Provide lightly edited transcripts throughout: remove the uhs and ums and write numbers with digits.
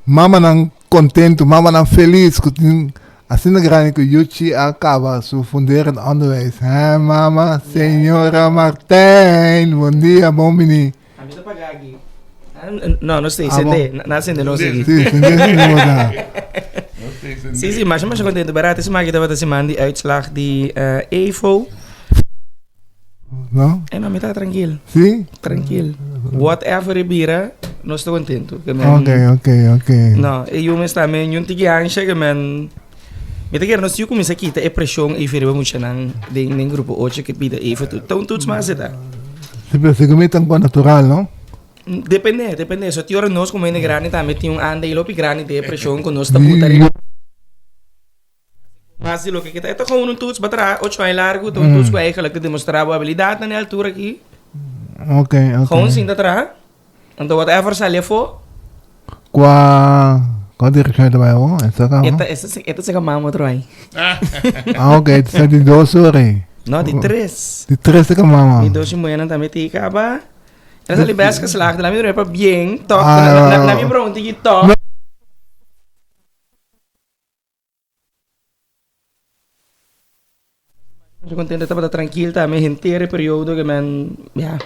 Mamanan kontentu, mamanan felis ku tin asina grandi ku Yuchi a kaba su funderend onderwijs. Hè mama, señora Martijn, bon dia, bon bini. A mi ta paga aki. No, no stay, sende. Na sende no sigui. Sí, sende sí no da. Sí, sí, masha masha contento. Beraad, ese maki tabata siman di uitslag di uh, EVO. No? Eh, no, mi ta tranquil. Sí? Tranquil. Whatever e bira, nos ta contento. Que men, Ok, ok, ok. No, e yu mes tambe, yun tiki ansha que men... Mi ta kere nos yu kuminsa kita e preshon ei riba muchanan den den grupo ocho ke pida ei foto. Ta un toets mas e ta. Si, pero segun mi ta un kos natural, no? Depende, depende. So ti ora nos komo hende grandi tambe tin un aandeel hopi grandi den e preshon ku nos ta puta riba. Mas di loke ke ta. E ta gewoon un toets, bo a traha ocho aña largu, ta un toets ku eigenlijk ta demostra bo abilidatnan na e altura aki. Ok, ok. Gewoon sinta traha. Anto whatever sali afó. Kua kua direkshon e ta bai awor? E sa kaba? E ta e ta saka mama otro ai. Ah ok, e ta di dos ora ei. No, di tres. Di tres saka mama. Mi dos muhernan tambe tin kaba. El a sali best geslaagd, la mi durmi pa bien, tok. Na mi pregunta ki tok. Masha contento tabata trankil tambe henter e periodo ke men ya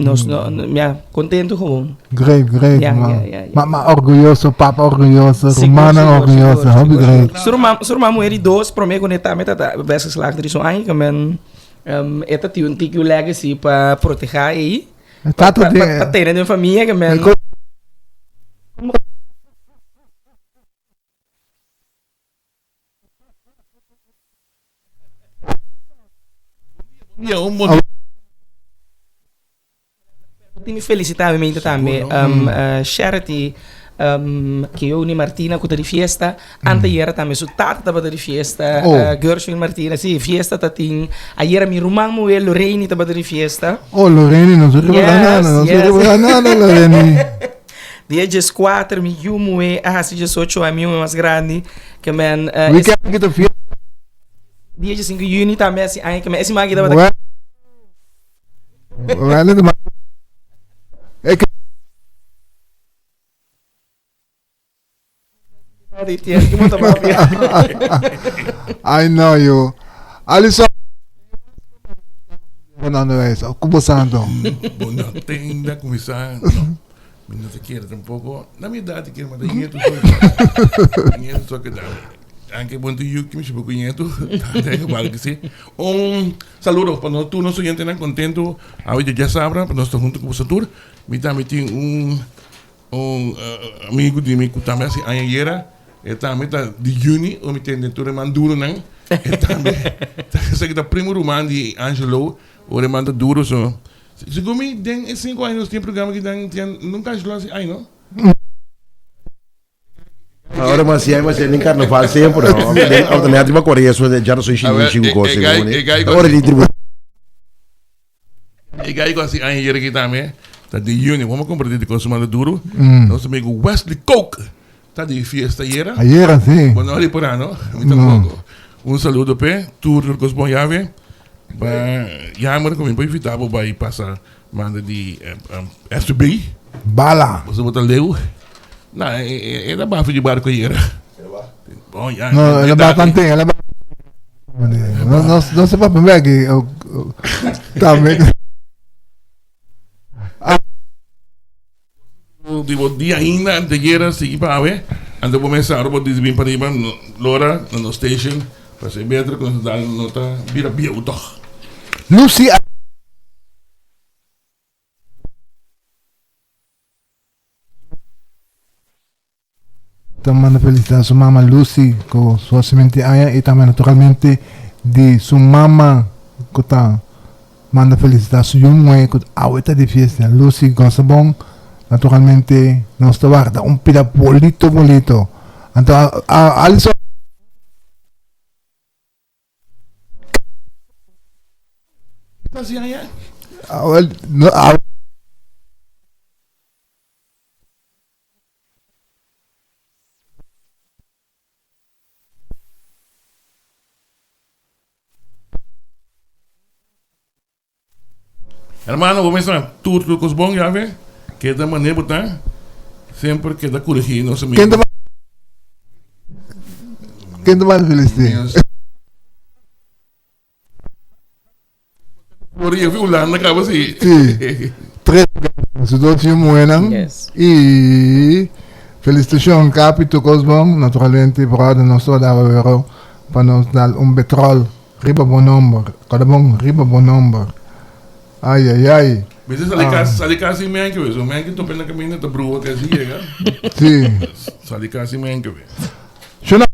nos no ya contento gewoon. Great, great Ya, man. ya, ya, ya. Mama orguyoso, papa orguyoso, Sigur, rumannan sigur, orguyoso, sigur, hopi sigur, great. sigur. Su ruman, su ruman muher di dos prome ku ne tambe tata bes geslaagd di su aña ke men e ta tin un tiki un legacy pa proteha ei. E tata Pa, di pa, pa tene den famia ke men. Dia, un bon dia. Tin mi felicita mi mente tambe um, uh, Charity um, Keoni Martina ku ta di fiesta. Anteayer tambe su tata tabata di fiesta. Oh. Uh, Gershwin Martina, sí, fiesta ta tin. Ayer mi ruman muher Lorraine tabata di fiesta. Oh, Lorraine, no se riba Yes, nada, no se yes. riba nada, Lorraine. Dia dieskuater mi yu muhé a hasi diesocho aña, mi yu muhé mas grandi, ke men eh, Weekend ki ta fiesta. dia diesinku yüni tambe hasi aña, ke men e siman aki tabata Well, well, het ma- Ik di tien, ki bo ta papia. I know you. Alison. Fernando Reis, ku bo santo? Bo no tenda kuminsá, no. Mi no ta kere tampoco. Na mi edad kere mata ñetu so. Ñetu so keda. Anke bon tu yuki mi shiba ku ñetu. Ta geval que si. Un saludo pa nos tur nos oyentenan contento. Awe dja djasabra pa nos ta hunto ku boso tur. Mi tambe tin un Un amigu di mi ku tambe hasi aña ayera, e tambe ta di juni, ora mi tende tur e man duronan, e tambe ta esaki ta primo ruman di Angelo, ora e man ta duro so. Segun mi den e sinku aña nos tin e programa aki nan tin nunka Angelo hasi aña no. Ora mas siai mas den carnaval sempre no. Den auto me atriba corre eso de ya no soy chino chico cosa. Ora di tribu. E gai ku hasi aña yera aki tambe ta di juni. Bo a kompartí di kos manda duru. Nos amigu Wesley Kook ta di fiesta ayera. Ayera si. Bo no ripará no? Mi tampoco. Un saludo p'e. Tur tur kos bon yawe. Ba yamer ku mi por invitá bo bai pasa manda di SB. Bala. Boso bo ta leu. Na e ta bafi di barko ayera. Bon ya. No, el a ba tanten, el a ba. No, no, no se papia bek. Tambe. Di bo dia ainda anteayera sigui pa awe anto bo mester ora bo dici bin pariba lora na nos station pasobra e beter ku nos dal no ta bira bieu tog. Lucy a. Ta manda felicita su mama Lucy cu su hacimente aña y tambe naturalmente di su mama cu ta manda felicita su yu muhe cu awe ta di fiesta. Lucy gosa bon, naturalmente nos ta warda un pida bolito bolito. Anto Alison. Awel no awe. Hermano, bo mester tur tur kos bon, yawe. Keda manera bo ta. Semper keda corrigi nos amigo. Ken ta Ken ta manda felicit'é? Por yo Hulanda kaba si. Sí. Tres su dos yu muhénan. Yes. I felicitacion Capi tu kos bon. Naturalmente brother nos ta daba wero pa nos dal un betrol riba bo nomber. Kòrda bon riba bo nomber. Ai ai ai. Mester sali kas, sali kas sin menke we. So menke topa na kaminda ta brua kasi yega. Sí. Sali kas sin menke we. Shona.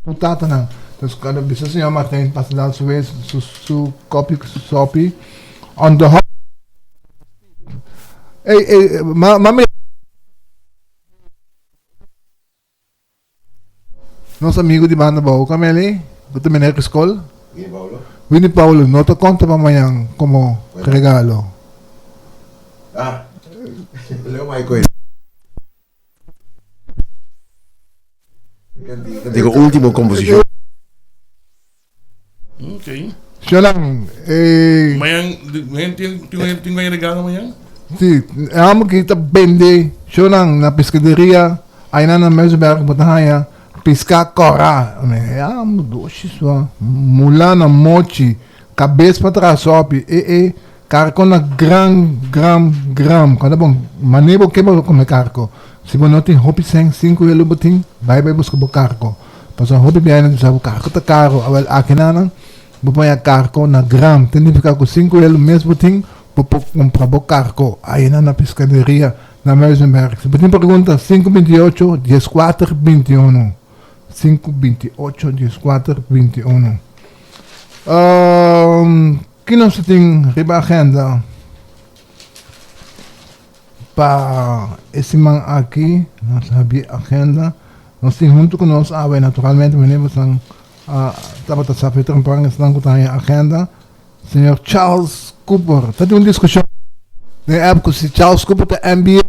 Su tatanan. Dus kada bisa señor Martijn pasa dal su wees su su kopi sopi on the hot. Ey ey ma ma mi Nos amigo di banda bou Cameli, ku ta meneer skol. Winnie Paulo. Winnie Paulo no ta konta pa mañan komo regalo. Ah. Leo Michael. Digo último composición. Ok. Shonan, eh. Mañan, mañan tin, tin, tin un regalo mañan? Sí, amo que ta bende shonan na pescaderia, aina na Muizenberg bo ta haya pisca cora. Me amo doshi sua. Mula na mochi, cabes pa tras sopi, e e carco na gran, gram, gram. Cuando bon, mane bo ke bo come carco. Si bo no tin hopi cen, cinco yelo bo tin, bai bai busca bo carco. Pasobra hopi biaha nan ta bisa bo karko ta karo, awel akinan bo paña karko na gram, ta nifiká ku sinku elo mes bo tin bo por kumpra bo karko ayina na piskaderia na Muizenberg. Si bo tin pregunta sinku 28 dieskuater 21, sinku 28 dieskuater 21. Ki nos ta tin riba agenda Pa e siman aki nos habri agenda. Nos tin huntu ku nos awe naturalmente meneer bosan tabata sa fe trempan esnan ku ta haña agenda señor Charles Cooper. Ta tin un diskushon den app ku si Charles Cooper ta MBA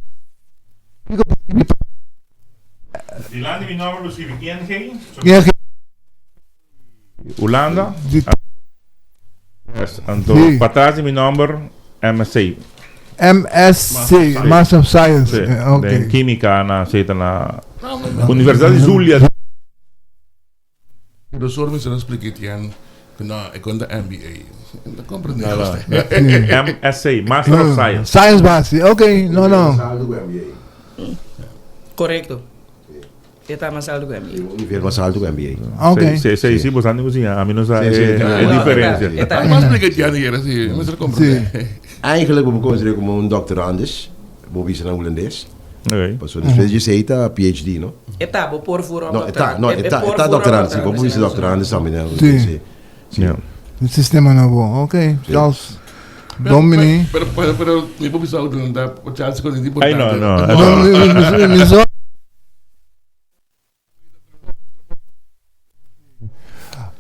kiko ta skibi pa. Dilanti mi nomber lo skibi ING. ING. Hulanda. Yes, anto Sí. patras di mi nomber MSc. MSc, Master of Science. Sí, Eh, ok. den química na zeta na Universidad di Zulia. Profesor mi sera explica etienne que no, e conta MBA. No comprende. No, no. MSc, Master of Science. Science base, ok, no, no. Correcto. E ta mas alto ku MBA. Un nivel mas alto ku MBA. Ok. Sí, sí, sí, bos andi kusiña. Ami no sa Sí, sí, e claro. e diferencia. E ta, e ta. Mas explica Tiana hier así, mester comprende. Eigenlijk bo por considera como un doctorandus, bo bisa na hulandes. Ok. Pasobra despues di esei ta PhD, no? E ta, bo por voer op No, e ta, doctorand. no, e ta, e ta doctorandus, sí, bo por bisa doctorandus tambe na hulandes, sí. Sí. Ja. Un sistema nobo. Ok, Charles. Domini. Pero, pero, pero, mi por bisa otro, da Charles con Ay, no, no. No, mi, mi, mi, mi so-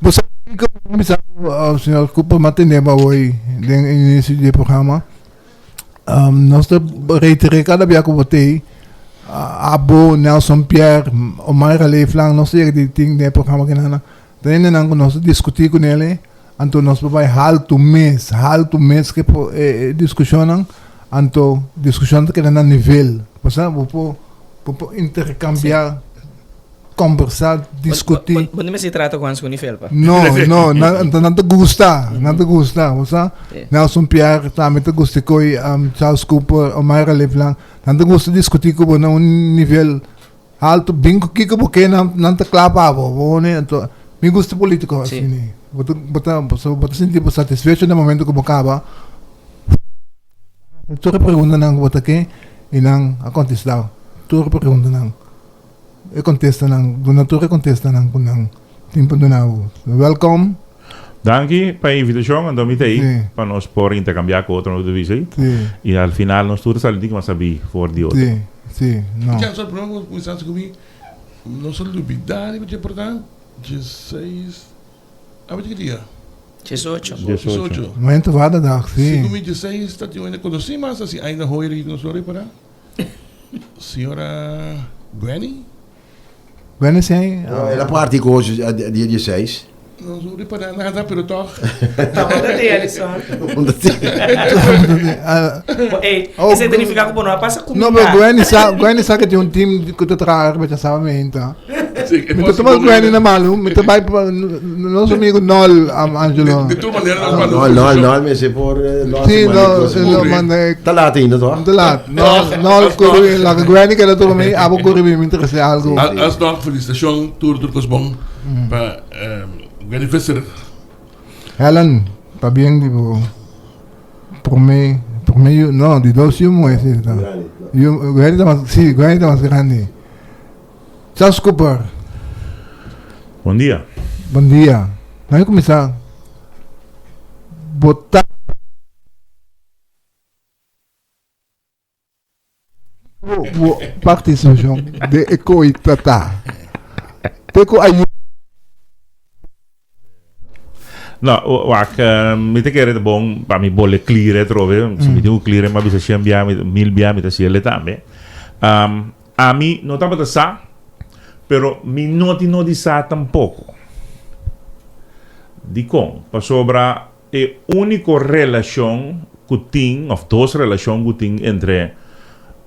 Bo sa kiko mi bisa uh, señor Cooper ma tende ba hoy den inicio di programa. Um, nos ta reiteré cada bia ku bo tei uh, abo Nelson Pierre Omaira Leeflang nos ta yega di tin den e programa kinana. Ta hendenan ku nos ta diskutí ku nele anto nos por bai haltu mes, haltu mes ke po e, e diskushonnan anto diskushon ta keda na nivel. Pasobra bo por Bo por intercambia, combersa, discuti. Bo no mester trata cu Hans cu ni felpa. No, no, nan, nan ta gusta, nan ta gusta, bo sa? Nelson Pierre tambe ta gusta coi um, Charles Cooper, Omaira Leblanc, nan ta gusta discuti cu bo na un nivel alto, bin cu kico bo ke, nan, nan ta cla pa bo, bo ne, anto, mi gusta politico asina, bo ta, bo ta, bo ta sinti bo satisfecho na momento cu bo caba. Tur e preguntanan ku bo ta ke i nan a kontestá tur e preguntanan. E kontestanan, duna tur e kontestanan ku nan tin pa duna bo. Wèlkòm. Danki pa e invitashon, anto mi ta ei Sí. pa nos por interkambiá ku otro nos ta bisa ei. Sí. I al final nos tur sali di ku mas sabí for di otro. Sí, sí, no. Ya, so prome ku kuminsá ku mi, no sa lubidá riba dje portá, 16. Awe di ki dia? 18. 18. Momento vaderdag, sí. Siku mi 16 ta tin un hende konosí mas asi ainda hoy riba nos lo repará. Señora Gwenny? Gwenny sí. El a parti ku dia 16. No so ripará nada, pero tòg. Tabata te, Alison. Bo, ey, esei ta nifiká ku bo no a pasa No, kuminda. pero Gwenny sa, Gwenny sa ku tin un team ku ta traha riba djasaba meinta. Sí, e Mi ta tuma posibel. Gwenny na malu, mi ta bai pa nos amigo Nol, Angelo. Di tur manera nos manda No, un no, felicitacion. no, mester por los Sí, manda no, cos. lo manda Ta laat ainda, toch? Te laat. Nol, Nol, kuri, laga Gwenny keda drumi, abo kuri mi, mi trese algu. Alsnog felicitacion tur tur cos bon pa Gwenny Visser. Helen, pabien di bo prome, prome yu, no, di dos yu muhe si ta. Yu, Gwenny ta mas, si, Gwenny ta mas grandi. Charles Cooper. Bon dia. Bon dia. Nan kuminsá bo ta. Bo partisipashon den e koi ta ta. Te ku a No, wak, mi ta kere ta bon pa mi bole clear atrobe. Si mi tin ku clear mi a bisa shen bia, mil bia, mi ta hasiel tambe. Ami no tabata sa, pero mi no tin no di sa tampoko. Dikon? Pasobra e úniko relashon ku tin, òf dos relashon ku tin entre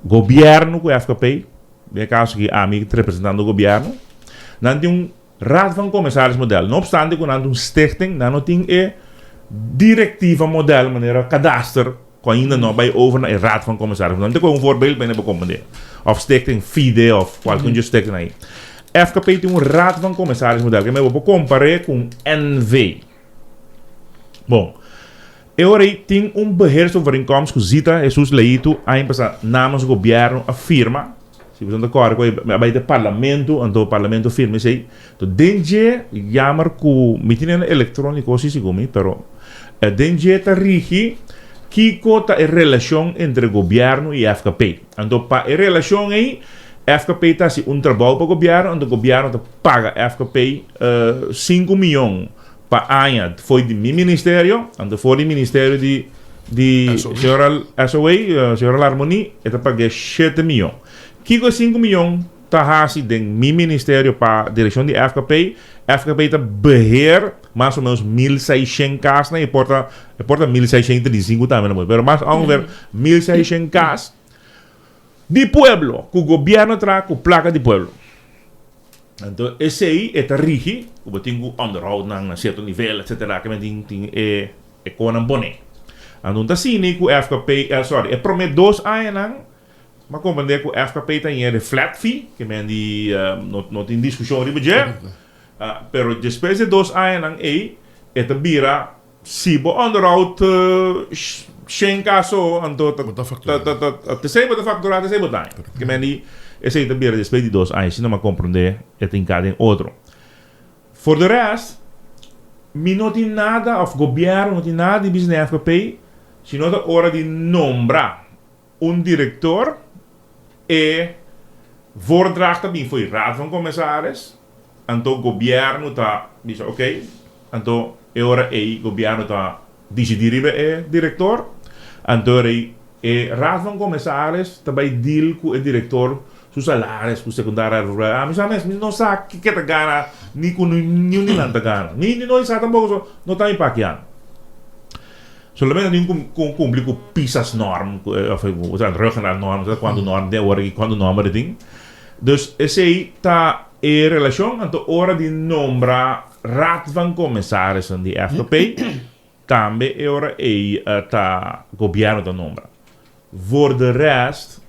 gobièrnu ku FKP, den e kaso aki ami ta representando gobièrnu, nan tin un Raad van Commissaris model. No opstante ku nan ta un stichting, nan no tin e direktiva model manera kadaster ku ainda no a bai over na e Raad van Commissaris. Nan ta kohe un voorbeeld pa hende por komprendé. Òf stichting FIDE òf kualke un dje stichting ahí. FKP tin un Raad van Commissaris model. Ke bo por kompar'é ku un NV. Bon, e ora ei tin un beheersovereenkomst ku Zita Jesus Leito aña pasá namens gobièrnu a firma. Si boso ta kòrda ku a bai te parlamento, anto parlamento firma esei. Anto den dje, jammer ku mi tin e elektróniko si segun mi, pero den dje ta rigi kiko ta e relashon entre gobièrnu i FKP. Anto pa e relashon ei, FKP ta hasi un trabou pa gobièrnu, anto gobièrnu ta paga FKP sinku miyon pa aña fo'i di mi ministerio, anto for di ministerio di di señora SOA, señora Larmonie, e ta pag'é shete miyon. Kiko e sinku miyon ta hasi den mi ministerio pa direkshon di FKP? FKP ta beheer mas o menos 1600 kasnan, e por ta e por ta 1635 tambe na pero mas ongeveer 1600 kas di pueblo ku gobierno traha ku plaka di pueblo. Anto esei e ta rigi ku bo tin ku onderhoud nan na sierto nivel etcetera ke men tin tin e e konan pone. Anto un ta sini ku FKP sorry e prome dos añanan mi a komprende ku FKP ta ñe de flat fee ke men di no no tin diskushon riba dje pero despues di e dos añanan ei e ta bira si bo onderhoud shen kaso anto ta Bo ta factura. ta ta ta tesei bo ta factura tesei bo ta haña. Ke men di esei ta bira despues di dos aña si no mi a comprende e ta hinca den otro. For de rest mi no tin nada of gobierno no tin nada di bisa den FKP si no ta ora di nombra un director e voordracht ta bin for di Raad van Commissaris anto gobierno ta bisa ok anto e ora ey gobierno ta dicidi riba e director anto e ora ey e Raad van Commissaris ta bay deal cu e director su salaris cu secundaria ami sa mes mi no sa kiko e ta gana ni cu niun di nan ta gana ni no sa tampoco so no ta mi pakian. Solamente tin ku kumpli ku pisas norm of ruggengraat norm ta kuantu norm tin awor aki kuantu nomber e tin. Dus esei ta e relashon anto ora di nombra Raad van Commissarissen di FKP tambe e ora ei ta gobièrnu ta nombra. Voor de rest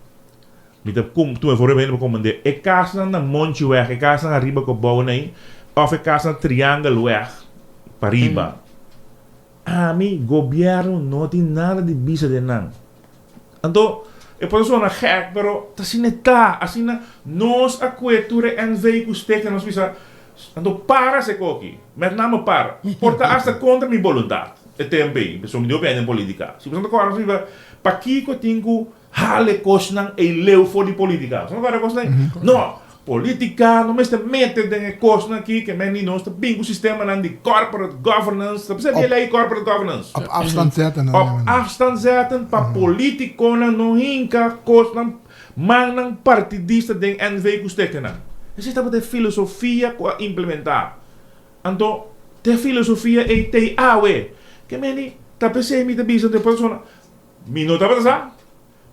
mi ta tuma e voorbeeld pa komprende e kasnan na Monchiweg e kasnan ariba ku a bou nei of e kasnan Triangelweg pariba. Ami, gobierno no tin nada di bisa den nan. Anto, e por sona gek, pero ta asina e ta. Asina nos a kue tur e NV ku steken, nos bisa, anto para se koki. Met name para. Por ta hasta kontra mi boluntat e tempo ei, pasobra mi tin hopi aña den politika. Si boso no ta kòrda, nos bisa, pakiko tin ku Hala e kosnan ei leu for di politica. Bo sa kòrda e kosnan ei? No! Politica no mester mete den e kosnan aki ke men di nos ta bin ku sistemanan di corporate governance. Ta bisa di e lei corporate governance? Op afstand zetten. Op afstand zetten pa politiconan no hinka kosnan, mannan partidista den NV ku stekenan. Esei tabata e filosofia ku a implementa. Anto. Te filosofia ei t'ei awe. Ke meni ta p'esei mi ta bisa den persona, mi no tabata sa,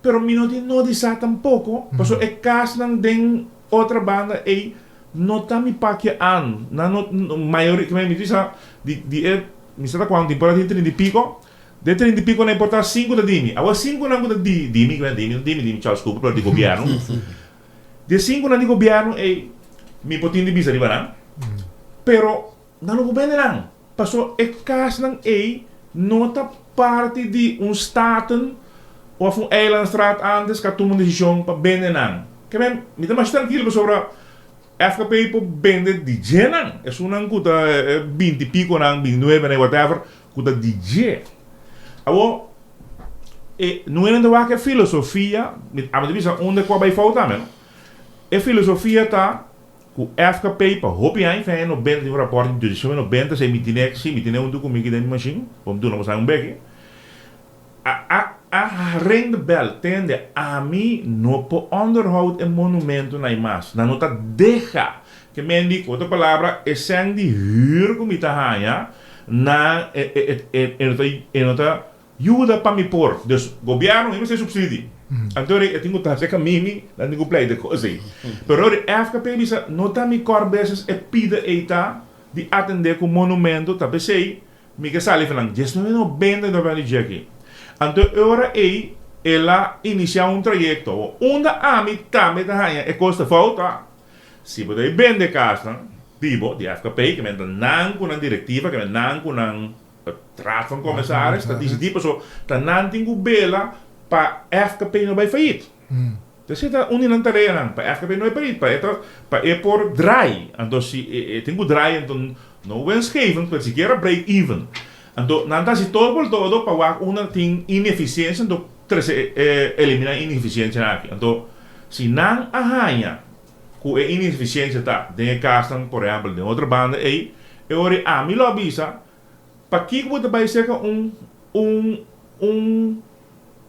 pero mi no tin no di sa tampoko, pasobra e kasnan den otra banda ei no ta mi pakia an. Nan no, mayoria, ke meni mi ta bisa di di e, mi sa ta kuantu tin, por a tin trinta i piko, den trinta i piko nan e por ta sinku ta di mi. Awor sinkunan ku ta di di mi, ke meni di mi no di mi, di mi Charles Cooper, pero di gobièrnu. Di e sinkunan di gobièrnu ei mi por tin di bisa riba nan, pero nan no por bende nan, pasobra e kasnan ei no ta parti di un staten òf un eilandsraad antes ku a tuma un desishon pa bende nan. Ke men, mi ta masha trankil pasobra FKP por bende di dje nan, esunnan ku ta binti pikonan, binti nuebenan, whatever, ku ta di dje. Awor, e nuenan ta wak e filosofia, mi abo ta bisa unda ku a bai fout tambe no. E filosofia ta ku FKP pa hopi aña, fin aña nobenta tin un raport di dosmil nobenta si mi tine, si mi tine huntu ku mi aki den mi mashin, bo mi duna bo sa un beki, a a a ring de bel, tende ami no por onderhoud e monumentonan ei mas, nan no ta deha. Ke men di, ku otro palabra, e sèn di hür ku mi ta haña, nan e e e e no ta e no ta yuda pa mi por. Dus gobièrnu mi mester supsidi. Anto ora e tin ku ta serka mimi, nan tin ku pleita kos ei. Pero ora FKP bisa no ta mi core business e pida ei ta di atendé ku monumento ta p'esei mi ke sali for nan 19 nobenta i 98. Anto e ora ei el a inisiá un trayekto. Awor unda ami tambe ta haña e kos ta fout ta Si bo ta e bende kasnan di bo, di FKP, ke men ta nan ku nan direktiva, ke men nan ku nan Raad van Commissaris ta disidí paso ta nan tin ku bela pa FKP no bai fayit. Esei ta un di nan tareanan, pa FKP no bai fayit, pa e ta pa e por draai. Anto si e tin ku draai anto no winstgevend, pero sikiera break even. Anto nan ta hasi todo por todo pa wak unda tin inefisiensia anto trese e eliminá inefisiensianan aki. Anto Si nan a haña ku e inefisiensia ta den e kasnan, por ehèmpel den otro banda ei, e ora ei ami lo a bisa, Pakiko bo ta bai serka un un un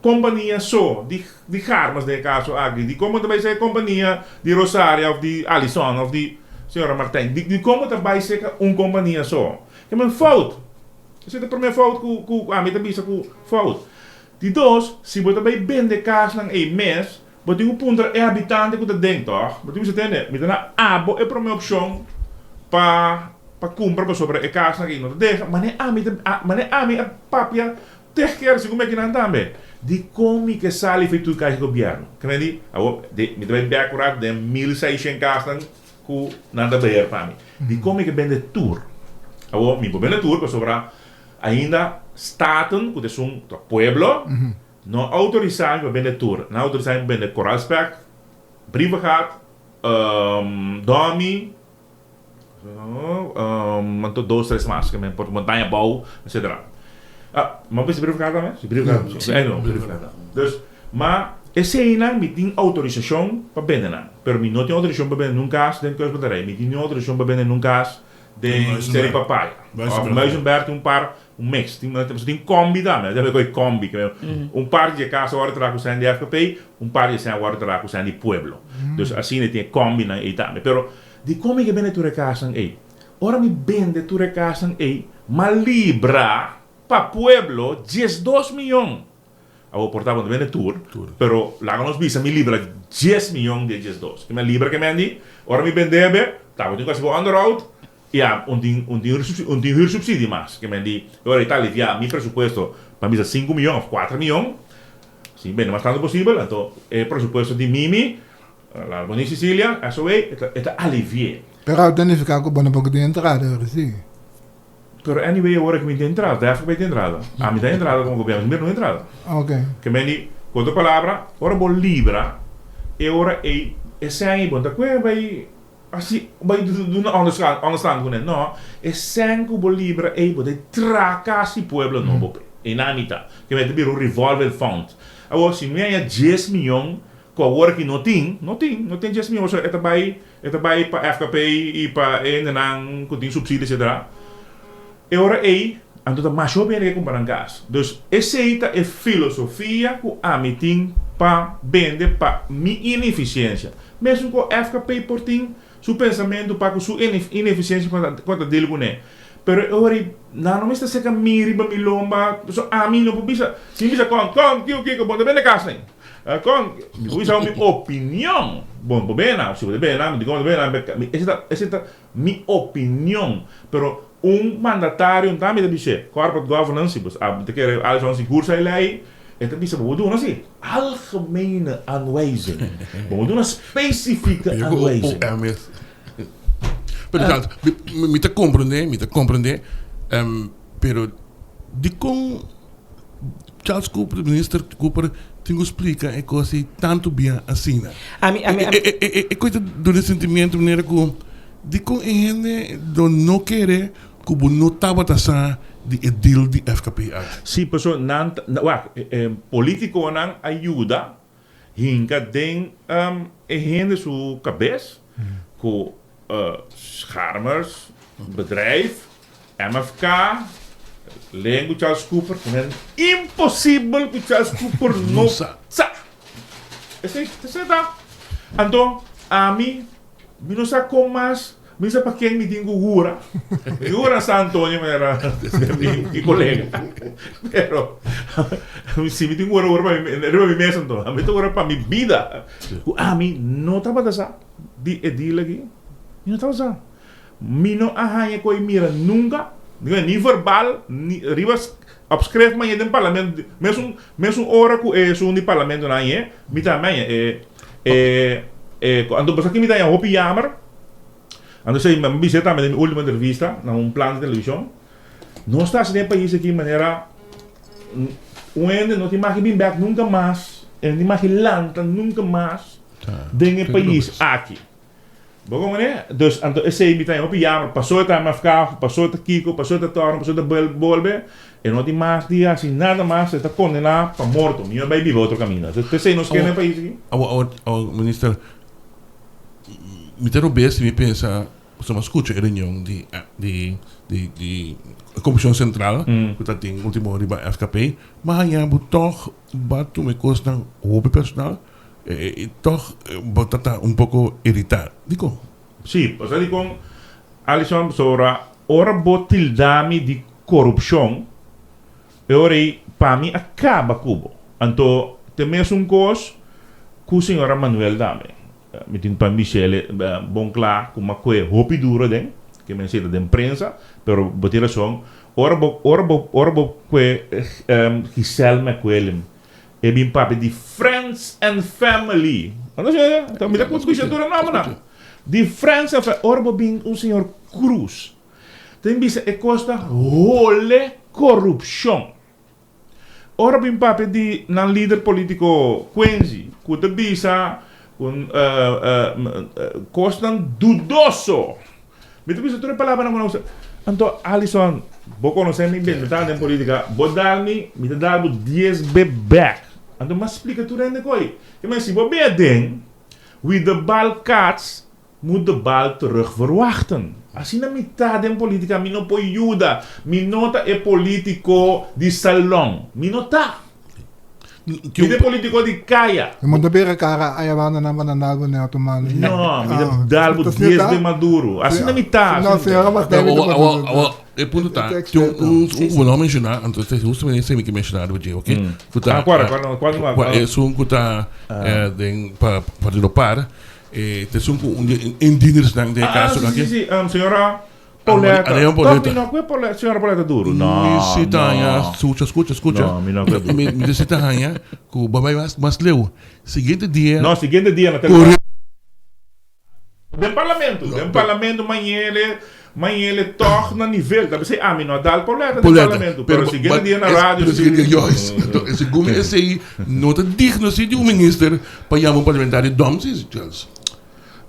kompania so di di Garmes den e kaso aki? Dikon bo ta bai serka e kompania di Rosaria òf di Alison òf di señora Martijn? Di dikon bo ta bai serka un kompania so? Ke men fout! Esei ta e promé fout ku ku ami ta bisa ku fout. Di dos, si bo ta bai bende kasnan ei mes, bo tin ku puntra e habitante ku ta den, tòg? Bo tin ku bisa, Tende, mi ta na abo e promé opshon pa pa kumpra pasobra e kasnan aki no ta deha. Manera ami ta manera ami a papia tig keer segun mi akinan tambe. Dikon mi ke sali for tur kas di gobièrnu? Ke men di, awor, di mi ta bai bèk un ratu den 1600 kasnan ku nan ta beheer pa mi. Dikon mi ke bende tur? Awor, mi por bende tur pasobra Ainda Staten, ku ta esun ta pueblo, no a outorisá mi pa bende tur. Nan a outorisá mi pa bende Koraalspek, Brievengat, Domi, anto dos tres mas, ke men por Montaña Bou, etcetera. Mi a bisa Brievengat tambe? Si, Brievengat. Si, no, Brievengat. Dus, ma eseinan mi tin outorisashon pa bende nan, pero mi no tin outorisashon pa bende nun kas den Kustbatterij, mi tin outorisashon pa bende nun kas Den Seri Papaya. Of Muizenberg tin un par, un mix. Tin, pasobra tin combi tambe. Nan ta koe combi. Un parti di e kas a wòrdu traha ku sèn di FKP, un parti di e sèn a wòrdu traha ku sèn di pueblo. Dus asina tin e combinan ei tambe. Pero dikon mi ke bende tur e kasnan ei? Ora mi bende tur e kasnan ei, m'a libra pa pueblo 12 miyon. Awor por ta bo no bende tur, pero laga nos bisa mi libra dies miyon di e 12. Ke mi a libra ke mendi, ora mi bende be, ta bo tin ku hasi bo onderhoud i a un tin un tin un tin huursubsidie mas. Ke mendi e ora ei ta alivia mi presupuesto pa bisa sinku miyon of kuater miyon, si mi bende mas tantu posibel, anto e presupuesto di Mimi, la Armonie Sicilia, SOA, e ta e ta alivi'é. Pero a ta nifiká ku bo no por tin entrada ora si. Pero anyway awor aki mi tin entrada, ta FKP tin entrada. Ami ta entrada como gobierno, mi no entrada. Ok. Ke men di, ku otro palabra, ora bo libra, e ora ei e sèn ei bo no ta kue bai hasi bai duna onderstand onderstand kuné. No, e sèn ku bo libra ei bo ta traha kas di pueblo nobo p'e. Einan mi ta. Ke men ta bira un revolving fund. Awor si mi haña dies miyon ku awor aki no tin, no tin, no tin dies miyon pasobra e ta bai E ta bai pa FKP i pa e hendenan ku tin supsidio etcetera. E ora ei anto ta masha hopi hende ke kumpra nan kas. Dus esei ta e filosofia ku ami tin pa bende pa mi inefisiensia. Mesun ku FKP por tin su pensamentu pa ku su inefisiensia ku ta deal kuné. Pero e ora ei nan no mester seka mi riba mi lomba, pasobra ami no por bisa, si mi bisa kon, kon, kiko, kiko, bo no ta bende kas nei. Kon, mi por bisa mi opinion, bo no por bende nan, si bo ta bende nan, dikon bo ta bende nan, esei ta, esei ta mi opinion. Pero un mandatario tambe ta bis'é, corporate governance, si bo a ta kere Alison sigur sa e lei, e ta bisa bo bo duna si algemene aanwijzing, bo bo duna specifieke aanwijzing. Pero Charles, mi, mi ta comprende, mi ta comprende, um, pero dikon Charles Cooper, minister Cooper, tin ku splika e kos ei tantu bien asina? Ami, ami, ami. E, e, e, e kos ta duna sentimiento manera ku dikon e hende lo no kere ku bo no tabata sa di e deal di FKP aki? Sí, pasobra nan ta, wak, e politikonan a yuda Hinka den e hende su kabes ku Scharmers, bedrijf, MFK, leen ku Charles Cooper, ku nan imposibel ku Charles Cooper no sa. Esei ta. Anto ami Mi no sa kon mas, mi sa pa ken mi tin ku hura. Mi hura na San Antonio manera mi kolega. Pero si mi tin ku hura, hura pa mi, riba mi mes anto. Mi ta hura pa mi bida ku ami no tabata sa di e deal aki. Mi no tabata sa. Mi no a haña ku e mira nunka, ni verbal, ni riba op schrift mañe den parlamento. Mesun mesun ora ku esun di parlamento nan hañ'é, mi tambe haña e e e anto pasobra ki mi ta haña hopi yamer, anto esei mi bis'é tambe den mi ultimo entrevista na un plan di televishon, nos ta hasi den e pais aki manera un hende no tin maki bin bèk nunka mas, e no tin maki lanta nunka mas den e pais aki. Bo comprende? Dus anto esei mi ta hopi jammer, paso e ta MFK, paso e ta kiko, paso e ta torno, paso e ta bolbe, e no tin mas di hasi nada mas, e ta condena pa morto, mi no bay biba otro caminda. Dus p'esei nos kende e pais aki. Awor, awor, awor, minister, mi ta robes si mi pensa, pasobra mi a scucha e reunion di, di, di, di Comision Central cu ta tin ultimo riba FKP, mi a haña bo tog bo a tuma e cosnan hopi personal. I tòg bo ta ta un poko iritá. Dikon? Sí, pasobra dikon, Alison, pasobra ora bo tilda mi di korupshon, e ora ei pa mi a kaba ku bo. Anto te mesun kos ku señora Manuel tambe. Mi tin pa Michele bon kla ku mi a kue hopi duro aden, ke men seta den prensa, pero bo tin rason, ora bo ora bo ora bo kue Giselle McWilliam E bin papia di friends and family. Anda si ta mi ta scucha tur e nombernan. Di friends and family. Ora bo bin un señor Cruz. Ta bin bisa e cos ta hole corupcion. Ora bin papia di nan lider politico Quincy cu ta bisa cu cosnan dudoso. Mi ta bisa tur e palabranan ku nan usa. Anto Alison, bo konosé mi ben, mi ta den politika, bo dal mi, mi ta dal bo dies be bèk. Anto mi a splika tur hende koi. Ke men si bo bia den, wie de bal kaats, moet de bal terug verwachten. Asina mi ta den politika, mi no por yuda. Mi no ta e politiko di salon. Mi no ta. Mi ta e politico di caya. Mi no ta bira cara aya banda nan pa nan dal bo neto man. No, mi ta dal bo dies be maduro. Asina mi ta. No, señora Martijn mi ta Awo, awo, e punto ta, tin un, un ku bo no a menciona, anto ta justamente esei mi ke menciona riba dje, oke? Ku ta, Ah, cual, cual, cual, cual, cual esun ku ta den pa Partido Par, e ta esun ku un di e indiendersnan den e caso Ah, si, si, si, señora Pauletta. Ariel Pauletta. Toch mi no kue Pauletta, señora Pauletta duro. No, Mi si ta haña, no. scucha, scucha, scucha. No, mi no kue duro. Mi, mi si ta haña ku bo bai mas, mas leu. Siguiente dia. No, siguiente dia na Corre. Den parlamento, den parlamento mañele, mañele toch na nivel. Ta bisa ami no a dal Pauletta den Pauletta. parlamento, pero siguiente dia na es- radio. Pero si. siguiente dia, juist. Entonces, segun mi esei no ta digno si di un minister pa yama un parlamentario dom, si, Charles.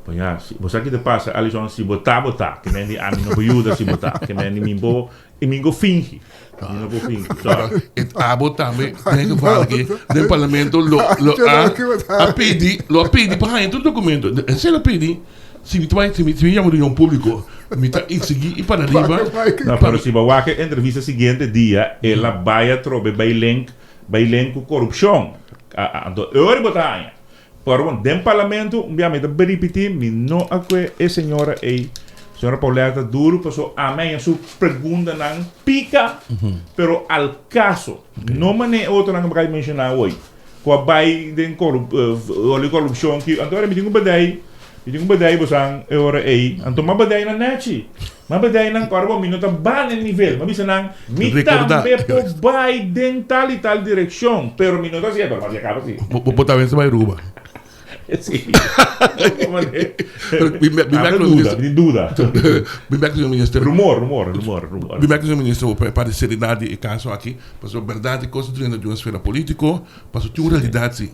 Bo ya, si, bo sa ki ta pasa, Alison, si bo ta, bo ta. Ke men di ami no por yuda si bo ta. Ke men di mi bo, i mi go fingi. Mi no por fingi. Sorry. Et abo tambe den geval aki den parlamento lo lo a a pidi lo a pidi pa haña tur documento. Esei lo pidi si mi ta bai si mi si mi yama reunion publico mi ta exigi i para riba. No, pero si bo wak e entrevista siguiente dia el a bai atrobe bai link bai link ku korupshon. Anto e ora bo ta haña. Pero bon, den parlamento, un bia mi ta ripití, mi no a kue e señora ei Señora Paulette ta duru paso ami haña su preguntanan pica pero al caso. No mane e otronan ku mi a menshoná hoy ku a bai den oli korupshon ki anto mi tin ku bedei mi tin ku bedei bosan e ora ei anto m'a bedei nan nechi m'a bedei nan kòrda bo mi no ta ba na e nivel m'a bisa nan mi tambe por bai den tal i tal direkshon pero mi no ta hasié pero m'a hasié kaba si. Bo ta wens bai Aruba. Sí. Pero mi duda, mi duda. Mi bek señor minister. Rumor, rumor, rumor, rumor. Mi bek señor minister pa di seriedad di e caso aki, pasobra berdad e cos ta drenta di un esfera politico, pasobra tin un realidad si.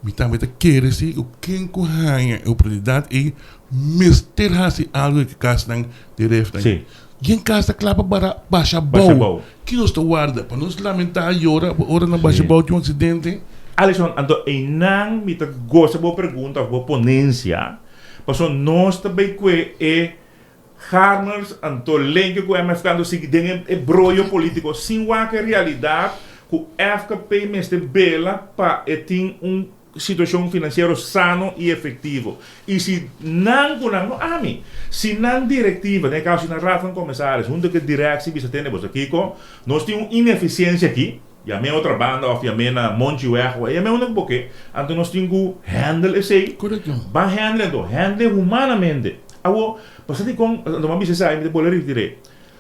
Mi tambe ta kere si cu ken cu haña e oportunidad ey mester haci algo di e casnan di refnan. Sí. Yen cas ta cla pa bara basha bou. Ki nos ta warda? Pa nos lamentá yora ora nan basha bou tin un aksidente? Alison, anto einan mi ta gosa bo pregunta of bo ponencia, pasobra nos ta bay cue e Harmers anto lenke cu MFK anto sigui den e broyo politico sin wak e realidad cu FKP mester bela pa e tin un situacion financiero sano y efectivo. Y si nan cu nan, no ami, si nan directiva, den e caso si nan Raad van Commissaris hunto cu e directie bisa tende boso kico, nos tin un ineficiencia aki, yam'e otra banda of yam'e na Monchiweg of yam'e unda cu bo ke, anto nos tin cu handle esey, ban handle anto, handle humanamente. Awo, pasobra dicon, anto mi a bisa esaki, mi ta bolbe repetir'e,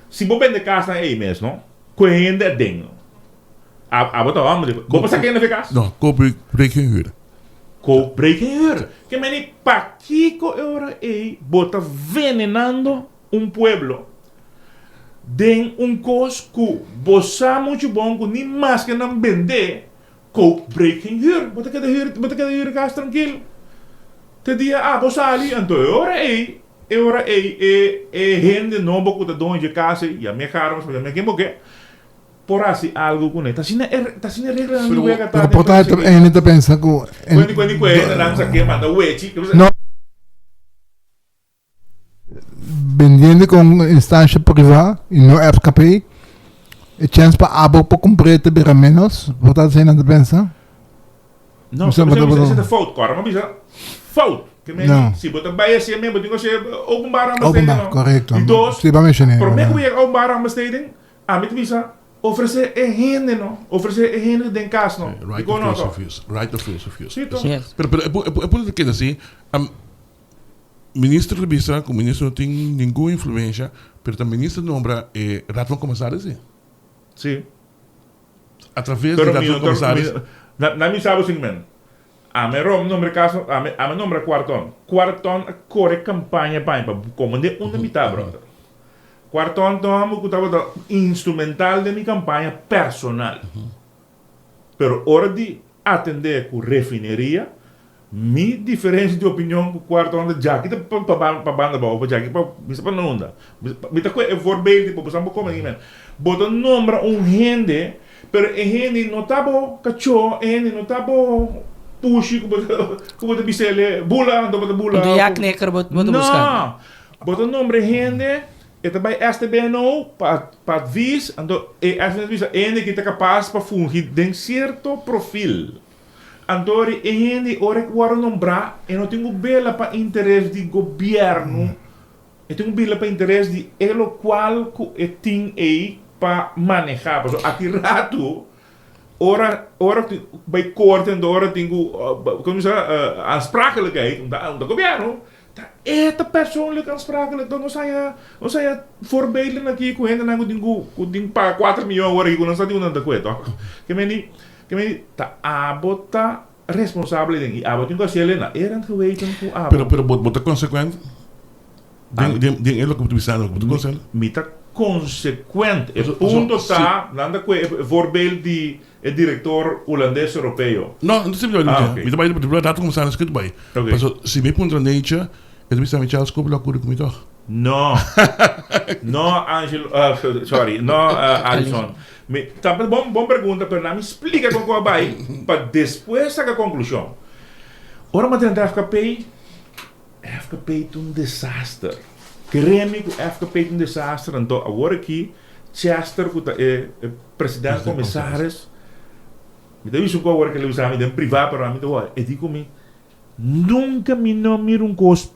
si bo bende casnan ey mes no, cu e hende aden. Abo ta homber di. Bo por sa kende fe kas? No, koop breek geen huur. Koop breek geen huur. Ke meni pakiko e ora ei bo ta venenando un pueblo den un kos ku bo sa muchu bon ku ni maske nan bende koop breek geen huur. Bo ta keda huur, bo ta keda huur e kas trankil te dia abo sali anto e ora ei e ora ei e e hende nobo ku ta doño dje kas ei yam'e Harms yam'e ken bo ke. Por hasi algo kuné. Ta asina e ta asina e reglanan di wega ta Pero por ta hende ta pensa ku. Kuendi kuendi ku e hendenan sa ke manda wechi. No. Bendiendo ku un instansha privá i no FKP, e chèns pa abo por kumpr'é ta bira ménos. Por ta asina nan ta pensa? No, esei ta fout. Kòrda mi a bisa fout. Ke men si bo ta bai hasié men bo tin ku hasié openbare aanbesteding no. Openbaar, korekto. Di dos, Si, bo a menshoné. promé ku bo yega openbare aanbesteding, Ami ta bisa, ofresé e hende no, ofresé e hende den kas no. Right Dikon of no first to? refuse, right of first refuse. Sí to. Yes. Pero, pero e pu- e pu- e punto ta keda así, am, minister ta bisa ku minister no tin ningun influensha, pero ta minister nombra e Raad van Commissaris sí. Sí. A traves di Pero Raad mi van no ta, Commissaris. mi, na, na mi sa bo sin men. Ami rom nombra e kaso, ami, ami nombra Cuarton. Cuarton a kore kampaña pa mi pa komand'é unda mi ta, brother. Cuarton ta un homber cu tabata instrumental den mi campaña personal. Pero ora di atende cu refineria, mi diferencia di opinion cu Cuarton ta djaki ta pa banda abao, pa djaki pa mi sa pa nunda. Mi ta coge e voorbeeld di bo, bo sa bo come aki men. Bo ta nombra un hende, pero e hende no ta bo cacho, e hende no ta bo pushi cu bo ta cu bo ta bisele bula, anto bo ta bula. Anto ya knikker bo ta busca. No! Bo ta nombra e hende, e ta bai STBNO pa pa advis, anto e STBNO ta bisa e hende aki ta kapas pa fungi den sierto profil. Anto ori e hende ora ku wòrdu nombrá e no tin ku bela pa interes di gobièrnu, e tin ku bela pa interes di e lokual ku e tin ei pa manehá. Pasobra aki ratu ora ora bai korte anto ora tin ku komo bisa aansprakelijkheid, un ta gobièrnu. Ta e ta persoonlijk aansprakelijk dan nos haya nos haya voorbeelden aki ku hendenan ku tin ku ku tin paga kuater miyon awor aki ku nan sa di unda nan ta kue tok. Ke men di ke men di ta abo ta responsabel den i abo tin ku hasi el na eer en geweten ku abo. Pero pero bo bo ta consecuent den den den e loke bo ta bisando bo ta consecuent? Mi ta consecuent e punto ta nan ta kue e voorbeeld di E director Hulandes Europeo. No, no ta simplemente Ah, mi ok. Mi ta bai di rato como staan skut bai. Ok. Paso si mi puntra Nature, e ta bisa mi Charles Koop lo akuri ku mi toch. No. No, Angelo, ah, sorry, no, ah, Alison. Mi, ta bon, bon pregunta, pero na mi splika kon ku a bai pa despues saka konklushon. Ora mi a drenta FKP, FKP ta un desaster. Kere mi ku FKP ta un desaster, anto awor aki Chester ku ta e president komisaris, mi ta bisa un kos awor ke el a bisa mi den privá pero ami ta wòrdu, e di ku mi, nunka mi no mira un kos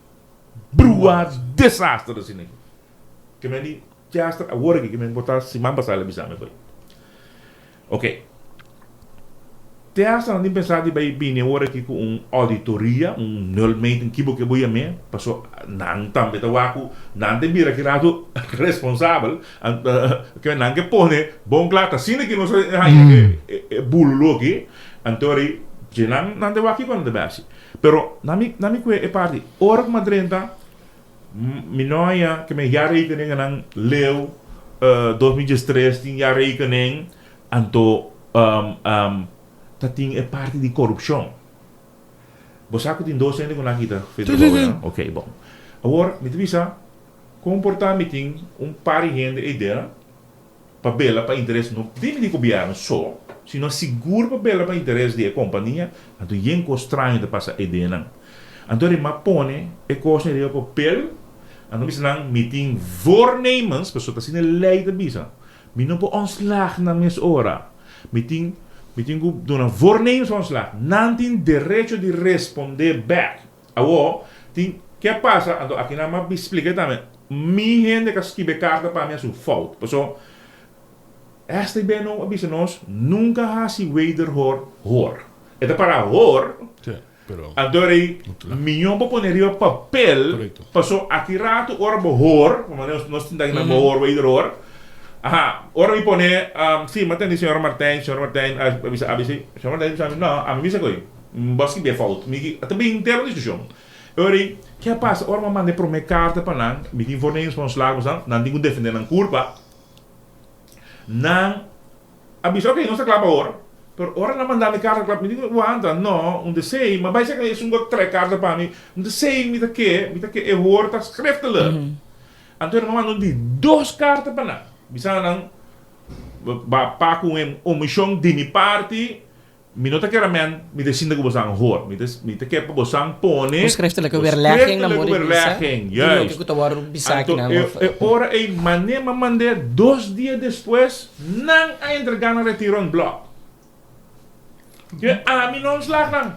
brua desaster asina aki. Ke men di Chester awor aki ke men por ta siman pasá el a bisa mi koe. Ok. Te hasta nan tin pensá di bai bini awor aki ku un auditoria, un nulmeting, ki bo ke bo yam'é, paso nan tambe ta wak ku nan ta bira ki ratu responsabel, ke nan ke pone bon kla, ta asina ki nos a haña e bululu aki, anto ri dje nan nan ta wak kiko nan ta bai hasi. Pero na mi na mi kue e parti, ora ku mi a drenta Mi no haña ke men jaarrekeningennan leu 2013 tin jaarrekening anto ta tin e parti di korupshon. Bo sa ku tin dos hende ku nan kita fe trabou ei no? Oke bon. Awor mi ta bisa kon por ta mi tin un par di hende ei dera pa bela pa interes no di mi di gobièrnu so, sino sigur pa bela pa interes di e kompania, anto yen kos straño ta pasa ei den nan. Anto ri m'a pone e kosnan riba papel, anto mi bisa nan mi tin voornemens, pasobra ta asina e lei ta bisa, mi no por ontslag nan mes ora, mi tin mi tin ku duna voornemens pa ontslag, nan tin derecho di respondé bèk. Awor, tin ke pasa, anto aki nan m'a splika tambe, Mi hende ka skibi e karta pa mi a su fout. Paso, STB no a bisa nos nunka hasi wederhoor hoor. E ta para hoor, anto rei miño bo pone riba papel, paso aki rato ora bo hoor, como nos tin taki nan bo hoor wederhoor, aha, ora mi pone, si, mi a tende señora Martijn, señora Martijn a bisa abc, señora Martijn a bisa mi, no, ami bisa koe, bo a skibi e fout. Mi ta bin henter un diskushon. Ori, ke a pasa? Ora mi a manda e prome karta pa nan, mi tin voornemens pa ontslag pa nan, nan tin ku defende nan kurpa. Nan a bisa, oke, nos ta kla pa awor. Pero ora nan manda mi karta kla, mi di, wanta, no, un desei, mi a bai seka esun ku a trae karta pa mi, un desei mi ta ke, mi ta ke e hoor ta schriftelijk. Anto mi a manda un di dos karta pa nan, bisa nan, ba pa ku un omishon di mi parti, Mi no ta kere men mi ta sinta ku bosan hoor. Mi ta mi ta ke pa bosan pone Un schriftelijke weerlegging na schriftelijke mori bisa weerlegging, di loke juist. ku ta wòrdu bisa Anto akinan e of e ora ei mane m'a mand'é dos dia despues nan a entregá nan retiro en blòk. Ke ami no ontslag nan.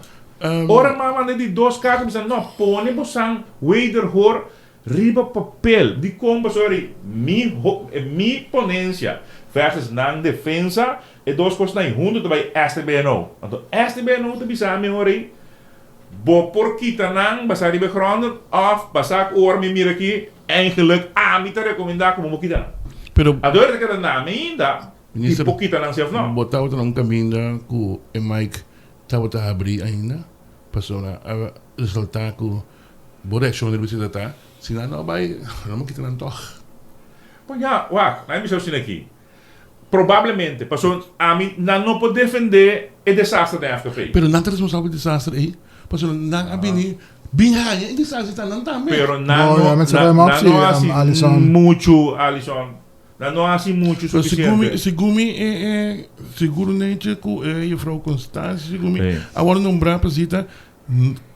Ora m'a mand'é di dos karta mi bisa no pone bosan wederhoor Riba papel, dikon pasobra di mi mi ponencia versus nan defensa, e dos kosnan ei huntu ta bai STBNO. Anto STBNO ta bisa mi ora ei, bo por kita nan basá riba e gronden òf basá ku ora mi mira aki, eigenlijk ami ta rekomendá ku bo por kita nan. Pero. Anto ora ta keda na mi ainda si por kita nan si òf no. Bo tabata na un kaminda ku e mic tabata habrí ainda? Pasobra a resaltá ku Bo reaccion riba esei ta ta, Si nan no bai, nan bo kita nan tog. Bon ya, wak, nan a bisa asina aki. Probablemente, pasobra ami, nan no por defende e desaster den FKP. Pero nan ta responsabel pa e desaster ei, pasobra nan a bini bin haña e desaster ta nan tambe. Pero nan no, nan no hasi muchu, Alison. Nan no hasi muchu sufisiente. Segun mi, e e seguro nechi ku e juffrouw Constancia, segun mi, a wòrdu nombrá pa sita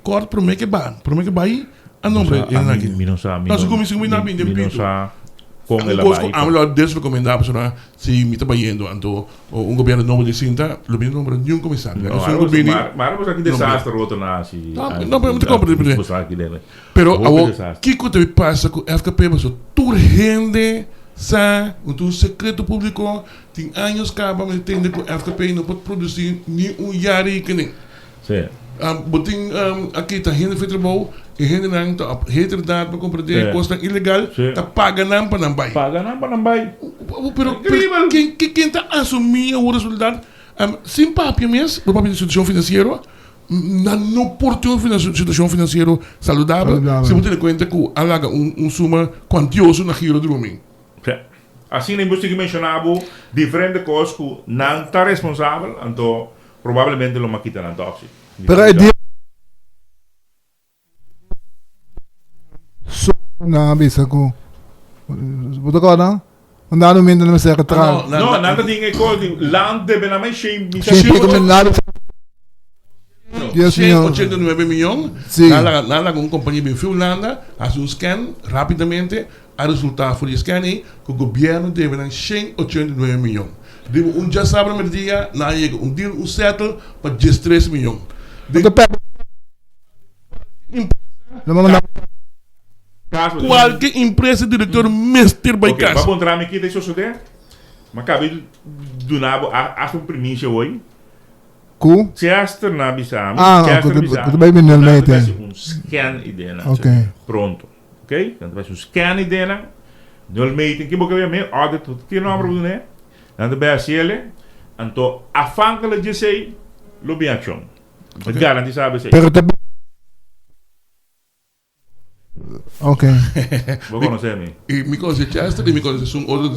Kort prome ke ba, prome ke bai a nombre e nan aki. Mi no sa, mi no, segun mi, segun mi na bin den mi no pitu. sa kon el a Un kos bai. ku ami lo a desrekomendá pasobra si mi ta bayendo anto un gobierno nobo di sinta lo mi no nombra niun komisario. No, Esun ku bini maar bo sa ki desaster otro na hasi. No, no, pero mi ta komprende. Bo sa ki den. Pero Hopi awor desaster. kiko ta pasa ku FKP pasobra tur hende sa ku ta un sekreto públiko tin años kaba mi ta tende ku FKP no por produsí ni un yarekening. Sí. Bo tin a kita hende for e trabou, e hendenan ta op heterdaad pa comprende Sí. cosnan ilegal, Sí. ta paga nan pa nan bai. Paga nan pa nan bai. Pero, Increíbel. ken, ken, ken ta asumi awor responsabilidad? Sin papia mes, bo papia di situacion financiero, nan no por tin un situacion financiero saludabel, Saludabel. si bo tene cuenta cu a laga un, un suma cuantioso na giro drumi. Sí. Asina bo sigui menciona bo diferente cos cu nan ta responsabel, anto Probablemente lo makita nan tòg si. Pero e dia so nan a bisa ku bo ta kòrda? Un dado momento nan mester tra. No, nan ta tin e kos di land debe nan mai shen mi Shen pico millar. Dios mío. 189 miyon. Sí. Nan laga nan laga un kompania bin fi Hulanda hasi un scan rapidamente. A resultá for di e scan ei ku gobièrnu debe nan 189 miyon. Riba un djasabra merdia nan a yega un deal, un settle pa 13 miyon. Den Anto pèrdè kualke empresa Lo manda ta. Kualke empresa direktor mester bai kas. Ok, bo a puntra mi kita e sosodé? Mi a kaba di duna bo hasta un primisia hoy. Ku? Chester na bisa mi, Ah, Chester ku bisa ku ta bai mi, bini nan ta mete. bai hasi un scan idenan. Ok. Pronto. Ok, nan ta bai hasi un scan idenan, nulmeting, ki bo ke bai me audit, ki nomber bo dun'é, nan ta bai hasi ele, anto afhankelijk di esei lo bin akshon. Mi garantisa bo esei. Pero ta. Ok. Bo conoce mi? Y mi conoce Chester y mi conoce sun otro.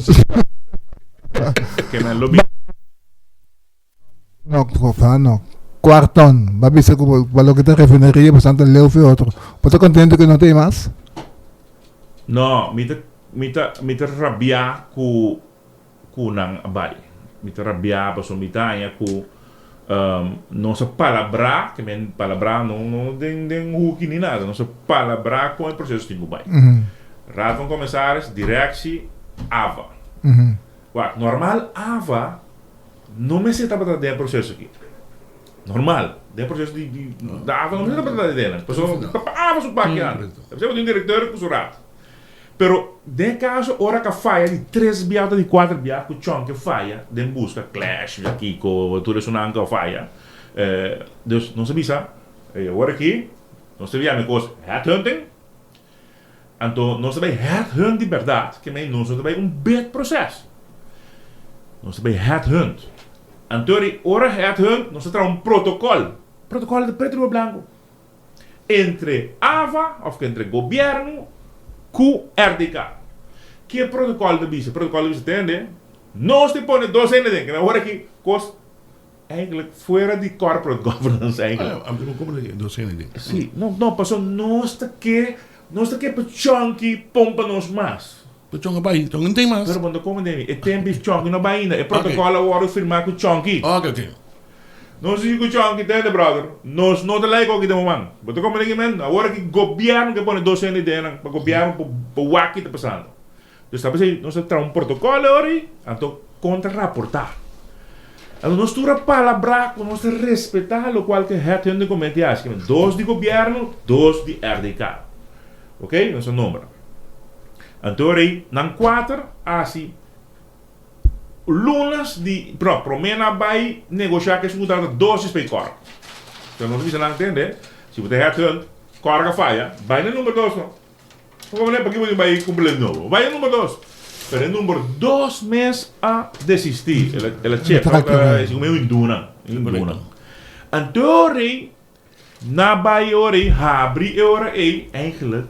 Ke men lo bi. No, kofa no. Cuarton. Ba bisa ku ba loke ta refineria bastante leu fi otro. Bo ta contento ku no ta ei mas? No, mi ta mi ta mi ta rabia ku ku nan a bai. Mi ta rabiá pasobra mi ta haña ku nos a palabrá, ke men palabrá no no den den huki ni nada, nos a palabrá kon e proseso tin ku bai. Raad van Commissaris, Directie, AVA. Wak, normal AVA no mester tabata den e proseso aki. Normal, den e proseso di di da AVA no mester tabata den nan, pasobra ta pa AVA su paki antes. Ta bisa bo tin un direkteur ku su raad. Pero den e caso ora ca faya di tres bia ota di cuater bia cu Chonke faya den busca clash ya kico tur esunnan cu a faya dus nos a bisa ey awor aki nos ta yama e cos headhunting anto nos ta bay headhunt di berdad ke mey nos no ta bay un bid proces nos ta bay headhunt anto ora headhunt nos ta traha un protocol protocol ta preto riba blanco. entre ava of entre gobierno cu RDK. Ki e protocol ta bisa? E protocol ta bisa tende, nos ta pone dos hende den, awor aki cos eigenlijk fuera di corporate governance eigenlijk. Ah, pero como de dos hende den? Si, no, no, paso nos ta ke, nos ta ke pa Chonky pompa nos mas. Pa Chonky bai, Chonky no tin mas. Pero bo no ta comprende mi, e tempo di Chonky no bai ainda, e protocol a wordo firma cu Chonky. Ok, ok. Nos di cu Chonky, tende brother, nos no ta lei koki den bo man. Bo ta comprende ki men? Awor aki gobierno ke pone dos hende den nan, pa gobierno por por wak ki ta pasando. Dus ta p'esei nos a traha un protocol awor ei, anto kon ta raporta. Anto nos tur a palabrá ku nos ta respetá lokual ke het hende comete a hasi. Dos di gobierno, dos di RDK. Ok, nos a nombra. Anto awor ei nan kuater a hasi. Lunas di, no, prome nan a bay negosha cu esun cu tabata dos despues Cora. Pero nos a bisa nan, tende, si bo ta headhunt, Cora ka faya, bay na number dos no. No como ne, paki bo tin bay cumpra el nobo? Bay na number dos. Pero e number dos mes a desisti, el a, el a chep, tabata esei como e hinduna, e hinduna. Anto rey Na bai e ora ei, habri e ora ei, eigenlijk,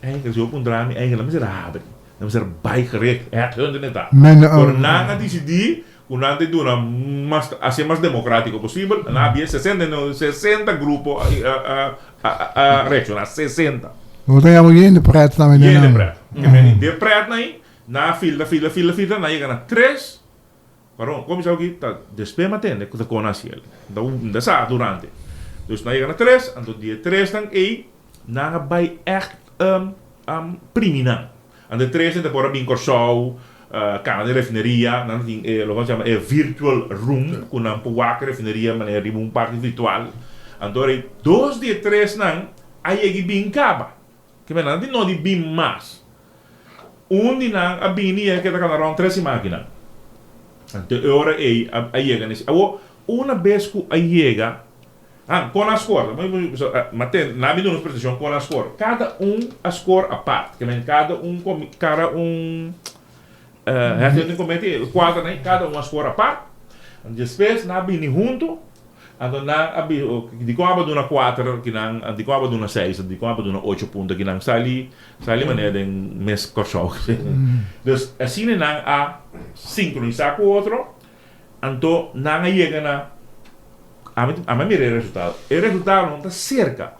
eigenlijk, si bo puntra mi, eigenlijk nan mester habri, nan mester bai gericht, headhunting e ta. Pero nan a disidí ku nan ta duna mas, hasié mas demokratiko posibel, nan a habia sesenta i no, 60 grupo a a a a reakshoná, 60. Bo ta yama yen de pret tambe den Yen de nan. pret. Ke men de pretnan ei, nan a filtra, filtra, filtra, filtra, nan a yega na tres. Paron, kon mi sa oki ta despues mi a tende ku ta kon hasi el. Mi ta sa durante. Dus nan a yega na tres, anto di e tresnan ei nan a bai ègt primi nan. Anto e tresnan ta por a bin Kòrsou, kana den refineria, nan tin e loke nan ta yama e virtual room ku nan por wak refineria manera riba un parti virtual. Anto ora ei dos di e tresnan a yega i bin kaba. Ke men nan tin no di bin mas. Un di nan a bini i a keda kana rònt tres siman akinan. Anto e ora ei a yega na e Awor, una bes ku a yega, ah, kon a skor? Ma ten, nan a bin duna nos presentashon kon a skor. Kada un a skor apart. Ke men kada un komi, kada un headhunting committee, e kuaternan ei, kada un a skor apart. Despues nan a bini huntu. Anto nan a bisa, Dikon abo duna kuater kinan, dikon abo duna seis, dikon abo duna ocho punto kinan? Sali, sali manera den mes Kòrsou. Dus asina nan a sinkronisá ku otro, anto nan a yega na, ami ami a mira e resultado. E resultado no ta serka.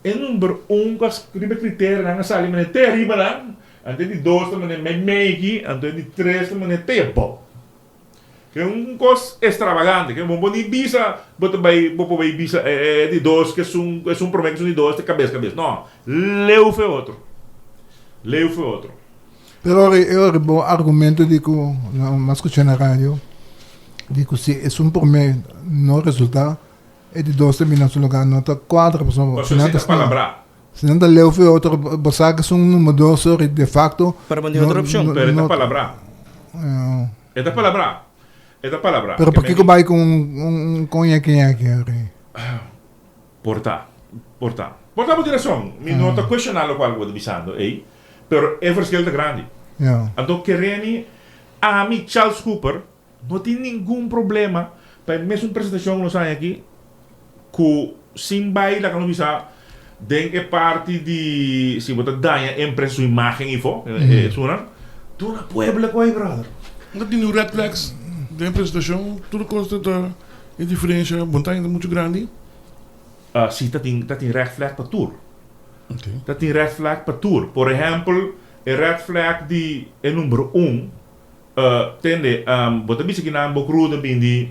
E number un ku a riba e kriterionan a sali manera te ariba nan, anto e di dos ta manera meimei aki, anto e di tres ta manera te abou. Ke un kos estravagante, ke bo ni bisa bo ta bai bo por bai bisa e di dos ke esun esun prome ke esun di dos ta kabes kabes. No, leu fe otro. Leu fe otro. Pero ora e ora bo argumento di ku mi a skucha na radio di ku si esun prome no resulta e di dos ta bini na su lugar no ta kuadra pasobra Pasobra esei ta palabrá. Si nan ta leu for e otro, bo sa ku esun number dos, sorry, de facto. Pero bo no tin otro opshon. Pero e ta palabrá. E ta palabrá. E ta palabrá. Pero pakiko bai ku un kon yeki yeki, sorry? Por ta. Por ta. Por ta bo tin rason. Mi no ta cuestioná locual cu bo ta bisando ey, pero e verschil ta grandi. Anto keremi, ami, Charles Cooper, no tin ningun problema pa e mesun presentacion cu nos haña aki, cu sin bay laga nos bisa den e parti di si bo ta daña e empresa su imagen y fo, esunnan, duna pueblo cu ey, brother. No tin niun red flags den e presentacion, tur cos ta e diferencia, montaña ta mucho grandi. Si, ta tin, ta tin red flag pa tur. Ta tin red flag pa tur. Por ehempel, e red flag di e number un, tende, bo ta bisa kinan bo crudo bin di,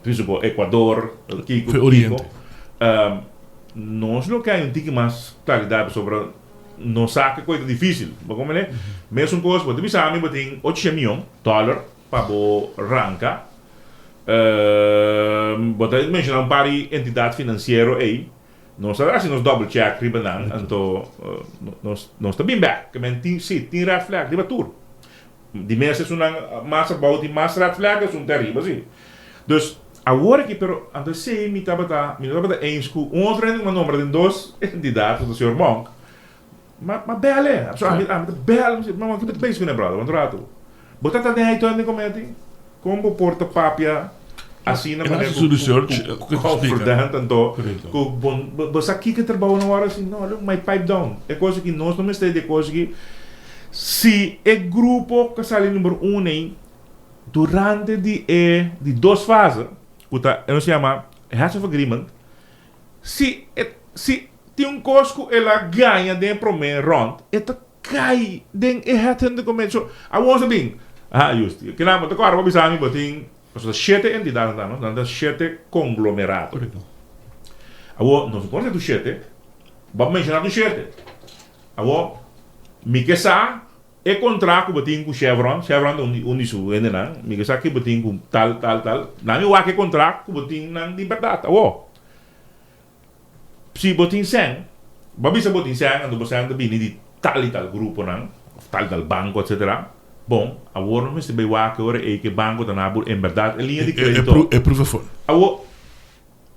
pienso bo, Ecuador, kiko, kiko. Nos lo ke hay un tiki mas claridad pasobra nos sa ke koe ta dificil. Bo comprende? Mesun cos, bo ta bisa mi bo tin ocho miyon dollar pa bo ranca. Bo ta menciona un par di entidad financiero ey. Nos ta haci nos double check riba nan, anto nos nos ta bin bek. Ke men tin, si, tin red flag riba tur. Di mes esunnan mas abou tin mas red flag, esun te ariba, si. Dus, awor aki, pero anto esey mi tabata, mi no tabata eens cu un otro hende cu mi a nombra den dos entidad, cu ta señor Monk. Ma, ma bel e. So, ami, ami ta bel, mi si, mama, ki bo ta bezig ku ne, brother? Want rato. Bo ta ta den hij tuin den cometi? Kon bo por ta papia asina El manera hasi ku, su ku, research, ku ku ta splika. confident anto Correcto. ku bon, bo, bo sa kiko e trabou nan wòrdu hasi? No, look, my pipe down. E kos aki nos no mester di e kos aki. Si e grupo ku a sali number un ei durante di e di dos fase, ku ta, nos yama heads of agreement, Si e si tin un kos ku el a gaña den e promé rònt, e ta kai den e headhunting committee. So, awor nos a bin, aha, Justi, kila bo ta kòrda bo bisa mi bo tin, pasobra ta shete entidatnan ta, no? Nan ta shete konglomerato. Korekto. Awor, nos no konosé tur shete, bo a menshoná tur shete. Awor, mi ke sa E kontra ku bo tin ku Chevron, Chevron ta un di un di su hendenan, mi ke sa ki bo tin ku tal, tal, tal, nan mi wak e kontra ku bo tin nan di bèrdat. Awor, si bo tin sèn, bo a bisa bo tin sèn, anto bo sèn ta bini di tal i tal gruponan, òf tal i tal banko, etsetera. Bon, awor nos mester bai wak e ora ei ku e banko ta na bo en bèrdat e liña di kredito. E prueba for. Awor,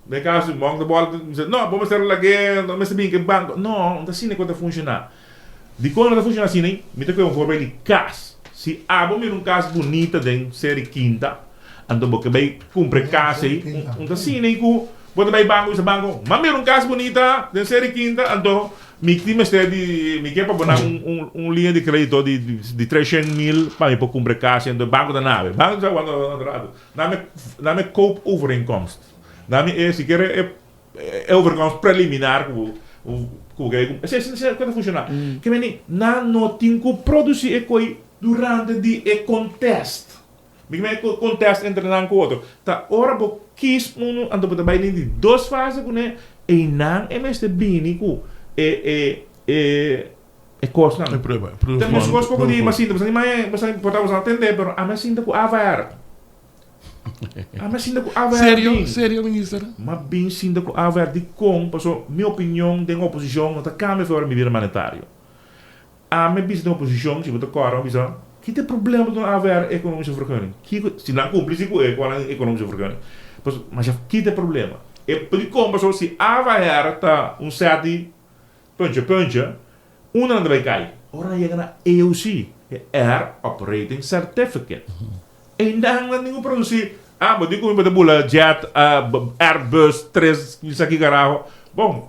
den kaso di Monk ta bòl, mi bisa, no, bo mester lag'é, no mester bini ku e banko. No, no ta asina ku ta funshoná. Dikon no ta funshoná asina? Mi ta kohe un voorbeeld di kas. Si abo mira un kas bunita den Seri Kinta, anto bo ke bai kumpra e kas ei, un ta asina ei ku bo ta bai banko bisa banko, M'a mira un kas bunita den Seri Kinta, anto mi tin mester di, mi ke pa bo nan un un liña di kredito di di treshen mil pa mi por kumpra e kas ei. Anto e banko ta nabe. Banko ta bisa, wanta wanta rato, nami nami e koopovereenkomst, nami e sikiera e E overkomst preliminar ku ku ke esei esei ku ta funshoná. Ke meni nan no tin ku produsí e koi durante di e kontest. Mi ke meni kontest entre nan ku otro. Ta ora bo kis unu anto bo ta bai den di dos fase kuné einan e mester bini ku e e e e kosnan. E prueba, e prueba. Ta meskos poko di masinta bo sa di maña bo sa por ta bo sa tende pero ami a sinta ku AVR. Ami a sinta ku AVR Serio? bin. Serio, minister? M'a bin sinta ku AVR dikon? Paso mi opinion den oposishon no ta kambia for ora mi bira mandatario. Ami a bisa den oposishon, si bo ta kòrda, mi a bisa, ki ta e problema pa duna AVR ekonomische vergunning? Kiko, si nan kumpli si ku e ku nan ekonomische vergunning. Paso, masha ki ta e problema? E dikon? Paso si AVR ta un sèt di puntje puntje, unda nan ta bai kai? Ora nan yega na AOC, e Air Operating Certificate. Einan nan tin ku produsí. Ah, bo di ku mi bo ta bula jet, Airbus tres, mi sa ki karaho. Bon,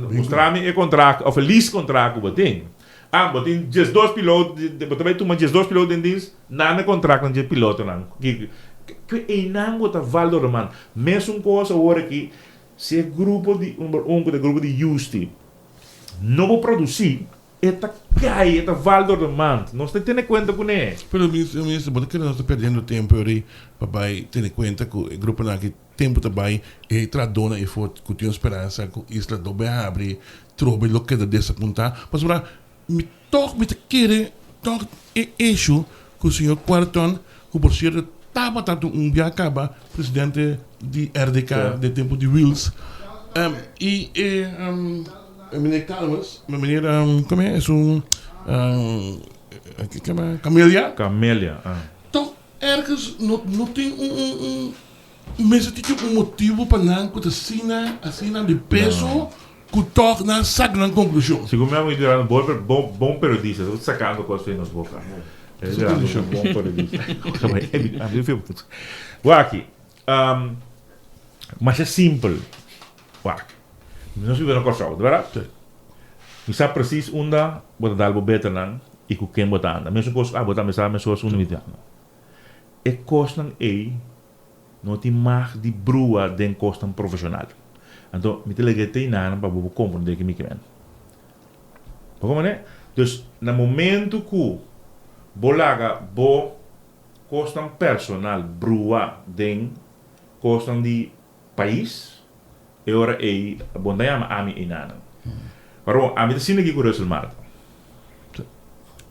mustra mi e kontrakt òf e lease kontrakt ku bo tin. Ah, bo tin diesdos pilot, bo ta bai tuma diesdos pilot den dins, nan e kontraktnan dje pilotonan. Ke einan bo ta valdo roman. Mesun kos awor aki, si e grupo di number un ku ta e grupo di Yusti no bo produsí, E ta cay, e ta val door de mand. Nos ta tene cuenta cune. Pero minister, minister, bo ta kere nos ta perdiendo tempo ori pa bay tene cuenta cu e gruponan aki tempo ta bay e trahadornan efo cu tin un speransa cu isla no bay habri trobe lo keda desapunta pasobra mi tog mi ta kere tog e issue cu señor Cuarton cu por cierto tabata un bia caba presidente di RDK den tempo di Wiels y e. Meneer Calmes, meneer como es un Camelia. Camelia, ah. Toch ergens no no tin un un un mester tin un motibo pa nan cu ta asina asina di peso cu toch nan saca nan conclusion. Segun mi amigo Durano bo bo bon periodista ta sacando cos den nos boca. Durano bon periodista. Wak aki masha simpel wak nos biba na Kòrsou, ta bèrdat? Mi sa presis unda bo ta dal bo beternan i ku ken bo ta anda. Mesun kos ku abo tambe sa meskos unda mi ta anda. E kosnan ei no tin mag di brua den kosnan profeshonal. Anto mi ta lege e teinannan pa bo por komprondé ke mi ke men. Bo komprondé? Dus na momentu ku bo laga bo kosnan personal brua den kosnan di pais, e ora ei bo no ta yama ami einanan. Pero bon, ami ta sinti aki ku Russell Marta.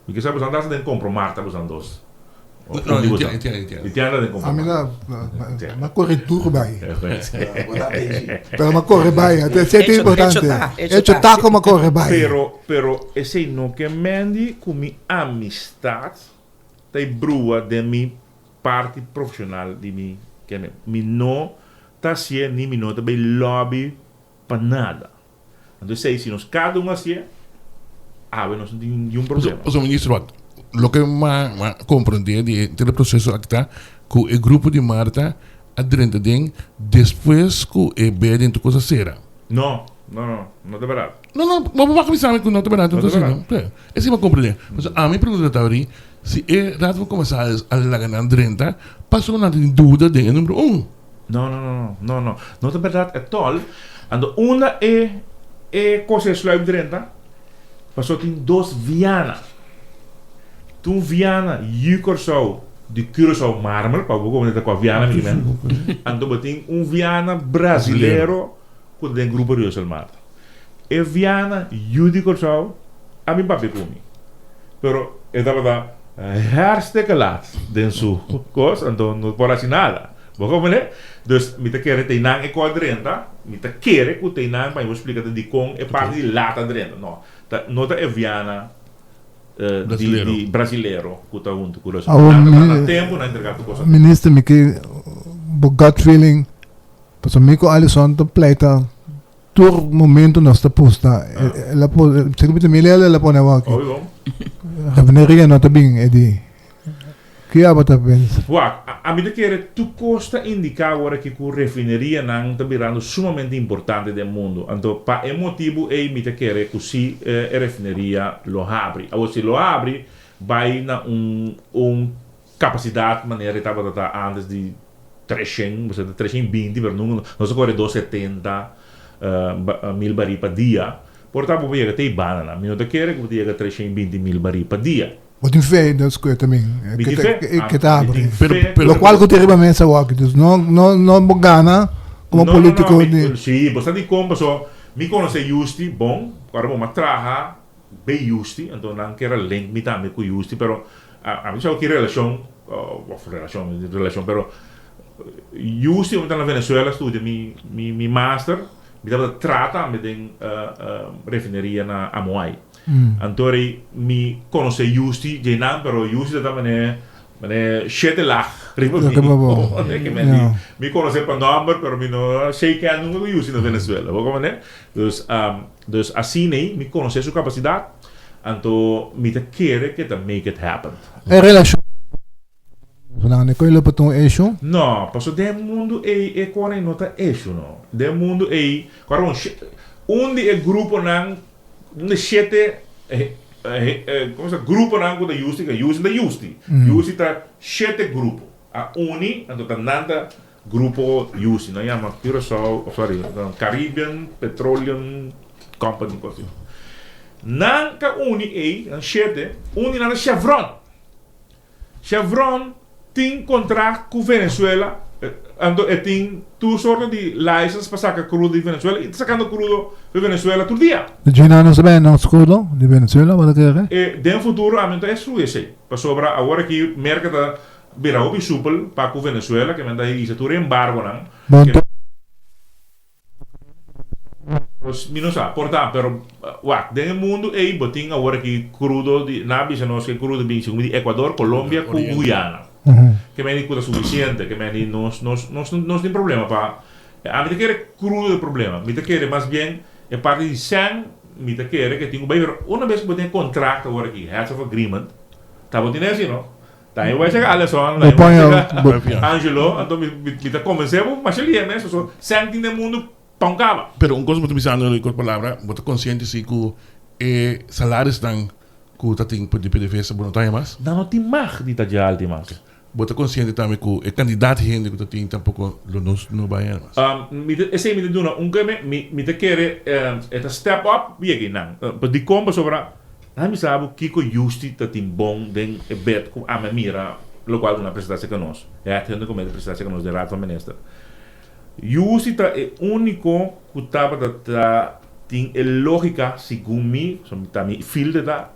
Mi ke sa boso ta den kompro Marta boso dos. No, no, entiendo, entiendo, entiendo. Entiendo den kompro Ami Marta. na, ma kore duro bai. Bo ta bezig. Pero ma kore bai, esei ta Hecho, importante. hecho ta, hecho Hecho ta. ta ku ma kore bai. Pero, pero esei no ke mendi ku mi amistat ta e brua den mi parti profesional di mi kende. Mi no ta hacié ni mi no ta bay lobby pa nada. Anto esey si nos cada un hacié, awe nos no tin niun problema. Pasobra minister wak, loke mi a comprende di henter e proceso aki ta cu e grupo di Marta a drenta den despues cu e bed den tur cos a cera. No, no, no, no ta berdad. No, no, bo wak mi sabi cu no ta berdad. No ta berdad. Sí, esey mi a comprende. Pasobra ami pregunta ta tabata Si e Raad van Commissaris a laga nan drenta, pasobra nan tin duda den e numero un. No, no, no, no, no, no. No ta berdad at all. Anto unda e e cosa e sluip drenta, pasobra tin dos Viana. Tin un Viana yu Corsou di Curaçao Marmer, pa bo comprende ta cua Viana mi men. Anto bo tin un Viana Brasilero cu ta den Grupo Rio Selmar. E Viana yu di Corsou a bin papia cu mi. Pero e tabata hartstikke laat den su kos, anto no por hasi nada. Bo comprende? Dus mi ta kere teinan e kos drenta, mi ta kere ku teinan pa mi por splika ta dikon e parti di laat a drenta. No, ta no ta e Viana di di brasilero ku ta huntu ku Russell. Awor Nan ta mi na tempu nan entrega tur kos. Minister mi ke bo gut feeling pasobra mi ku Alison ta pleita Tur momento nos ta pusta. El a po, segun mi ta mira el a pone awor aki. Obi bon. Refineria no ta bin e di. Ki abo ta pensa? Wak, ami ta kere tur kos ta indiká awor aki ku refinerianan ta birando sumamente importante den mundu. Anto pa e motibu ei mi ta kere ku si e refineria lo habri. Awor si lo habri bai na un un Kapasidat manera e tabata ta antes di treshen, bo sa ta treshen i binti pero nunca nos a kore dos setenta mil barí pa dia. Por ta bo por yega te e banda nan. Mi no ta kere ku bo ta yega treshen i binti mil barí pa dia. Bo tin fe dus ku e ta bin, Mi tin fe. ke ta Mi abri. tin fe. Lokual ku tin riba mesa awor, dus no no no bo gana komo No, no, no, politiko mi, di. si, bo sa dikon paso mi konosé Yusti bon, ora bo a traha Be Yusti, anto nan kier a link mi tambe ku Yusti, pero ami sa ki relashon, of relashon, relashon, pero Yusti ora mi ta na Venezuela studia mi mi master, mi tabata traha tambe den refineria na Amuay. Anto rei mi konosé Yusti dje nan, pero Yusti ta mane mane shete lag riba mi. Mi konosé pa nòmber, pero mi no shake hand nunka ku Yusti na Venezuela, bo komprende? Dus. Dus asin'ey mi conoce su capacidad, anto mi ta kere ke ta make it happen. E relacion Nan e koe lo por ta un issue? No, paso den mundu ey e kone no ta issue no. Den mundu ey, kòrda bon, un di e gruponan, un di shete komo sa, gruponan ku ta Yusti, Yusti ta Yusti, Yusti ta shete grupo a uni, anto ta nan ta Grupo Yusi, nan yama Curaçao, oh sorry, Caribbean Petroleum Company, cos así. Nan ta uni ey, nan shete, un di nan ta Chevron. Chevron tin contract cu Venezuela, anto e tin tur sorto di license pa saca crudo di Venezuela y ta sacando crudo di Venezuela tur dia. De dje nan no sa bende nos crudo di Venezuela, bo ta kere? E den futuro ami no ta exclui esey, pasobra awor aki Merca ta Bira hopi supel pa ku Venezuela ke men ta hisa tur e embargonan Bon ke to. Pues mi no sa, por ta, pero wak, den e mundu ei bo tin awor aki krudo di, nan a bisa nos ku e krudo bin segun mi di Ecuador, Colombia ku Guyana. Ke meni ku ta sufisiente, ke meni nos nos nos nos tin problema pa, ami ta kere krudo ta e problema, mi ta kere mas bien e parti di sèn mi ta kere ke tin ku bai, pero una bes ku bo tin e kontrakt awor aki, heads of agreement, ta bo tin esi no? Ta e bai cheka Aleson, ta e bai cheka Angelo, anto mi mi ta konvensé bo masha lihe mes, pasobra sèn tin den mundu. Pa un kaba. Pero un kos bo ta bisando di kos palabra, bo ta konsiente si ku e salarisnan ku ta tin di PDVSA bo no ta haña mas? Nan no tin mag di ta dje alti mas. Bo ta konsiente tambe ku e kantidat di hende ku ta tin tampoko lo no no bai haña mas? Mi ta esei mi ta duna un keme, mi mi ta kere e ta step up yega einan. Dikon? Pasobra nan bisa bo kiko Yusti ta tin bon den e bed ku ami a mira lokual ku nan a presenta serka nos, e hende ku mi a presenta serka nos den Raad van Minister. Yusi ta e úniko ku tabata ta tin e lógika, segun mi, pasobra ta mi filter ta,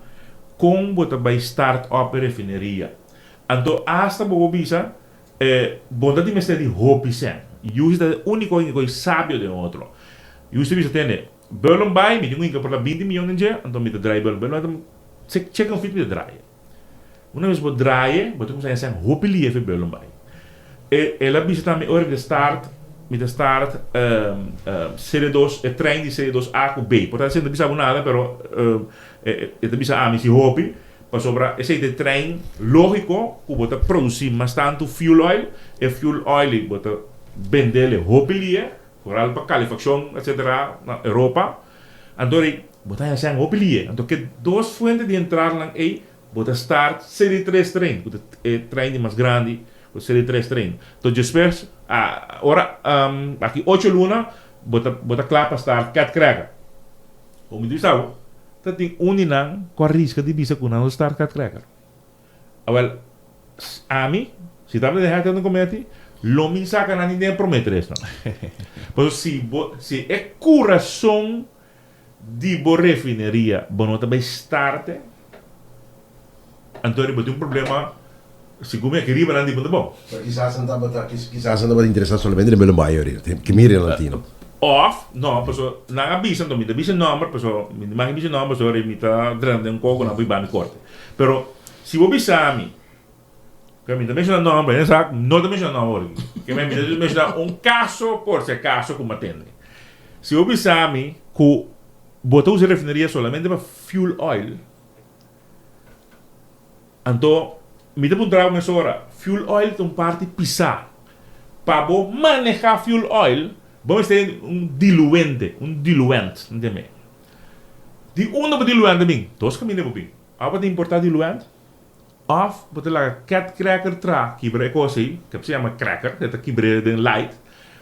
kon bo ta bai start up e refineria. Anto asta bo por bisa, e bo no ta tin mester di hopi sèn. Yusi ta e úniko hende ku e sabio den otro. Yusi ta bisa, tende, Berlin bai, mi tin ku hinka por ta 20 miyon den dje, anto mi ta drai Berlin. Berlin bai ta chek un fit mi ta drai. Una bes bo draie, bo ta kumsa hesei hopi lie fe Berlin bai. E el a bisa tambe ora mi ta start, mi ta start CD dos, e trein di CD dos A ku B. Por ta esei no ta bisa bo nada, pero e ta bisa ami si hopi, pasobra esei ta e trein logiko ku bo ta produsi mas tantu fuel oil, e fuel oil ei bo ta bendele hopi lie, foral pa kalefakshon etsetera na Europa. Anto rei, bo ta haña sèn hopi lie. Anto ke dos fuente di entradanan ei, bo ta start seri tres trein, ku ta e trein di mas grandi, ku ta seri tres trein. Anto despues, ora aki ocho luna, bo ta bo ta kla pa start Cat Cracker. Ku mi ta bisa bo, ta tin un di nan ku a riska di bisa ku nan lo start Cat Cracker. Awel, ami, si tabata den Headhunting Committee, lo mi saca nan di den e prome tresnan. Pasobra si bo, si e curason di bo refineria bo no ta bay starte, anto bo tin un problema, segun mi aki riba nan di bo ta bon. Pero kisas nan tabata, kisas nan tabata interesa solamente den Belombayo ahorita, ke mira nan tino. Of, no, pasobra nan a bisa, anto mi ta bisa e nomber, pasobra mi no mag bisa e nomber, pasobra mi ta drenta den un koko nan por hiba mi korte. Pero si bo bisa mi, ke mi ta menshona nomber, hende sa no ta menshona nomber aki, ke mi ta menshona un kaso por si akaso ku mi a tende. Si bo bisa mi ku bo ta usa refineria solamente pa fuel oil, anto mi ta puntra bo mesora, fuel oil ta un parti pisá. Pa bo maneha fuel oil, bo mester un diluente, un diluent, ntende? Di unda bo diluent ta bin? Dos kaminda bo bin. Of bo ta importá diluent, of bo ta laga cat cracker tra kibra e kos ei, ke se yama cracker, e ta kibr'é den light,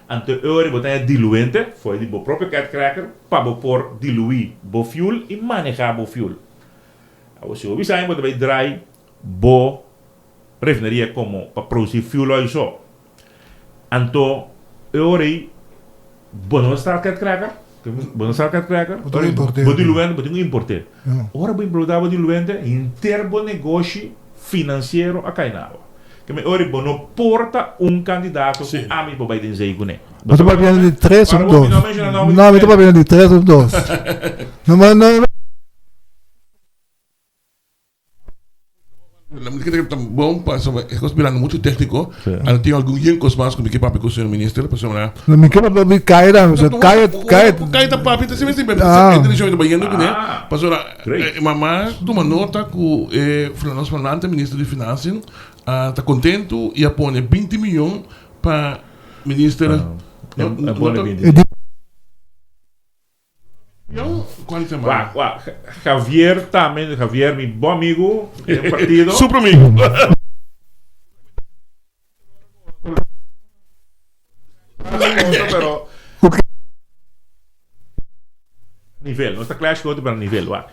anto e ora bo ta haña diluente for di bo propio cat cracker pa bo por diluí bo fuel i manehá bo fuel. Awor si bo bisa bo ta bai drai bo refineria komo pa produsí fuel oil so, Anto e ora ei bo no start cat cracker, bo no start cat cracker, Bo tin ku import'é. bo diluente, bo tin ku import'é. Ora bo importá bo diluente, henter bo negoshi finansiero a kai na awa. Ke men ora ei bo no por ta un kandidato ku ami por bai den zee kuné. Bo ta papiando di tres of dos? No, mi ta papiando di tres of dos. No, no. Mi kere ta bon pasobra e kos birando muchu tékniko. Anto tin algun yen kos mas ku mi ke papia ku señor minister pasobra. No mi ke papia di kaya tambe pasobra kaya kaya. Kaya ta papia ta siempre siempre e direkshon mi ta bayendo kuné pasobra mama tuma nota ku e nos flamante minister di finansien ta kontentu i a pone 20 miyon pa minister. A pone 20. Wak, wak, Javier tambe, Javier mi bon amigu den partido. Super amigu. Pero nivel, no ta clash cu otro pero nivel, wak.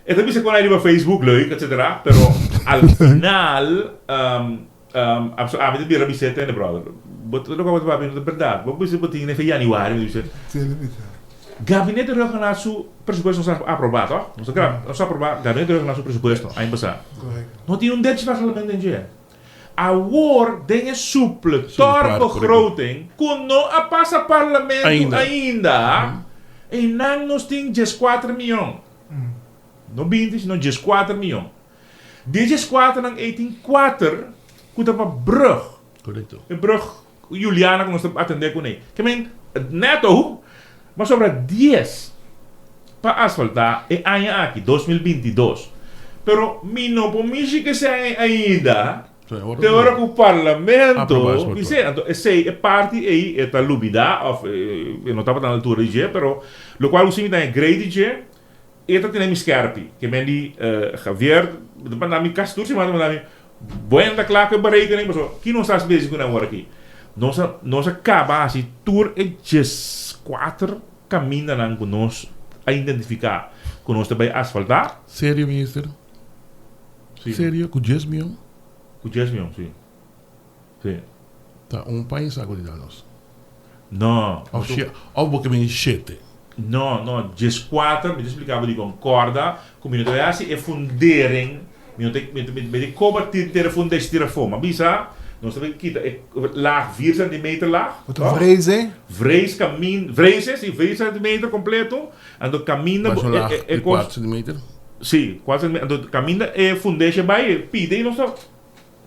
E ta bisa con ai riba Facebook, leuk, etcetera, pero al final Ami ta bira bis'é tende brother, bo ta loke bo ta papia no ta berdad, bo bisa bo tin nefe januari, mi ta bisa, Gabinete Rhuggenaath su presupuesto nos a aproba toh, nos a nos a aproba Gabinete Rhuggenaath su presupuesto aña pasa, no tin un dechi parlement den dje. Awor den e supletor begroting ku no a pasa parlamento ainda. Einan nos tin 14 mion. No 20, sino 14 mion. Di e dieskuaternan ei tin kuater ku ta pa brùg. Korekto. E brùg Juliana ku nos ta atendé kuné. Ke men nèto mas sobra dies pa asfaltá e aña aki, 2022. Pero mi no por mishi ku esei ainda te ora ku parlamento bis'é. Anto esei e parti ei e ta lubidá òf e no tabata na altura di dje, pero lokual ku si mi ta e grei di dje. E ta tene mi skerpi. Ke men di, Javier, bo ta manda mi kasi tur siman ta manda mi, Bo enta kla ku e berekening? Pasobra ki nos ta hasi bezig ku nan awor aki? Nos a nos a kaba hasi tur e 14 kamindanan ku nos a identifiká ku nos ta bai asfaltá. Serio, minister? Si. Serio? Ku dies mion? Ku dies mion, si. Si. Ta un pais agu di da nos. No. Of of bo ke bini shete. No, no, 14, mi ta splika bo dikon. Kòrda ku mi no ta bai hasi e fundering, mi no ta, mi ta, mi ta koba tira e fundeshi tira afó. Mi a bisa, nos ta bai kita e laag vier centimeter laag, Bo ta vreze? Vrees kamin, vreze, si, vier centimeter kompleto. Anto kaminda bo, e, laag e, e di kos. kuater centimeter? Si, kuater centimeter. Anto kaminda e fundeshi a bai, e pida i nos ta.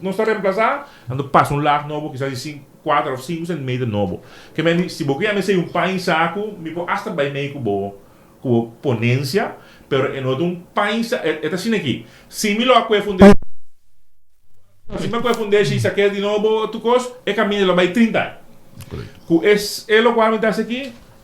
Nos ta remplasá, anto pasa un laag nobo kisas di sinku, kuater òf sinku sentimeter nobo. Ke men di, si bo ke yama esei un paña saku, mi por asta bai mei ku bo ku bo ponensia, pero e no ta un paña sa, e ta asina aki, si mi lo a kue fundeshi, si mi a kue fundeshi i sak'é di nobo tur kos, e kaminda lo bai 30 aña. Ku es e lokual mi ta hasi aki,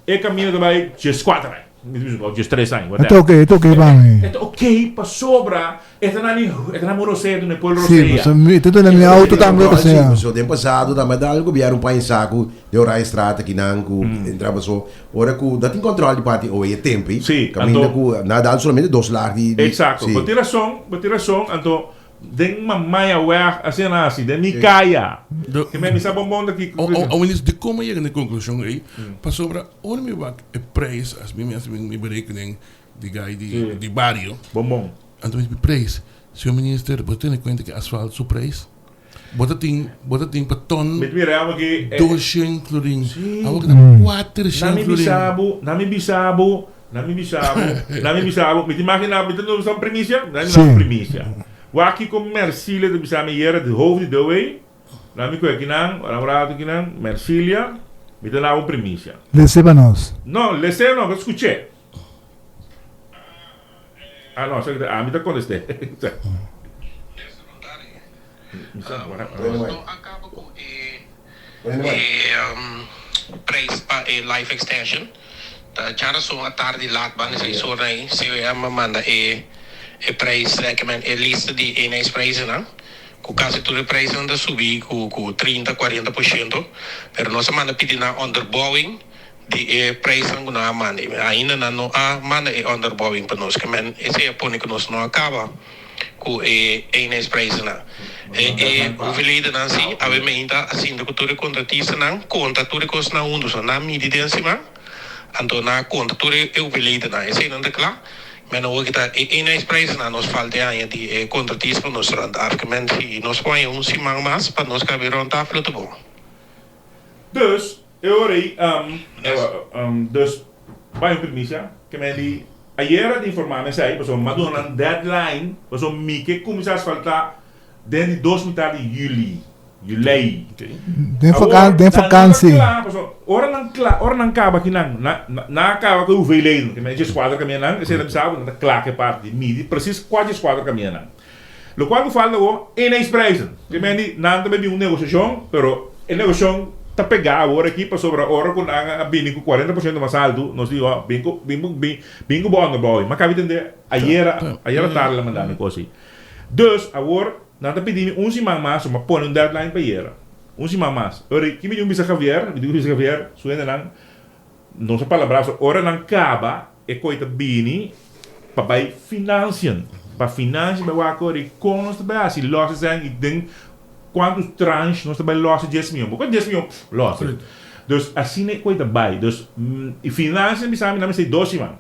E camino ta bai 14 aña. Mi ta bisa bo 13 aña, E ta whatever. oké, e ta oké pa mi. E ta oké pasobra e ta na mi, e ta na mi rosea, na mi pueblo Sí, rosea. pasobra mi ta duna mi auto tambe rosea. Sí, pasobra den pasado tambe a dal gobierno un paña saku den Oranjestraat akinan ku entra paso ora ku no tin control di parti oe e tempo ei. Sí, Caminda anto. ku nan a dal solamente dos laag di, di, Exacto. sí. Bo tin rason, bo tin rason, anto Den mamaya weg asina nan hasi, den mi kaya. Ke men mi sa bon bon ta ki. O minister, di kon mi a yega na e konklushon ei? Pasobra ora mi wak e prijs, as mi hasi mi berekening di gai di bario. Bon bon. Anto mi di prijs, señor minister, bo ta tene kuenta ku asfalt su prijs? Bo ta tin, bo ta tin pa ton Mi ta mira amo ki. 200 florin. Awor ki ta 400 Na mi florin. bisa bo, na mi bisa bo, na mi bisa bo, na mi bisa bo. Mi ta imagina, mi ta duna un primisia? Na mi duna un primisia. Wak kiko Mercilia ta bisa mi ayera di hoofd di DOE. Na mi koe akinan, ora un rato akinan, Mercilia, mi ta duna bo un primisia. Lese pa nos. No, lese no, pero skuch'é. Ah, no, esaki ta, ami ta kontest'é. No a caba cu e prijs pa e life extension. Ta djarason atardi laat banda seis ora ei COM a manda e prijs, e lista di eenheidsprijzennan, cu casi tur e prijsnan ta subi cu 30, 40%, pero nos a manda pidi nan onderbouwing di e prijsnan cu nan a manda. Ainda nan no a manda e onderbouwing pa nos, esey a pone cu nos no a caba. Ku e eenheidsprijzennan. E e hoeveelhedennan si, awe meinta a sinta ku tur e kontratistanan konta tur e kosnan huntu. So nan midi den siman, anto nan a konta tur e hoeveelhedennan. Eseinan ta kla. Men awor ki ta e eenheidsprijzennan nos falta e aña di e kontratista pa nos rond af. Ke men si nos por haña un siman mas pa nos kabe rond af lo ta bon. Dus, e ora ei, dus, bai un primisia, ke men di, ayera di informá mi esei, pasobra mi a duna nan deadline, pasobra mi ke kuminsá asfaltá den di dos mitar di juli, julei. Den Awor, den nan no ta vakansi. kla, pasobra ora nan kla, ora nan kaba aki nan, nan, nan a kaba ku e hoeveelheden, ke men dje skuadra kaminda nan, esei ta bisa bo, nan ta kla ku e parti di midi presis kua dje skuadra kaminda nan. Lokual ku falta awor, eenheidsprijzen. Ke men di, nan ta bai bin un negosiashon, pero e negosiashon ta pegá awor aki pasobra ora ku nan a bini ku 40% mas altu, nos di, oh, bin ku, bin bin, bin ku bo onderbouwing. Ma kabi tende ayera, ayera tardi el a manda mi kos ei. Dus, awor, nan ta pidi mi un siman mas, so mi a pone un deadline pa ayera. Un siman mas. Ora, ki mi di un bisa Javier, mi di un bisa Javier, su hendenan, nos a palabrá, so ora nan kaba, E koe ta bini pa bai financian, pa financia bai wak ora i kon nos ta bai hasi los esei i den kuantu tranche nos ta bai los e dies mion. Bo koe dies mion pff los e. Dus asina e koe ta bai. Dus i financian bisa mi nan mester dos siman.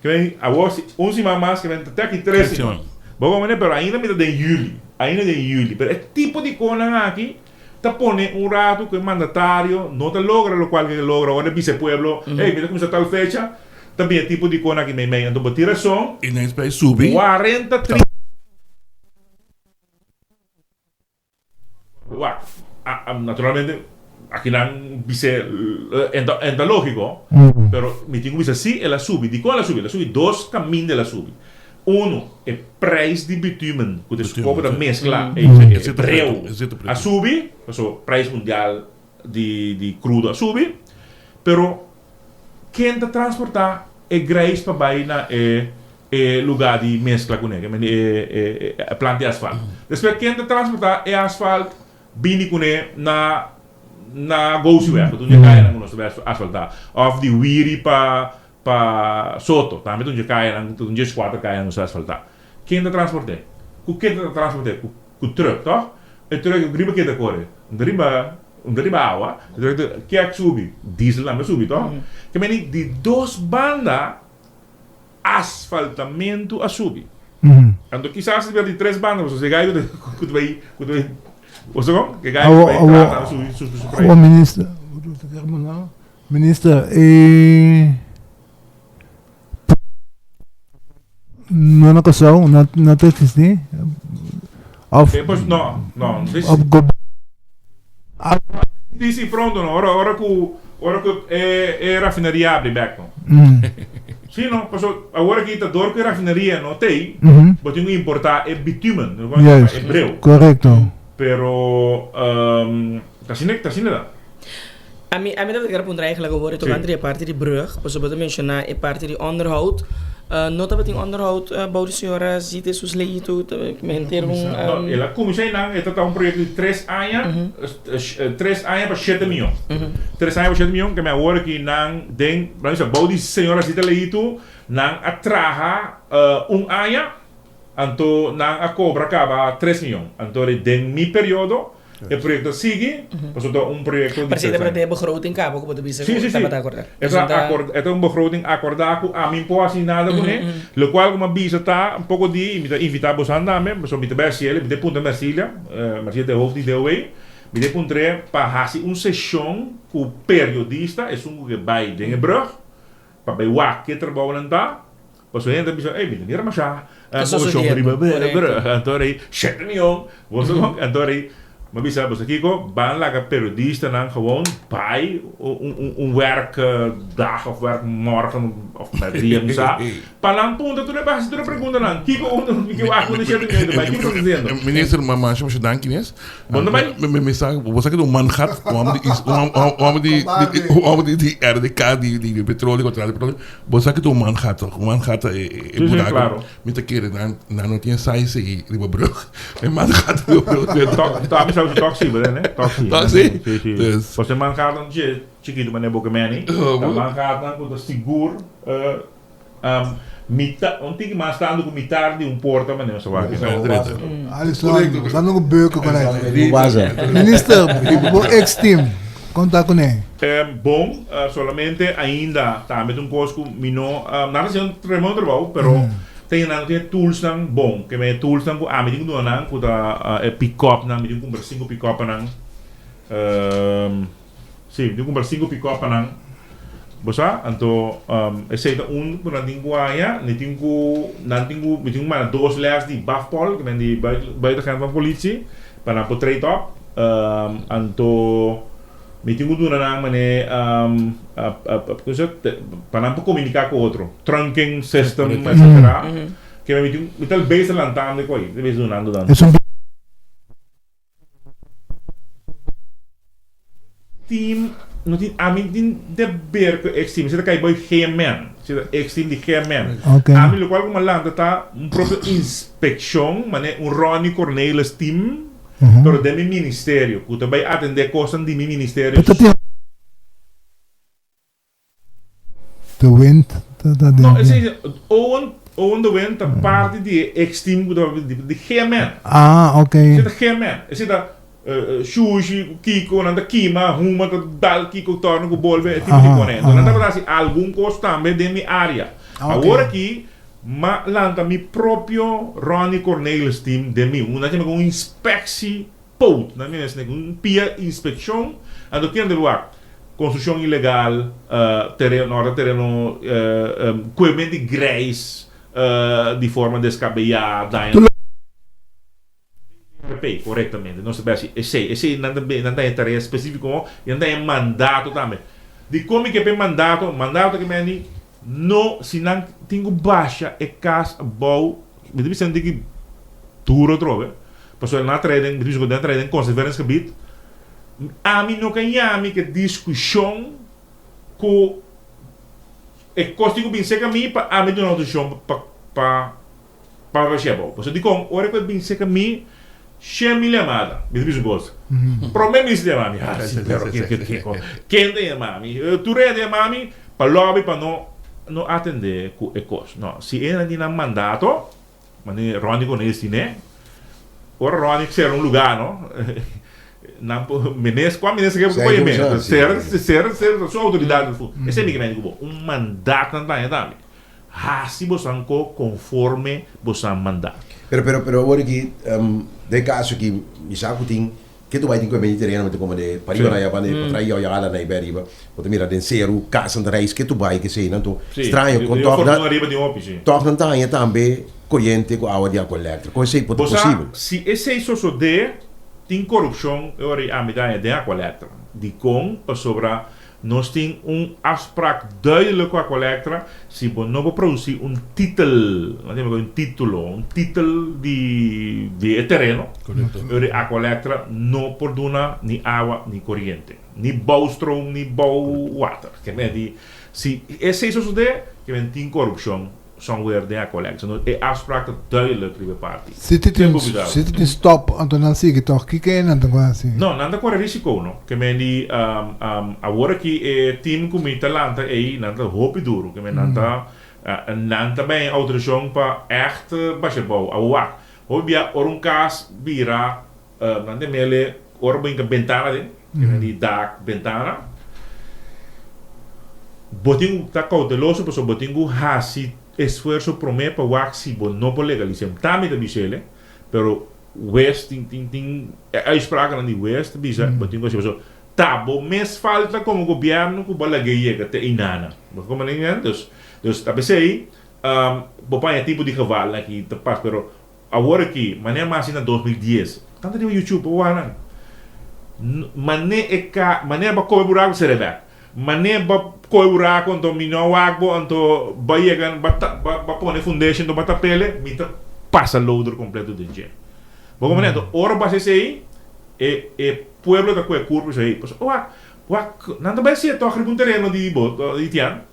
Ke men awor si un siman mas ke men ta te aki tres siman. Bo comprende? Pero ainda mi ta den juli, ainda den juli. Pero e tipo di konan aki ta pone un rato ku e mandatario no ta logra lokual ke logra ora e bisa e pueblo, ey mi ta kuminsá tal fecha. Ta bin e tipo di kon aki meimei. Anto bo tin rason. E nijsprijs subi. Cuarenta tri. Wak, naturalmente akinan bis'é en ta en ta lógiko, pero mi tin ku bisa si el a subi. Dikon el a subi? El a subi dos kaminda el a subi. Uno, e prijs di bitumen ku ta eskopo ta meskla e e breu a subi, pasobra prijs mundial di di krudo a subi, pero ken ta transportá e grijs pa bai na e e lugá di meskla kuné, ke men e e plant di asfalt. Despues ken ta transportá e asfalt bini kuné na na Gosiweg, ku ta un dje kayanan ku nos ta bai asfaltá, òf di Wiri pa pa Soto, tambe ta un dje kayanan, ta un dje skuater kayanan ku nos ta asfaltá. Ken ta transport'é? Ku ke ta transport'é? Ku ku trùk, tòg? E trùk riba ke ta kore? Un ta riba un ta riba awa, e trùk ta ke a subi? Diesel tambe a subi, tòg? Ke men di dos banda. Asfaltamentu a subi. Anto kisas si di tres banda pasobra si e gai ku ta bai ku ta bai bo sa kon? E gai ku ta bai trata a subi su su prijs. Awor minister, minister e no na Kòrsou no no ta eksistí òf E pos no no òf Si si pronto no ora ora ku ora ku e e rafineria abri bek no. Si no paso awor aki ta dor ku e rafineria no tei bo tin ku importa e bitumen Juist e breu. Korekto. Pero ta asina ta asina ta. Ami ami tabata kier puntra eigenlijk awor tocante di e parti di brug pasobra bo ta menciona e parti di onderhoud. No tabatin onderhoud bou di señora Zita sus leyito henter un. No, el a cuminsa einan, e ta ta un proyecto di tres aña, tres aña pa shete miyon. Tres aña pa shete miyon, keme awor aki nan den, laat mi bisa, bou di señora Zita Leito, nan a traha un aña, anto nan a cobra caba tres miyon. Anto den mi periodo, E proyecto a sigui, pasobra ta un proyecto di Parece tres tabata aña. den begroting caba cu bo ta bisa Sí, cu sí, sí. tabata acorda. E ta acorda, e ta un begroting acorda cu ami por haci nada cune. Locual cu mi a bisa ta un poco di, y mi ta invita boso tambe, pasobra mi ta bay haciel, mi ta puntra Mercilia, Mercilia ta e hoofd di DOW, mi ta puntr'e pa haci un sesion cu periodista, esun cu ke bay den e brug, pa bay wak ke trabounan ta, Pasobra hende ta bisa, ey, mi ta mira masha Ta moveshon sosodiendo, riba korekto. brug. Anto rei, shete mion. Bo sa kon? Anto rei, mi a bisa, bo sa kiko? Ban laga periodistanan gewoon bai un un un werkdag of werkmorgen of merdia, mi sa, pa nan puntra tur e hasi tur e preguntanan. Kiko un mi ke wak unda shete mion ta bai? Kiko ta sosodiendo? Minister, ma masha masha danki mes. Bo no bai? Mi mi sa, bo sa ke ta un man gat, un homber di un homber di un homber di di RDK di di petroleo, kontrakt di petroleo. Bo sa ki ta un man gat toch? Un man gat ta e Sí, sí, buraco. claro. Mi ta kere nan nan no tin size ei riba brug. E man gat riba brug. Tok, tok, mi sa usa tok sí, berde, ne? Tok sí. Tok sí? Sí, sí. Dus. Pasobra e man gat nan dje chikitu manera boca meni. Oh, Ta bo. man gat nan ku ta sigur eh, um, mita, un tiki mas tantu ku mitar di un porta manera sa wak. Drenta. Alessandro, sando ku beuke correct. Di base. Minister, bo ex team, kon ta kuné? Bon, solamente ainda tambe ta un kos ku mi no, nan ta hasiendo un tremendo trabou, pero te nan no tin e toolsnan bon, ke men e toolsnan ku ami tin ku duna nan ku ta e pick-upnan, mi tin ku kumpra sinku pick-upnan, si, mi tin ku kumpra sinku pick-upnan, bo sa, anto esei ta un ku nan tin ku haña, mi tin ku, nan tin ku, mi tin ku manda dos lès di bafpol, ke men di buitenagent van politie, pa nan por trade op, anto. Mi tin ku duna nan manera pa nan por komuniká ku otro, trunking system etcetera. Ke mi tin mi ta bezig lantando e koi, mi ta bezig dunando nan. Team no tin ami tin deber ku ex team, esei ta kai boi GMN, esei ta ex team di GMN. Ami lokual ku mi a lanta ta un propio inspekshon manera un Ronnie Cornelis team. Pero den mi ministerio, ku ta bai atendé kosnan di mi ministerio. De Wind ta ta den. No, esei Owen, Owen de Wind ta parti di e ex team ku ta di di GMN. Ah, ok. Esei ta GMN. Esei ta Shushi ku Kiko, nan ta kima, huma ta dal Kiko tòrnu ku bolbe, e tipo di kos. Enton nan tabata hasi algun kos tambe den mi área. Awor aki. M'a lanta mi propio Ronnie Cornelis team den mi un, nan chama un inspectie poot, nan mira esne un pia inspeccion, anto kier nan debe wak? Konstrukshon ilegal, tereno, ora tereno kuement di grijs di forma deskabeyá, daña. BRP, korektamente. Nos ta bai hasi esei. Esei nan ta nan ta e tarea spesífiko i nan ta e mandato tambe. Dikon mi ke p'e mandato? Mandato ke men di no si nan tin ku basha e kas abou, mi ta bisa nan tin ki duro atrobe, pasobra nan a trae den, mi ta bisa ku nan a trae den conserveringsgebied. Ami no ka yami ke diskushon ku e kos tin ku bin serka mi pa ami duna outorisashon pa pa pa bash'é abou. Pasobra dikon ora ku e bin serka mi shen mil yamada, mi ta bisa bos, prome minister ta yama mi, ah si pero ke ke kiko, ken ta yama mi, tur hende ta yama mi pa lòbi pa no no atendé ku e kos. No, si e nan tin nan mandato, Mane Ronnie kono e sine. Ora Ronnie sera un lugar no, nan por menes kua menes ke por e menes. Sera sera sera su autoridad fu. Esei mi ke mende ku bo. Un mandat nan taña tambe. Hasi bosan ko konforme bosan mandat. Pero pero pero awor aki den kaso aki mi sa ku tin Ke tu bai tin ku e medio tereno bo ta kome de pariba na ya banda patras ya ya ala na ibe ariba bo ta mira den seru kasan ta reis ke tu bai ke eseinan to straño kon tòg nan tòg nan ta haña tambe koriente ku awa di Aqualectra kon esei por ta Bo sa posibel? si esei sosodé tin korupshon e ora ei ami ta haña den Aqualectra dikon pasobra Nos tin un afspraak duidelijk cu Aqualectra, si bo no por produci un titel, no tin un titulo, un titel di di e tereno, ora Aqualectra no por duna ni awa ni coriente, ni bouwstroom ni bouwwater. Ke men di si esey sosode, ke men tin corupcion somewhere den Aqualectra. No, e afspraak ta duidelijk riba e parti. Si ti tin, Tempo bidado. si ti tin stop, anto nan sigui toch? Kiko e nan ta ku hasi? No, nan ta kore risiko no. Ke men di awor aki e team ku mi ta lanta ei, nan ta hopi duru. Ke men nan ta nan ta bay outorishon pa ègt basha bou. Awor wak, hopi bia ora un kas bira nan ta mele ora bo hinka bentana den, ke men di dak bentana, bo tin ku ta kouteloso pasobra bo tin ku hasi esfuerso promé pa wak si bo no por legalis'é. Tambe ta bis'el, pero wes tin tin tin e uitspraaknan di wes ta bisa bo tin ku hasi pasobra ta bo mes falta komo gobièrnu ku bo a lag'é yega te einana. Bo komprende mi? Dus dus ta p'esei bo paña tipo di gevalnan aki ta pas pero Awor aki, manera mas na 2010, tanta riba YouTube bo wak nan. Mane e ka, manera bo kobe buraco sere bek. Mane bo kobe buraco anto mi no wak bo anto bo yega bo ta bo pone foundation anto bo ta pele, mi ta pasa loader completo den dje. Bo comprende? Anto ora bo hasi esey e e pueblo ta koe curpa esey. Pasobra wak wak nan ta bai hacié toch riba un tereno di bo di tian.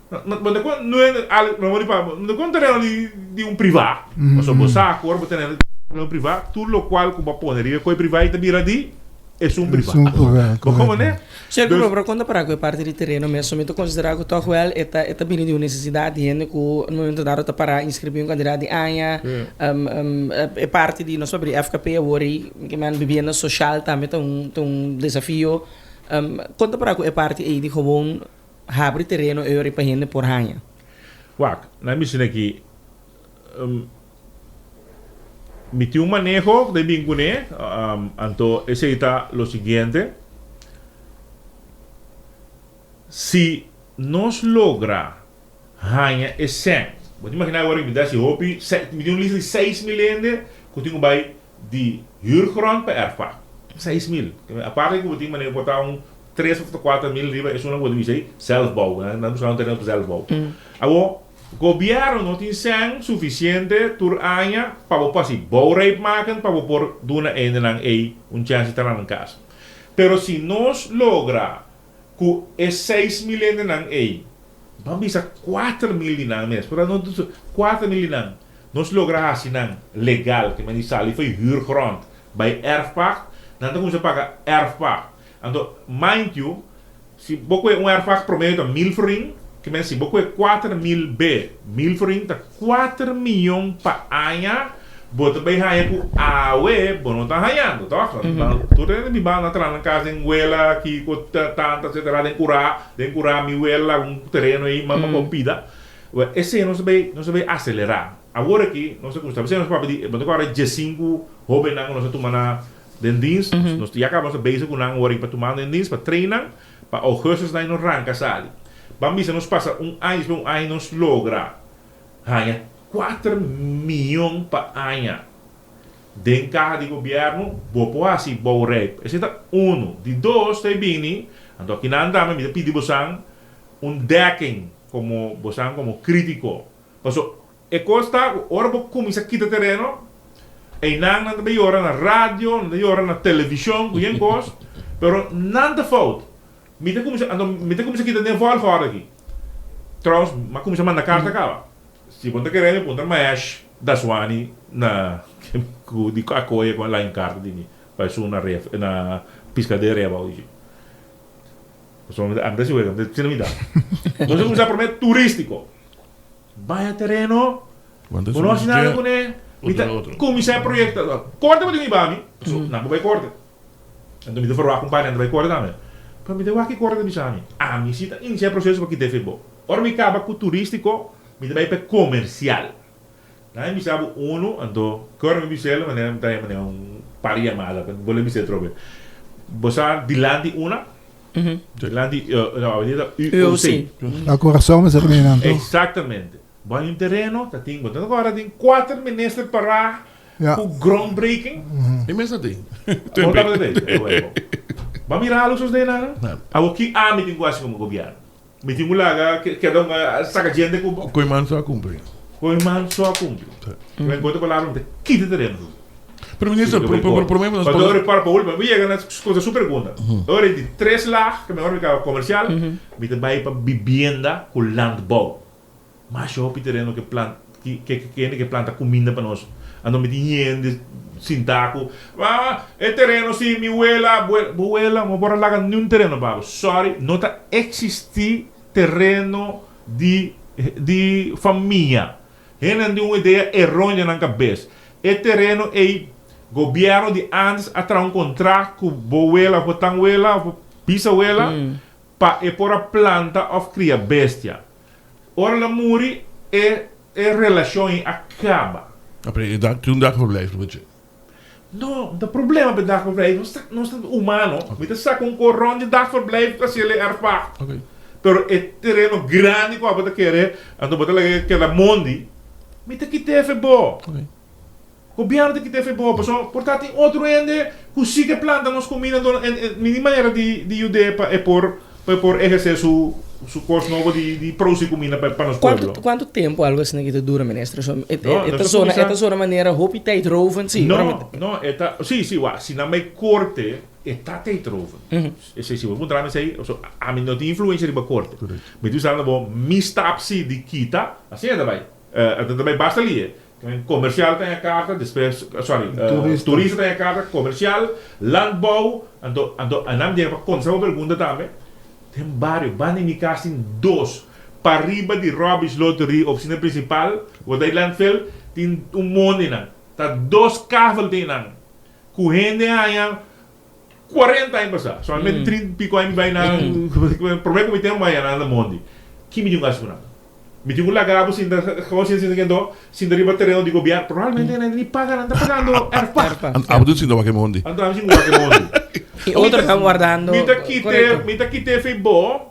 Bo ta kon no al no di pa bo ta kon tereno di di un privá. Pasobra bo sa ku ora bo tene tereno privá tur lokual ku bo a pone riba e koi privá ei ta bira di esun privá. Esun privá, Bo komprende? Sierto, Dus pero pero kon ta para ku e parti di tereno mes? Mi ta konsiderá ku tòg wèl e ta e ta bini di un nesesidat di hende ku na momento dado ta para inskribí un kantidat di aña. E parti di nos papia di FKP awor ei ke men bibienda soshal tambe ta un ta un desafio. Kon ta para ku e parti ei di gewoon Habri tereno eori pa hende por haña. Wak, nan mi sina aki, mi tin un maneho ku ta bin kuné, anto esei ta lo siguiente, si nos logra haña e sèn, bo ta imaginá awor mi ta hasi hopi, mi tin un lista di 6000 hende ku tin ku bai di huurgrond pa erfpacht. 6000. Aparte ku bo tin manera por ta un tres of 4000 riba esunnan ku bo ta bisa ei zelfbouw. Nan ta buskando tereno pa zelfbouw. Awor, gobièrnu no tin sèn sufisiente tur aña pa bo por hasi bouwrijp maken pa bo por duna hendenan ei un chèns di traha nan kas. Pero si nos logra ku e 6000 hendenan ei, ban bisa 4000 di nan mes, pero no 4000 di nan, nos logra hasi nan legal, ke men di sali for e huurgrond bai erfpacht, nan ta kuminsá paga erfpacht. Anto, mind you, si bo koe un erfpacht promedio ta mil florin, ke men si bo koe 4000 be mil florin ta kuater miyon pa aña bo ta bay haña ku awe bo no ta hañando, tòg? Tur hende biba na traha nan kas den wela, kiko, tanta, etcetera, den kurá, den kurá mi wela un tereno ei, mama kon pida. Wèl, esei nos ta bay, nos ta bay aselerá. Awor aki nos ta kuminsá, p'esei nos papia di, bo ta kòrda 15 hóbennan ku nos a tuma na den dienst, nos ya kaba nos ta bezig ku nan awor aki pa tuma nan den dienst, pa train nan. Pa augustus nan no ranka sali. Ban bisa nos pasa un aña despues un aña nos logra haña kuater miyon pa aña den kaha di gobièrnu, bo por hasi bouwrijp. Esei ta unu. Di dos ta e bini, anto akinan tambe mi ta pidi bosan un dekking komo bosan komo kritiko. Paso E kos ta ku ora bo kuminsá kita tereno, einan nan ta bai yora na radio, nan ta yora na televishon ku yen kos, pero nan ta fout. Mi ta kuminsá, anto mi ta kuminsá kita den volgorde aki. Trouwens, mi a kuminsá manda karta kaba. Si bo no ta kere mi puntra Mahesh Daswani na ku di Akoya ku a laña un karta di mi pa esun na ref na Piscader Rebao disi. Pasobra mi ta, ami ta siwega, mi ta sinti mi ta. Nos a kuminsá promé turístiko. Baña tereno, bo no hasi nada kuné, mi ta kuminsá e proyekto. Korte bo tin ku hiba mi, pasobra nan por bai korte. Anto mi ta ferwagt ku un par di nan ta bai korte tambe. Pero mi ta wak ki korte ta bisa mi. Ami si ta inisiá e proseso pa kita e fei bo. Ora mi kaba ku turístiko, mi ta bai pa e komersial. Nan a bisa bo unu, anto ke ora mi bisa el, manera mi ta haña manera un par di yamada, bo lo bisa atrobe. Bo sa dilanti una? Dilanti no avenida UOC. Na Curaçao mester bini nan tur. Exactamente. Bo hay un tereno ta tin bo ta acorda tin cuater minister para cu groundbreaking. E mes ta tin. Bo tabata tin. Bo a mira algo sos den nan? Awor ki ami tin cu haci como gobierno? Mi tin cu laga keda un saca djente cu bo. Koiman so a cumpli. Koiman so a cumpli. Cu en otro palabra mi ta kita tereno su. Pero minister, prome nos por. Ora para pa ultimo, mi yega na contesta su pregunta. Ora di tres laag, ke mehor mi caba comercial, mi ta bay pa bibienda cu landbouw. Masha hopi tereno ke plant ke ke hende ke planta kuminda pa nos. Anto mi tin hende sintá ku, Ah, e tereno si mi wela, abuela. Bo wela no por a laga niun tereno pa bo. Sorry, no ta eksistí tereno di di famia. Hendenan tin un idea eróneo nan kabes. E tereno ei, gobièrnu di ántes a traha un kontrakt ku bo wela òf bo tanwela òf bo bisawela pa e por a planta òf kria bestia. Ora el a muri, e e relashon ei a kaba. A pero e dak tin un dagverblijf riba dje. No, no ta problema pa e dagverblijf. Nos ta nos ta humano. Mi ta saka un kos rond dje dagverblijf ta hasiel e erfpacht. Pero e tereno grandi ku abo ta kere, anto bo ta laga e keda mondi, mi ta kit'é efe bo. Gobierno ta kita efe bo, pasobra por ta tin otro hende cu si ke planta nos comida, anto mi tin manera di di yud'é pa e por pa e por eherce su su cos nobo di di produci comida pa pa nos pueblo. Cuanto cuanto tempo algo asina ki ta dura minister? So e No, e nos ta a zona e cuminsa ta zona manera hopi tijdrovend si ora mi No, no e ta si si wak si nan bay corte e ta tijdrovend. Esei si bo puntra mi esei pasobra ami no tin influencia riba corte. Mi ta bisa bo mi stap si di kita asina ta bay ta bay basta lie. Comercial ta ña carta, despues, sorry, turista ta ña carta, comercial, landbouw, anto, anto nan yega pa contesta bo pregunta tambe, den bario, banda di mi cas tin dos, pariba di Robbie's Lottery, oficina principal, bo ta e landfill, tin un mondi nan, ta dos kavel tin nan, cu hende haña cuarenta aña pasa, solamente trinta y pico aña mi bay nan, prome cu mi tempo haña nan na mondi, ki mi tin cu haci cu nan? Mi tin ku laga bo sinta gewoon sinta sinta kendo sinta riba tereno di gobièrnu. Probablemente nan ni paga, nan ta pagando erfpacht. Anto abo tin sinta wak e mondi. Anto ami sinta wak e mondi. I otro ta wardando. Mi ta kite, mi ta kite fei bo,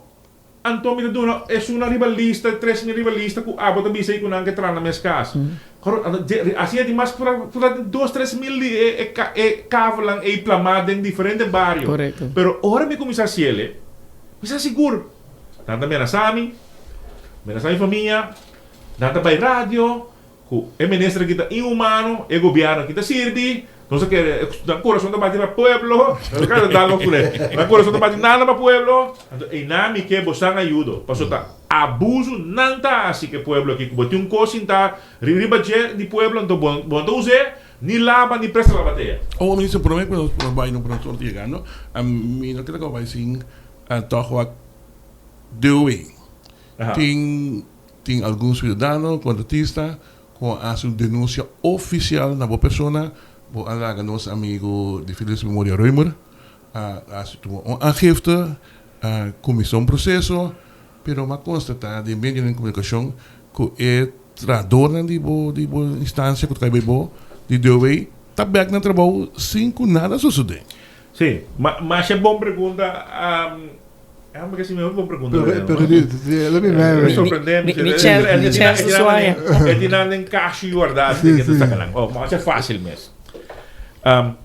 anto mi ta duna esunnan riba lista, 3000 riba lista ku abo ta bisa ei ku nan ke traha na mes kas. Asina tin mas ku dos 3000 di e e kavelnan ei plamá den diferente bario. Pero ora mi kuminsá hasiel, mi sa sigur nan ta menasá mi. Menasá mi famia, nan ta bai radio ku e minister aki ta inhumano, e gobièrnu aki ta sirbi, nos a kere, nan kurason ta bati pa pueblo, nan ta dal nos kuné, nan kurason ta bati nada pa pueblo, anto einan mi ke bosan ayudo, pasobra ta abuso nan ta hasi ku e pueblo aki, ku bo tin un kos sintá riba dje di pueblo, anto bo no ta us'é, ni laba ni presta labatea. Owo minister, prome ku nos bai no nos ta yegando, mi no kere ku bai sin tòg wak. Dewey. Tin tin algun ciudadano, contratista, cu a haci un denuncia oficial na bo persona, bo a laga nos amigo di feliz memoria Römer a haci tuma un aangifte, a cuminsa un proceso, pero mi a constata den medionan di comunicacion cu e trahadornan di bo di bo instancia cu ta cay bay bo di Dewey ta bek na trabou sin cu nada a sucede. Sí, masha bon pregunta. Ja, maar si mi bon pregunta. Pero pero di di lo mi Me me. sorprende. Ni ni chance ni chance su aña. E tin nan den kashi guardá Sí, que sí. saca nan. Oh, maar het fácil mes. Um,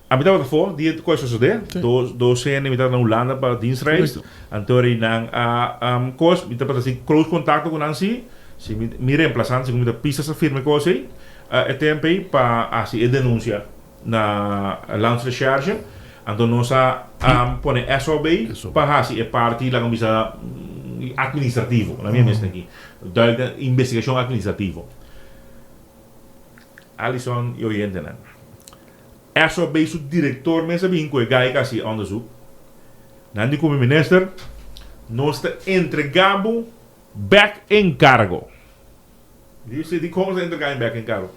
a mi tabata afó, dia ku a sosodé, dos dos hende mi tabata na Hulanda pa dienstreis, anto ri nan a um, kos, mi tabata si close contacto ku nan si, si mi, mi reemplazante, segun mi ta pisa sa firme kos ei, e tempo ei pa hasi e denuncia na Landsrecherche, anto nos a pone SOB pa hasi e parti laga bisa administrativo, na mi mes aki, duidelijk investigashon administrativo. Alison y oyentenan, SOB su director mes a bin cu e guy cu a haci onderzoek, nan di cu mi minister, nos ta entrega bo bek encargo. Di si dikon nos ta entregá en bek enkargo?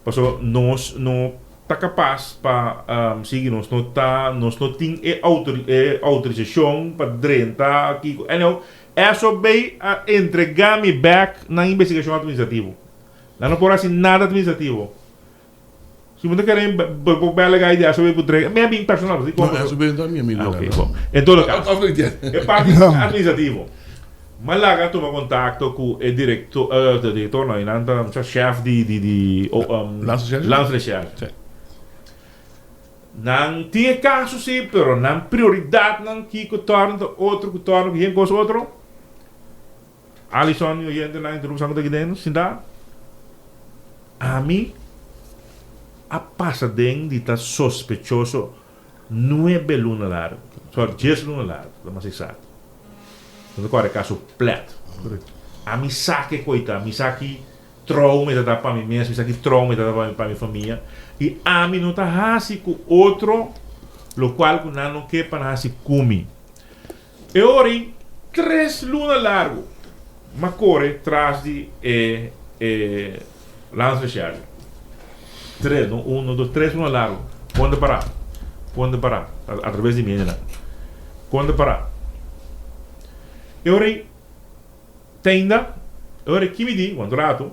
Pasobra nos no ta kapas pa sigui, nos no ta, nos no tin e e outorisashon pa drenta kiko. Anyhow, SOB a entregá mi bek nan investigashon atministrativo. Nan no por hasi nada atministrativo. Si bo ta kere bo por bel e idea sobre bo drega. Mi a bin personal, si No, eso bin ta mi amigo. Ah, ok, bon. En todo caso, Of no entiende. e parti administrativo. Mi a laga tuma contacto cu e director, eh, de director no, nan ta mucha chef di di di oh, um, Landsrecherche? Landsrecherche. Sí. Nan tin e caso sí, pero nan prioridadnan kico torna ta otro cu torna cu hien cos otro. Alison y oyentenan y tur ku ta aki den sinta, ami a pasa den di ta sospechoso nuebe luna largu, sorry, dies luna largu, ta mas exacto. No ta kòrda e kaso plet. Ami sa ke koi ta, mi sa ki trauma e ta da pa mi mes, mi sa ki trauma e ta da pa mi famia y ami no ta hasi ku otro lokual ku nan no ke pa nan hasi ku mi. E ora ei tres luna largu m'a kore tras di e e Landsrecherche. Tres, no un, no dos, tres luna largu. Kon ta pará? Kon ta pará? Atraves di medianan. Kon ta pará? E ora ei te ainda, e ora ei kimi di, want ratu,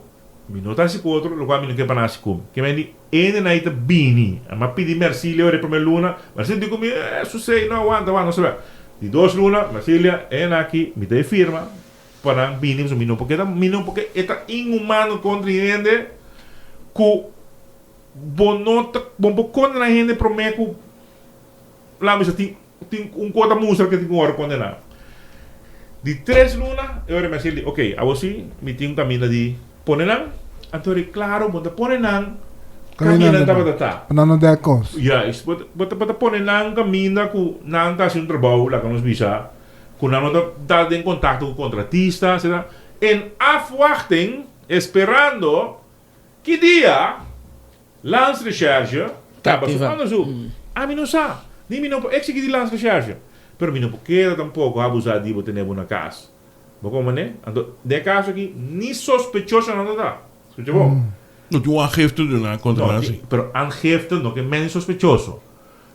Mi no ta hasi ku otro lokual mi no ke pa nan hasi ku mi. Ke men di, Ende nan ei ta bini. A mi a pidi Mercilia ora e promé luna. Mercilia di ku mi, Eh, susei, no, wanta, wanta, no se Di dos luna, Mercilia, e nan aki, mi ta e firma pa nan bini pasobra mi no por keda, mi no por ke, e ta inhumano kontra e hende ku bo no ta, bo por kondena hende promé ku laga mi bisa tin Tin un kos ta mustra ke tin ku wòrdu kondená. Di tres luna e ora mi a sirbi, ok, awor si mi tin un kaminda di pone nan. Anto ora klaro bo ta pone nan kaminda nan tabata ta. Pa nan no dèk kos. Juist, bo ta bo ta pone nan kaminda ku nan ta hasi un trabou, laga nos bisa, ku nan no ta ta den kontakto ku kontratista, etcetera. En afwachting, esperando ki dia Landsrecherche kaba su onderzoek. Ami no sa. Ni mi no por exigi di Landsrecherche. Pero mi no por keda tampoco abusa di bo tene bo na cas. Bo comprende? Anto, den e caso aki, ni sospechoso nan ta ta. Scucha bon. No tin un aangifte duna contra No, nan tin, si. pero aangifte no ke men sospechoso.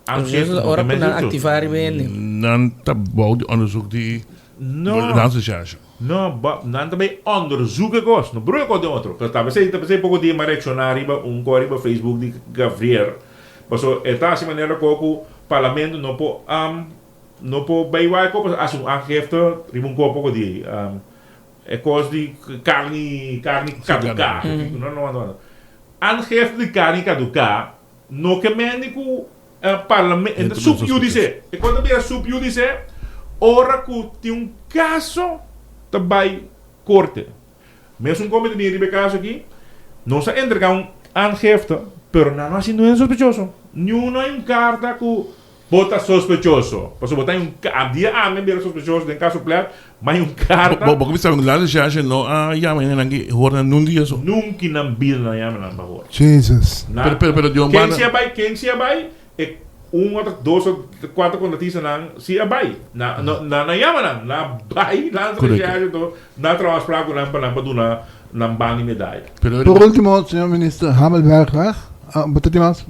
Aangifte no ke Ora ku men nan sospechoso. activa riba hende. Nan ta bou di onderzoek di No. Landsrecherche. No, bo, nan ta bay onderzoek e kos, no broei e kos den otro. Pero ta pesey, ta pesey poko dia mi a reakshoná riba un kos riba Facebook di Gavrier. Paso e ta hasi manera ko ku parlamento no por, no por bay wak e kos, pasobra hasi un aangifte riba un kos poko dia. E kos di karni, karni kaduká. No, no, no, no. Aangifte di karni kaduká no ke mende ku Parlamento, sub judice. E kos ta bira sub judice ora ku tin un kaso ta bai korte. Mesun kon mi ta bini riba e kaso aki, nos a entrega un aangifte, pero nan no a sinti un sospechoso. Niun no hay un karta ku bo ta sospechoso. Pasobra bo ta un dia ami a bira sospechoso den kaso Plet, ma hay un karta. Bo bo bisa la recherche no a yama hende nan ki hoor nan nun dia so. Nunki nan bida nan yama nan pa hoor. Jesus. Na Pero pero pero di un ken banda. si a bai ken si a bai e un otro dos o cuatro contratista nan si a bai na no nan a yama nan nan a bai nan Correcto. recherche to nan a traha afspraak ku nan pa nan pa duna nan banda di medaya. Pero Por ultimo, señor minister Hamelbergweg, bo ta tin mas?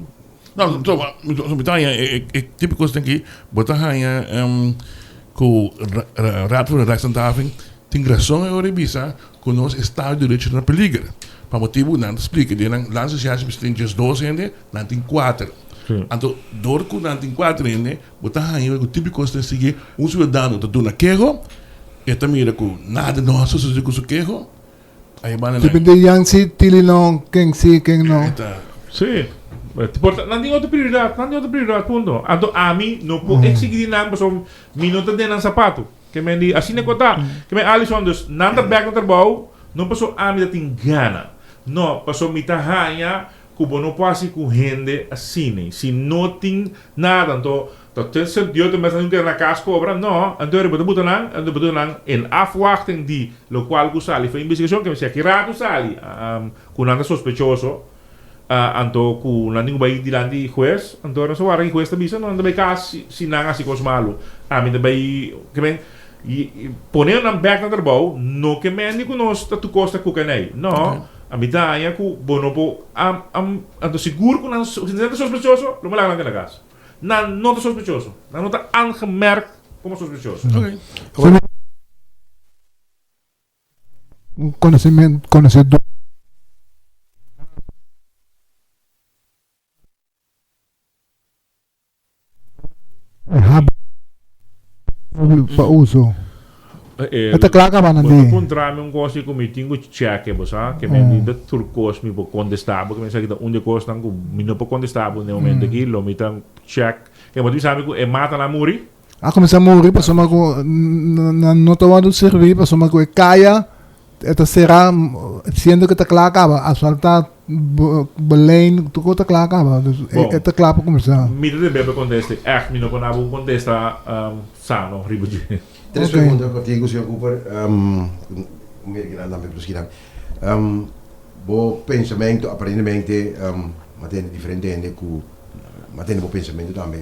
No, so, so mi ta haña e, e, e tipo kos aki, bo ta haña um, ku Raad voor de Rechtshandhaving tin rason e ora e bisa ku nos estado di derecho ta na peliger. Pa motibu nan ta splika den nan Landsrecherche mester tin djesdos hende, nan tin kuater. Anto dor ku nan tin kuater hende, bo ta haña ku típiko ta sigui un siudadano ta duna keho, e ta mira ku nada no a sosodé ku su keho, ahi banda nan. Depende yan si tili no, ken si, ken no. E ta. Sí. Por ta, nan tin otro prioridat, nan tin otro prioridat, punto. Anto ami no por eksigí di nan pasobra mi no ta den nan sapatu. Ke men di, asina ku ta. Ke men Alison, dus nan ta bèk na trabou, no pasobra ami ta tin gana. No, pasobra mi ta haña Ku bo no por hasi ku hende asina. Si no tin nada, anto ta ten sentido ta mester keda na kas kobra? No, anto bo ta buta nan, anto bo ta buta nan in afwachting di lokual ku sali for investigashon, ke si aki ratu sali ku nan ta sospechoso, anto ku nan tin ku bai dilanti hues, anto nan sa wara ki hues ta bisa, no nan ta bai kas si nan hasi kos malu. Ami ta bai, ke men, pone nan bek na trabou no ke men di ku nos ta tur kos ta kukanei. No. Ami ta haña ku bo no por am am anto sigur ku nan si nan ta sospechoso lo bo laga nan keda kas. Nan no ta sospechoso. Nan no ta aangemerkt komo sospechoso. Ok. Un konosemen konosedó. Pa uso. E ta kla kaba nan di. Bo ta di. puntra mi un kos ku mi tin ku chèk bo sa. Ke men di ta tur kos mi por kontestá bo. Ke men sa ki ta un di e kosnan ku mi no por kontestá bo na e momento aki. Lo mi ta chèk. Ke bo ta bisa mi ku e matanan a muri? A kuminsá muri pasobra ku nan no ta wòrdu sirbi pasobra ku e kaya e ta será siendo ku ta kla kaba asfaltá Belen tur kos ta kla kaba dus e ta kla pa kuminsá. Mi ta debe pa kontesta ègt mi no por naba un kontesta sano riba dje. Tres pregunta kòrtiku señor Cooper mira kinan tambe plus kinan bo pensamentu aparentemente m'a tende diferente hende ku m'a tende bo pensamentu tambe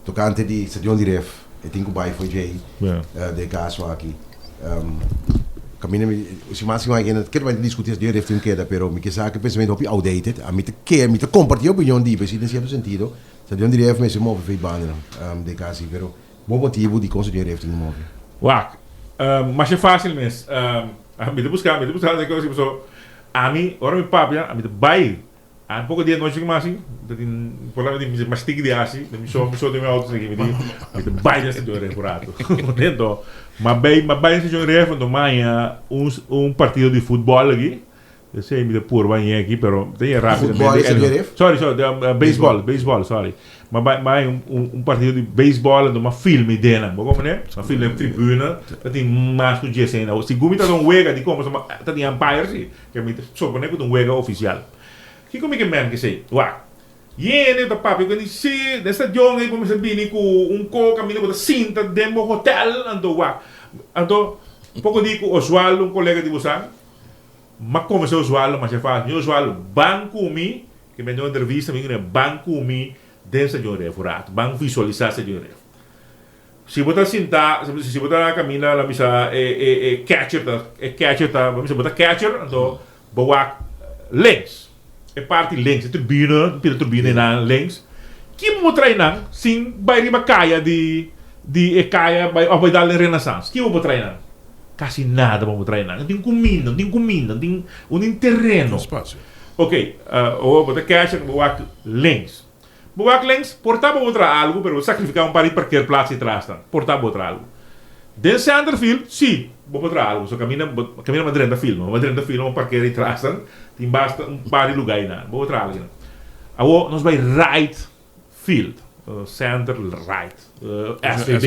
tokante di stadion di ref e tin ku bai for djei den e kaso aki. Kaminda mi si mas siman aki kere bai diskuti es dje ref tin keda pero mi ke sa ku e pensamentu hopi outdated ami ta ke mi ta komparti e opinion di si den sierto sentido stadion di ref mester move for e bandanan den kasi pero bo motibu dikon stadion di ref tin ku move? Wak, masha fásil mes. Mi ta buska, mi ta buska den kos pasobra ami ora mi papia ami ta bai A poko di anochi kuma asi, ta tin por la mi mas tiki di hasi, mi so mi so den mi auto esaki, mi di mi ta bai den stadion ref un rato. Anto m'a bai m'a bai den stadion ref anto m'a haña un un partido di futbòl aki, esei mi ta purba haña aki pero ta haña Futbòl rápidamente. den stadion ref? Sorry sorry, beisbòl beisbòl sorry. M'a bai m'a haña un un un partido di beisbòl anto m'a filma e denan, bo komprende? M'a filma e tribuna, ta tin mas ku dies hende. Segun mi tabata un wega di komo ta tin umpire si. Ke mi ta supone ku ta un wega ofisial. Kiko mi ke men kesei? Wak. Yende ta papia ku di si den stadion ei bo mester bini ku un ko kaminda bo ta sinta den bo hotel anto wak. Anto poko di ku Oswaldo un kolega di bosan m'a konvensé Oswaldo masha fásil. Mi Oswaldo ban ku mi ke mi a duna un entrevista mi ku ban ku mi den stadion ref un rato ban visualisá stadion ref. Si bo ta sintá, si bo ta kaminda la misa e e e catcher ta e catcher ta bo misa bo ta catcher anto bo wak links e parti links e tribune pida tribune einan links ki bo por trae nan sin bai riba kaya di di e kaya bai of bai dal den Renaissance ki bo por trae nan kasi nada bo por trae nan no tin kuminda no tin kuminda no tin no tin tereno ok bo ta catcher bo wak links. Bo wak lens, por ta bo bo traha algu, pero bo sakrifiká un par di parkeerplaats ei tras nan. Por ta bo traha algu. Den centerfield, sí, bo por traha algu. So kaminda bo, kaminda bo drenta field, bo drenta field, bo parkeer ei tras nan, tin basta un par di lugá einan. Bo por traha algu einan. Awor nos bai right field, center right, SVB,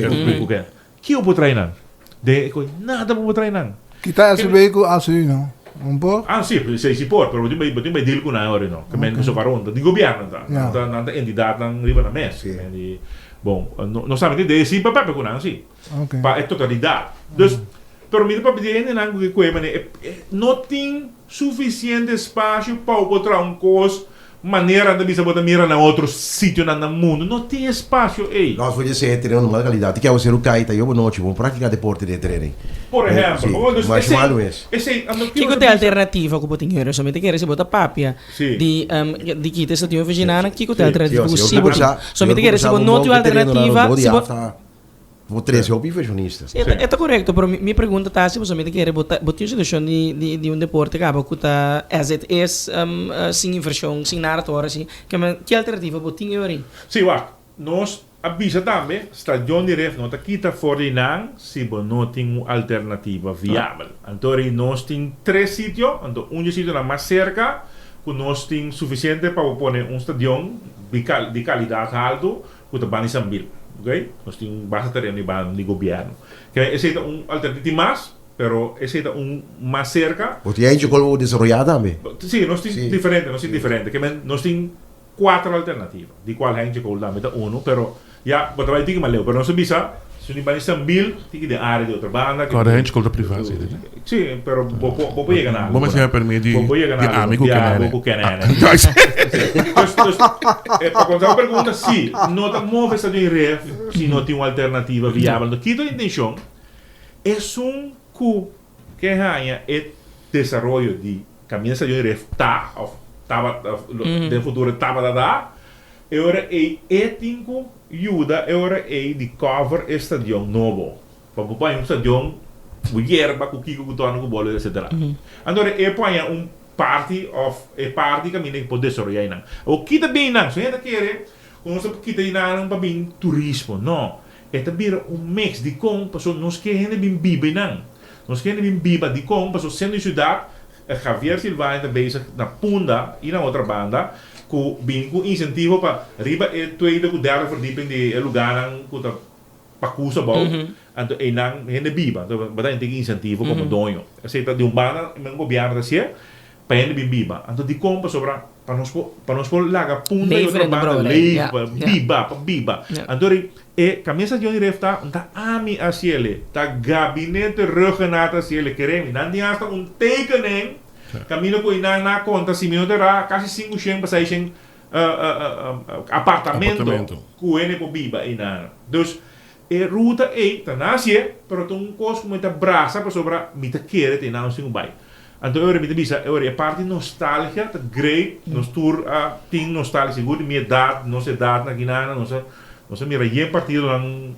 ku ku ken. Ki bo por traha einan? Den e koe nada bo por trae nan. Kita SB ku ACU no? Un por? Ah si, esei si por, pero bo tin bo tin bai deal ku nan ora no. Ke men pasobra paron ta di gobièrnu ta. Nan ta nan ta entidatnan riba nan mes. Ke men di bon, no no sa mi tin idea si pa papia ku nan si. Pa e totalidat. Dus, pero mi ta papia di hendenan ku ke koe manera e no tin sufisiente espasio pa bo por traha un kos Manera nan ta bisa bo ta mira na otro sitionan na mundu no tin espasio ei. Nos por dje e tereno mal calidad. Ti ke awe seru cay ta yobo nochi bo practica deporte den e tereno ei. Por ehempel, bo dus Masha esey malu es. esey anto Kiko kiko ta ta e bisa? alternativa ku bo tin hera? So mi ta kere si bo ta papia Si. di di kita e stadion Virginana, kiko ta e Si. alternativa Si, ku si si bo tin? Cooper sa, So mi ta señor kere Cooper si sa bo un no bon tin ke tereno nan alternativa, rondó di si bo afta. Bo trese hopi inversionista. Sí, e ta korekto, pero mi pregunta ta si boso mi ta kere bo ta bo tin un situashon di di di un deporte kaba ku ta as it is sin invershon, sin nada tur así, ke men ki alternativa bo tin yorí? Sí, wak, nos a bisa tambe, stadion di ref no ta kita for di nan si bo no tin un alternativa viabel. Anto ri nos tin tres sitio, anto un dje sitionan mas serka ku nos tin sufisiente pa bo pone un stadion di di kalidat haltu ku ta banda di Sambil. Ok, nos tin basta tereno di banda di gobièrnu. Ke esei ta un alternativa, tin mas, pero esei ta un mas serka. Bo tin eentje ku bo desaroyá tambe. Sí, nos tin diferente, nos tin diferente. Ke men nos tin kuater alternativa, di kual Heintje Kool tambe ta unu, pero ya bo ta bai tiki mas leu. Pero nos a bisa, si un di banda di Sambil, tiki den área di otro banda. Kòrda Heintje Kool ta privá, si, no? Sí, pero bo por bo por yega na algu. Bo mester permit di Bo por yega na di ami algu, ku di Kenene. abo ku Kenene. Dus, dus, eh, pa kontestá bo pregunta, sí, no ta move esta den ref si no tin un alternativa viabel. No kita intencion, esun ku ke haña e desaroyo di kaminda stadion di ref ta of tabata of den futuro tabata ta, e ora ei e tin ku yuda e ora ei di cover e stadion nobo. Pa bo paña un stadion ku yerba, ku kiko, ku torno, ku bolo, etcetera. Anto e paña un parti of e parti kaminda ku por desaroyá einan. Awor kita bin einan? So hende ta kere ku nos ta kita einan pa bin turismo. No, e ta bira un mix. Dikon? Pasobra nos ke hende bin biba einan. Nos ke hende bin biba. Dikon? Pasobra sentro di siudat, Javier Silvania ta bezig na Punda i na otro banda ku bin ku insentivo pa riba e tweede ku derde verdieping di e lugánan ku ta pa kusa abou, anto einan hende biba, anto bo ta tin insentivo komo doño. Esei ta di un banda men gobièrnu ta hasié pa hende bin biba. Anto dikon? Pasobra pa nos por pa nos por laga punta di otro banda leef pa biba pa biba. Anto ri e kaminda sa Johnny Ref ta ta ami a hasiele, ta gabinete Rhuggenaath a hasiele, kere mi nan tin asta un tekening kaminda ku einan nan a konta si mi no ta erá kasi 500 pa 600 apartamento ku hende por biba einan. Dus e ruta ei ta nasie, pero ta un kos ku mi ta brasa pasobra mi ta kere ta einan nos tin ku bai. Anto e ora mi ta bisa, e ora e parti nostalgia ta great, nos tur a tin nostalgia, sigur di mi edat, nos edatnan akinan, nos a nos a mira yen partidonan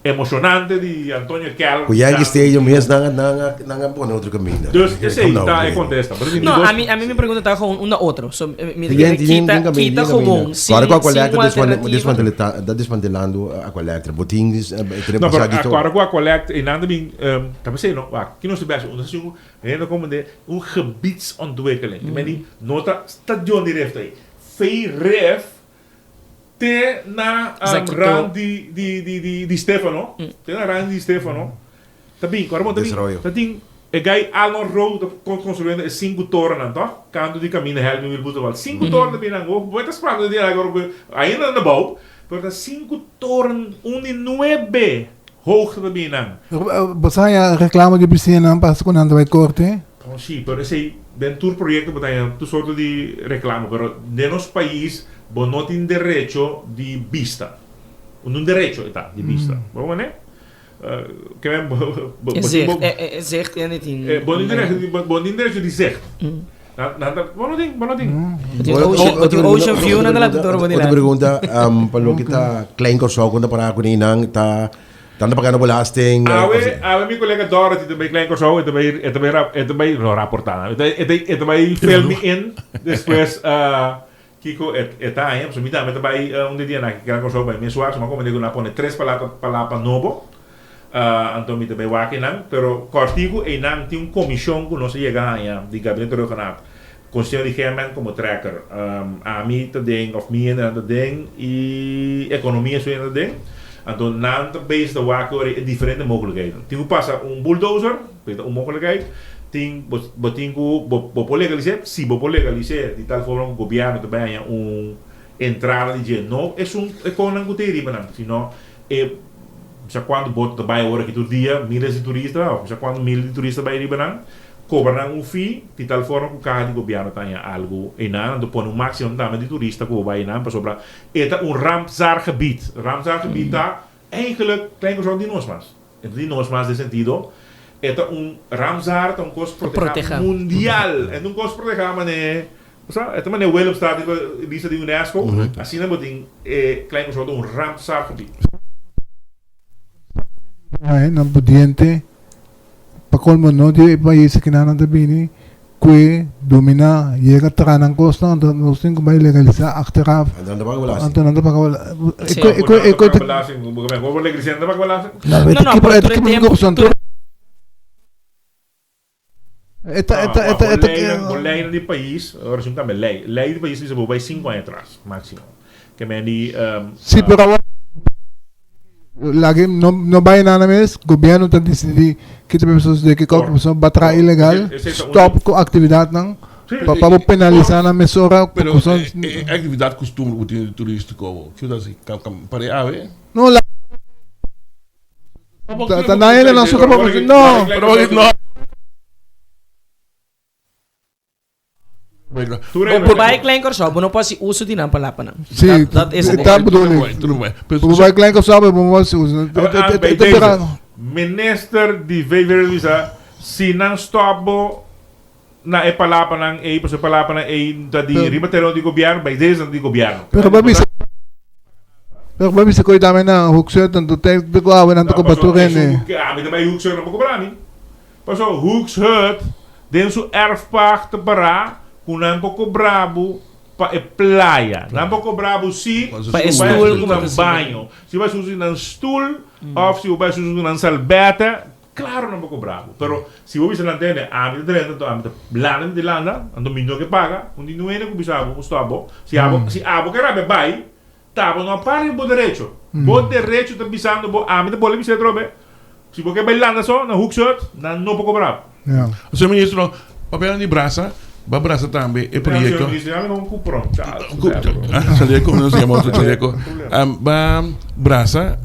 Emocionante di Antonio Kel. Ku Yankee Stadium mes nan a nan a nan a pone otro kaminda. Dus esei ta e kontesta. No, ami ami mi pregunta ta gewoon un na otro. So mi ta kere kita kita gewoon sin Kòrda ku sin Aqualectra un alternativa. desmanteleta ta desmantelando Aqualectra. Bo tin No, pero kòrda ku Aqualectra einan ta bin ta p'esei no wak ki nos ta bèsha un ta hasi un hende komo de un gebiedsontwikkeling. Ki meni no ta stadion di ref ta ei. Fei ref Te na rand di di di di di Stefano, te na rand di Stefano, ta bin, kòrda bon, ta bin, ta tin e gai Alnor Road ta construyendo e sinku torennan tòg, kantu di kaminda Helmi Wilbur Sinku toren ta bin nan, bo ta spanta di algu ora ainda nan ta bou, pero ta sinku toren, un di nuebe hoogte ta bin nan. Bo sa haña reklamo di bisiñanan pasa ku nan ta bai korte? Oh sí, pero esei den tur proyecto bo ta haña tur sorto di reclamo, pero den nos pais bo no tin derecho di bista. Un derecho e ta di bista. Bo mane? Ke men bo bo E zicht, e e zicht e tin. Bo tin derecho di bo tin derecho di zicht. Nan nan ta bo no tin, bo no tin. Bo tin ocean, bo tin ocean view nan ta laga tur bo Otro dilanti. pregunta, pa loke ta Klein Kòrsou kon ta para ku nan ta Tanta pagando belasting. Awe, awe mi colega Dorothy ta bay Klein Kòrsou, e ta bay, e ta bay, e ta bay, no raporta nan, e ta, e ta, e ta bay fill me in despues kiko e, e ta haña, pasobra mi tambe ta bay un di dianan aki Klein Kòrsou bay mes wak, so mi a komende ku nan a pone tres palabra, palabra nobo, anto mi ta bay wak einan, pero kòrtiku einan tin un komishon ku nos a yega haña di Gabinete Rhuggenaath, Conseho di Gemen komo trekker, ami ta den of mi hendenan ta den i ekonomia su hende ta den. Anto nan ta bezig ta wak ora e diferente mogelijkheden. Tin ku pasa un bulldozer, ku ta un mogelijkheid. Tin bo bo tin ku bo bo por legalis'é, si bo por legalis'é di tal forma ku gobièrnu ta bai haña un entrada di dje. No esun e konnan ku ta ei riba nan, sino e sa kuantu boto ta bai awor aki tur dia, miles di turista of sa kuantu mil di turista bai riba nan. Cobra nan un fee di tal forma cu caha di gobierno ta haña algo eynan, anto pone un maximum tambe di turista cu bo bay eynan pasobra e ta un Ramsargebied. Ramsargebied ta eigenlijk Klein Kòrsou di nos mas. E ta di nos mas den sentido e ta un Ramsar ta un cos proteha mundial. E ta un cos proteha mane bo sa e ta mane Willemstad riba lista di UNESCO asina bo tin e Klein Kòrsou ta un Ramsargebied. Nan pudiente pa colmo no di e pais akinan nan ta bini cue domina yega traha nan cosnan anto nos tin cu bay legalisa achteraf Anto nan ta paga belasting. anto nan ta paga belasting. Sí. E cu e cu e Paga belasting, bo bo legalisá nan ta paga belasting? No, No, no, pero e ta tur e kiba tempo corupcion tur E ta e ta e ta e ta Bo leynan di pais, ora si un cambia ley, ley di pais ta bisa bo bay cinco aña atras maximo. Ke men di Si pero awor laga no no bay nada mes, gobierno ta dicidi ki ta sucede ki kok pasobra ba traha ilegal, stop cu actividadnan pa pa bo penalisa nan mesora Pero e actividad costumbre cu tin turistico awor, kico ta haci? Pare awe? No la Ta na hende nan suka pa no. Pero no. Bo bai Klein Kòrsou, bo no por hasi uso di nan palapanan. Sí, Dat is ta bedoel ik. Bo bai Klein Kòrsou, bo no por hasi uso. Minister di VVD bisa, si nan stop bo na e palapanan ei, pasobra e palapanan ei ta di riba tereno di gobièrnu, bai desde di gobièrnu. Pero bo bisa, pero bo bisa ku dame na Hoekzut, anto te ku awe nan ta kobra tur hende. Ami ta bai Hoekzut, nan por kobra mi. Pasobra Hoekzut den su erfpacht ta pará ku nan por kobra bo pa e playa. Nan por kobra bo si Pa e stoel ku bo nan ta sinta. baño. Si bo bai susu nan stoel òf si bo bai susu nan salbètè, Claro nan por cobra bo, pero si bo bisa nan tende, ami ta drenta anto ami ta landa mi ta landa, anto mi no ke paga, un di nuene ku bisa bo ku stop bo, si abo si abo ke rabia bai, ta bo no a para riba bo derecho, bo derecho ta bisando bo ami ta bole bisa atrobe, si bo ke bai landa so na hoekshut, nan no por cobra bo. Señor Ministro, papelnan di brasa, ba brasa tambe e proyecto. Señor Ministro, yami con cupron, Charles. Chaleco, nos yama otro chaleco. Ba brasa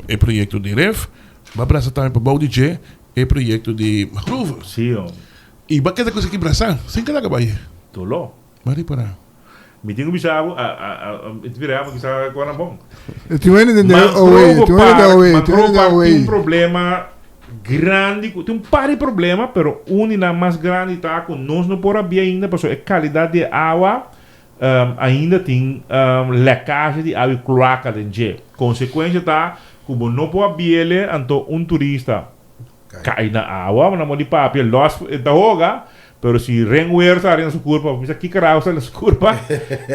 e proyecto di ref. Ba brasa tambe pa bou di dje e proyecto di Grover. Sí, hom. Y ba keda cosa ki brasa sin keda bai. Doló. Ba ripara. Mi tin ku bisa bo, a a a mi tin bira bo kisa ku nan bon. E tin wende den de OE, e tin wende den OE, e tin wende den OE. Tin un problema grandi ku, tin un par di problema, pero un di nan mas grandi ta ku nos no por habia ainda pasobra e kalidat di e awa Ainda tin lèkage di awa i kloaka den dje. Konsekuensha ta ku bo no por a biele anto un turista kai na awa, bo na modi papia lòs e ta hoga, pero si renwer sali na su kurpa, bo bisa ki karaho sali na su kurpa,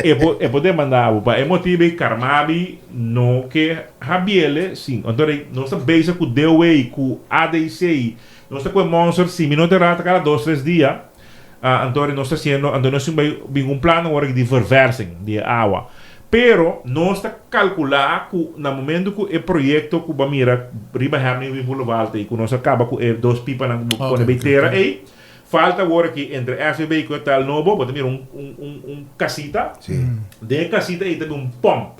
e por e por demandá bo. Pa e motibu ei Carmabi no ke habiele sin. Anto rei nos ta bezig ku DOW, ku ADC, nos ta ku e monster si mi no ta erá ta kada dos tres dia. Anto nos ta haciendo, anto nos tin bay bin un plan awor di verversing di e awa. Pero nos ta calcula cu na momento cu e proyecto cu bo a mira riba Herman Boulevard ey, cu nos a caba cu e dos pipanan cu bo pone bay tera ey, falta awor aki entre SVB cu hotel nobo, bo ta mira un un un casita, den e casita ey ta bin un pomp.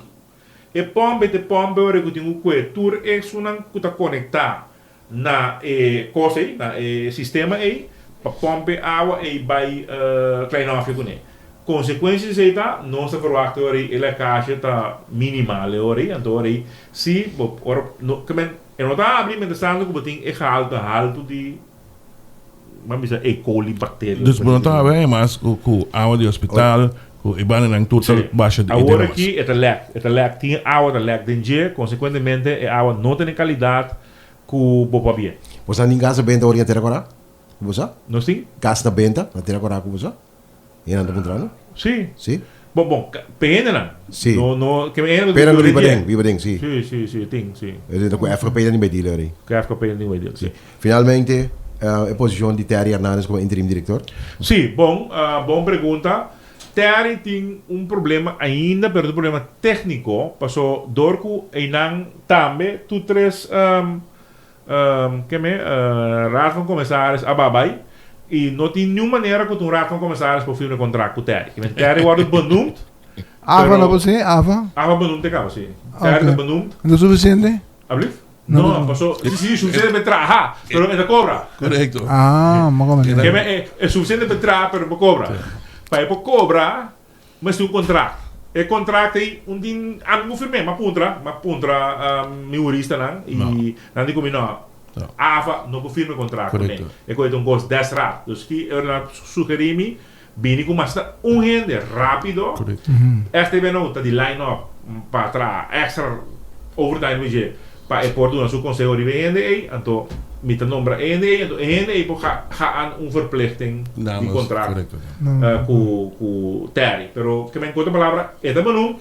E pomp ey ta e pomp ora cu tin cu cue tur esunnan cu ta conecta na e kos ei, na e sistema ei, pa pòmp e awa ei bai Klein Hofje kuné. Konsekuensia di esei ta, nos ta verwagt e ora ei e lèkasje ta minimal e ora ei, anto ora ei si bo ora no ke men e no ta habri mientrastanto ku bo tin e gehalte haltu di ban bisa E. coli bacteria. Dus bo no ta habri mas ku awa di hospital, ku e bandanan tur ta basha di e Awor demas. aki e ta lèk, e ta lèk, tin e awa ta lèk den dje, konsekuentemente e awa no tene kalidat Ku bo pabia. Bo sa tin gas na benta ora na Tera Kora? Ku bo sa? Nos tin? Gas na benta na Tera Kora ku bo sa? E nan ta puntra no? Si. Si? Bon, bon, pe hendenan. Si. No, no, ke hende Pe nan biba den, biba den, si. Si, si, si, tin, si. E ta ku FKP nan tin bai deal ori. Ku FKP nan tin bai deal, si. Finalmente, e posishon di Terry Hernandez komo interim direktor? Si, bon, bon pregunta. Terry tin un problema ainda, pero ta un problema técnico, paso dor cu eynan tambe tur tres ke me Raad van Commissaris a babay y no tin niun manera cu ta un Raad van Commissaris por firma e contract cu Terry. Kimen Terry wordo benoemd, Ava pero no por si? Ava? Ava benoemd e caba, si. Terry ta benoemd. No suficiente? Alblief? No, paso si si suficiente pa traha, pero e ta cobra. Correcto. Ah, ma como Ke me e e suficiente pa traha, pero e por cobra. Pa e por cobra, mester un contract. E contract ei un tin ami ku firm'é, m'a puntra, m'a puntra mi huristanan i nan di ku mi no, AFA no por firma e contract kuné. E koe ta un kos des raad. Dus ki e ora nan a sugerí mi, bini ku mas ta un hende rápido. STBNO ta di line up pa traha extra overtime ku dje. pa e por duna su conseho riba e hende ey, anto mi ta nombra e hende ey, anto e hende ey por ga gaan un verplichting di contract cu cu Terry. Pero ke men cu otro palabra e ta benoemd,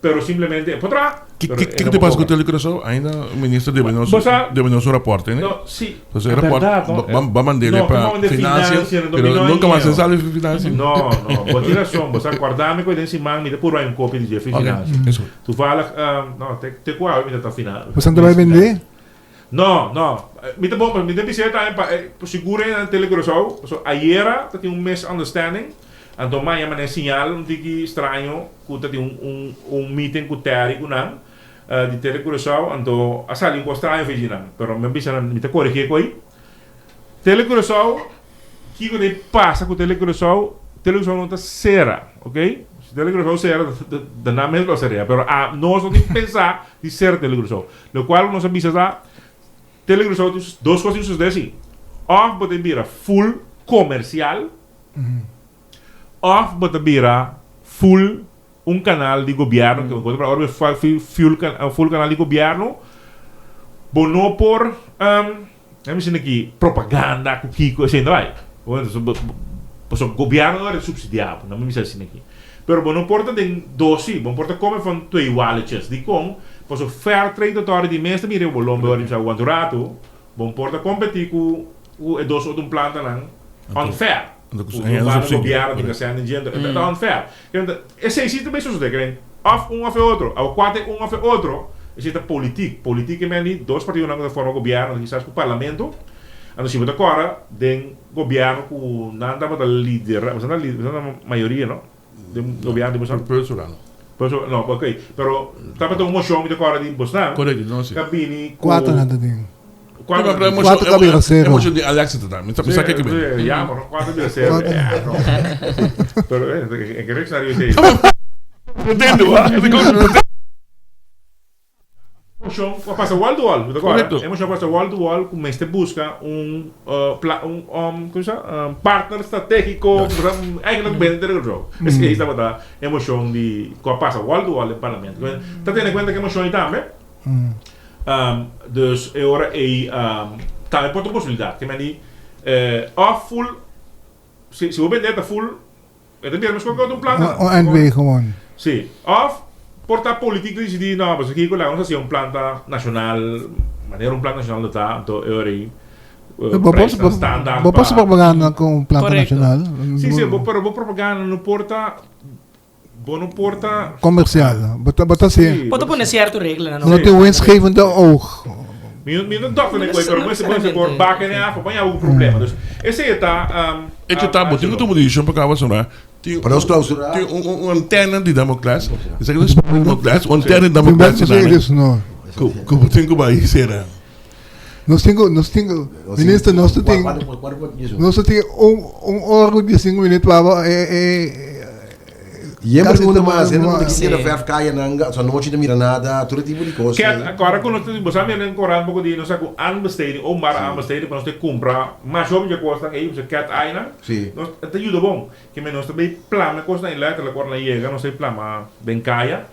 pero simplemente e por traha, pero e Kiko no ta por pasa cu cobra. Telecuraçao? Ainda minister debe nos Bo sa, debe nos un rapport, ne? no, si, Entonces e e rapport berdad, no? ba ba mandele No, ke pa manda financiën, financiën, anto pero mi no nunca mas hañ'e. e sali financiën. No, no, bo tin razon, bo sa corda mi cu den siman mi ta purba un copia di dje Ok, financiën. eso. Toevallig, no, te te cu awe mi ta ta fina. Bo sa ta bai bende? No, no. Mi ta bon, mi ta bisa tambe pa e sigur e na Tele Curaçao, pasobra ayera ta tin un misunderstanding, anto maña mane siñal un tiki straño cu ta tin un un un meeting cu Terry cu nan di Tele Curaçao, anto a sali un cos straño fechi nan, pero mi a bisa nan mi ta coregi e coi. Tele Curaçao, kiko ta pasa cu Tele Curaçao? Tele Curaçao no ta cera, ok? Si Tele Curaçao cera, ta nan mes lo a cerea, pero a nos no tin pensa di cera Tele Curaçao. Locual nos a bisa ta, Tele Curaçao tin dos cos tin sucede asi, of bo ta bira full comercial, of bo ta bira full un canal di gobierno ke bo ora bo full full canal di gobierno bo no por mi bisa aki propaganda ku kiko esei no bai pasobra gobierno no a subsidia bo mi bisa asina aki pero bo no por ta den dos si bo no por ta come van twee walletjes dikon pasobra fair trade authority mes ta mira bo lombe ora di bisa aguanta un rato bo no por ta competi ku e dos otro plantanan unfair. Anto Ku un banda gobierno tin ke sende djentro. E ta unfair. Esei si ta bay sosode kren. Of un of e otro. Awo kua ta e un of e otro, esei ta politiek. Politiek e men di dos partidonan ku ta forma gobierno, kisas ku parlamento. Anto si bo ta kòrda den gobierno ku nan tabata lidera, boso nan ta mayoria no? Den gobierno di boso nan? Pueblo Soberano. Pueblo Soberano, no, ok. Pero tabata un mocion mi ta corda di bosnan. Correcto, no, si. Ka bini cu. Cuatro nan ta tin. Cuatro Pero nan tin. Cuatro ka bira cero. E mocion di Alexa ta ta. Mi sa ke ke bini. Ya, pero cuatro bira cero. Pero e ke reacciona riba esey. Entiendo, wa. Emocion cu a pasa wall to wall, bo ta acorda? Correcto. Emocion a pasa wall to wall cu mester busca un pla un um como sa partner strategico, eigenlijk bende Telecuraçao. Esey tabata emocion di cu a pasa wall to wall den parlamento. Ta tene cuenta cu emocion ey tambe. Dus e ora ey tambe por ta un posibilidad. Ke men di of full si si bo bende ta full E ta bira meskos ku un planta. Un NV gewoon. Sí. Òf por ta politiek ta disidí, no, pasobra kiko laga nos hasi un planta nashonal, manera un planta nashonal lo ta, anto e ora ei prijsnan standaard Bo por hasi pa. propaganda ku un planta Korekto. nashonal. Sí, sí, bo, pero bo propaganda no por ta, bo no por ta. Komersial. Bo ta, bo ta hasi. Sí, Bo ta pone sierto reglanan. No tin winstgevende oog. Mi mi no dokter den koe, pero bo mester por baka den afo pa ña un problema. Dus esei ta Echo ta, bo tin ku tuma desishon pa kaba sombra. Tin Pa nos klausurá. tin un un antena di Damocles. Esaki ta spin di Damocles, un antena di Damocles No. Ku ku bo tin ku bai sera. Nos tin ku nos tin ku minister nos ta tin nos ta tin un un ora ku diesinko minüt pa bo e e Yen Casi pregunta te mas, hende ma- ku Sí. ta verf kaya nan, so nochi ta mira nada, tur e tipo di kos. Ket, akora ku nos ta, bo sa mira den korant poko di nos a ku aanbesteding, openbare aanbesteding, pa nos ta kumpra mas hopi dje kosnan ei, pasobra ket ainan, Sí. nos ta yuda bon. Ke men nos ta bay plama e kosnan ei letterlijk ora nan yega, nos ta bay plama den kaya.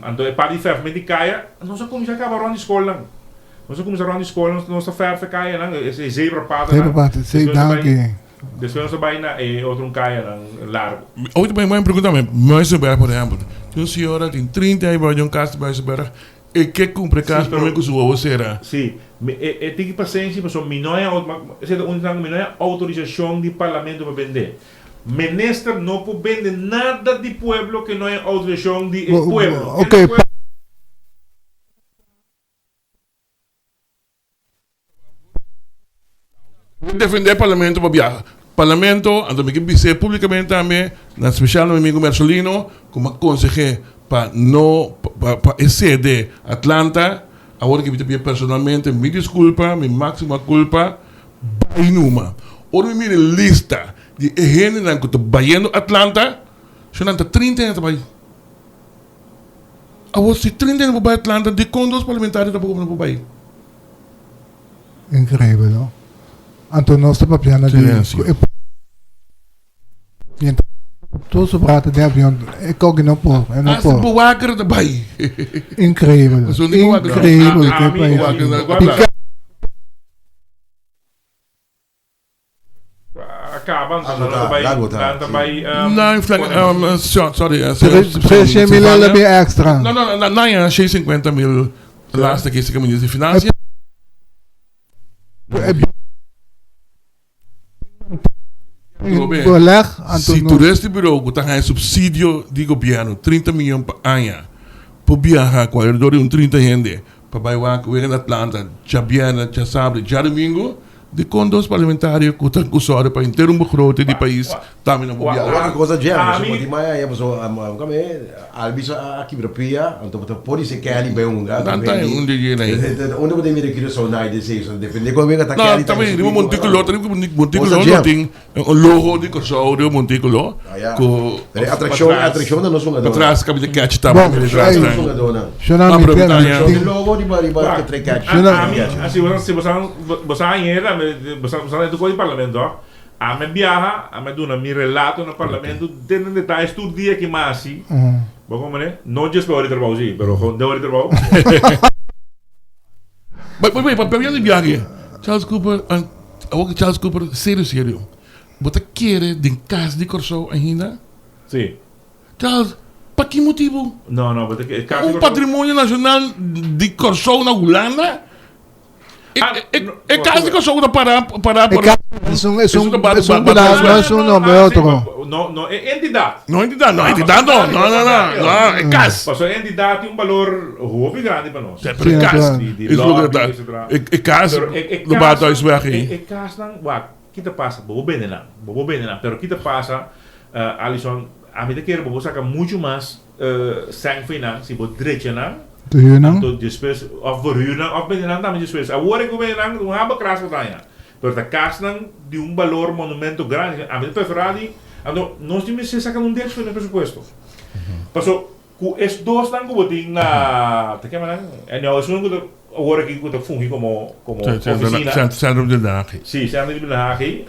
Anto e parti di verfment di kaya, nos a kuminsá kaba rònt di skolnan. Nos a kuminsá rònt di skol, nos nos ta verf e kayanan, e zebrapadanan. Zebrapad, sí, Despues nos ta bay- danki. Despues nos ta bai na e otro un kayanan largo. Hoy ta bai pregunta mi, Muizenberg por ehempel, tin un señora tin 30 aña bai un kas di Muizenberg, e ke kumpra e kas prome ku su wowo sera. Si, mi e e tiki pasenshi pasobra mi no hay esei ta un di nan ku mi no hay outorisashon di parlamento pa bende. Minister no por bende nada di pueblo ke no hay outorisashon di e pueblo. Oké. Mi defende parlamento pabia parlamento anto mi ke bis'é publicamente tambe na special na mi amigo Mersolino ku mi a konseh'é pa no pa pa e sede Atlanta awor ke mi ta pidi personalmente mi disculpa mi maxima culpa bai numa ora mi mira e lista di e hendenan ku ta bayendo Atlanta su nan ta 30 aña ta bai awor si 30 aña bo bai Atlanta dikon dos parlamentario tampoco no por bai. Increíbel, no? Anto nos ta papiando di Silencio. cu e mientras Tur su brata den avion, e koki no por, e no Hasta por. bewaker ta bai. Increíbel, Pasobra ni bewaker no. increíbel A- ke ami- pais. Bewaker na Guarda. Pica. A kaba, Lago nan ta, ta bai, lago ta, nan ta sí. bai, No, flank, sorry. 300 mil a bin extra. No, no, no, no, ya, 650 mil laatste keer que minister de Financiën. Beleg, anto Si no. toeristenbureau ku ta haña subsidio di gobierno 30 miljoen pa aña por biaha ku alrededor di un 30 hende pa bai wak wega na Atlanta djabièrnè, djasabra i djadumingu, dikon dos parlamentario ku ta ku sòru pa henter un begroting di pais tambe no por biaha? Wak e cosa dje, A pasobra mi- di maya ya pasobra kame Albi sa a kibra pia, anto bo ta por di se Kelly bai hunga. Dan ta un di dje nai. Unda bo ta mira Curaçao nai den season, depende kon wega ta No, Kelly ta tambe su riba pico. Montículo, ta riba Montículo Cosa no dje. tin un logo di Curaçao riba Montículo. Ah, ya. Ku Pero e atraccion, patras- atraccion ta nos hungadornan. Patras kabita catch ta Bon, mira tras ey. tan. Nos hungadornan. Shona Ah, mi pero tin, mi mi ta- Tin tin. logo riba riba ke trek catch. Shona- A mi, si bosan, si bosan, bosan añera, bosan, bosan e tuko di parlamento, a mi biaha, a mi duna mi relato na parlamento, den detalles tur dia ki masi. Bo komprende? No djes pa ora di trabou si, pero gewoon de ora di trabou. But, but wait, pa di biahe, Charles Cooper, awor Charles Cooper, serio, serio. Bo ta kere den kas di Kòrsou ainda? Si. Charles, pa ki motibu? No, no, bo ta kere kas di Un Kòrsou. patrimonio nashonal di Kòrsou na Hulanda? E, Ah, e, no, e kas di Kòrsou ta para, para E por... kas es un, es un, Eso ta ba- es un ba- ba- no, no es un nombre, Ah, otro. sí, No, no, e entidat. No entidat, no entidat no, no, no, no, no, e kas. Pasobra e entidat tin un balor hopi grandi pa nos. Sí, pero e Sí, kas. natural. Di, di Is lo lobby, que ta. etcetera. E, e kas, Pero e, e lo kasnan, thuis weg e, e kasnan, wak, ki ta pasa? Bo por bende nan, bo por bende nan. Pero ki ta pasa, Alison, ami ta kere bo por saka muchu mas sèn fo'i nan si bo drecha nan. Te huur nan? Anto despues, òf verhuur nan, òf bende nan tambe despues. Awor e ku bende nan, un haba kras bo ta haña. Pero ta kasnan di un balor monumento grandi. Ami ta preferá di, anto nos tin mester saka un dech fo'i nos presupuesto. Paso Ku es dosnan ku bo tin na, ta kema nan? Anyhow, esun ku ta awor aki ku ta fungi komo komo ofisina. Centrum di Blindahe. Si, Centrum di Blindahe,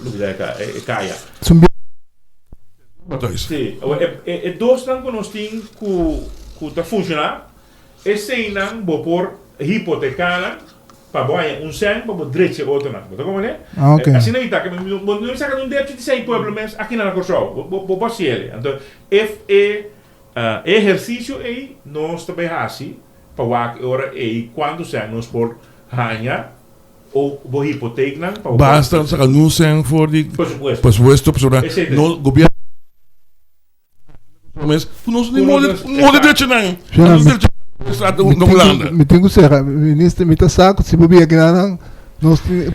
lo ke ta e kaya. Si, awor e e dosnan ku nos tin ku ku ta funshoná, eseinan bo por hipoteká nan pa bo haña un sèn pa bo drecha e otronan. Bo ta komprendé? Asina mi ta, bo no saka un derecho di sèn pueblo mes aki na Kòrsou. Bo bo por hasiel. Anto Ef e ehersisio ei nos ta bai hasi pa wak e ora ei kuantu sèn nos por haña o bo hipoteknan pa bo por. Basta saka nu sèn for di Presupuesto. presupuesto pasobra Esei ta. no gobierno mes ku nos ni morde morde derechonan Shona, nos mi- derecho staat Mi na tin ku- Hulanda. Mi tin ku sera, minister, mi ta sa ku si bo bia kinanan nos tin.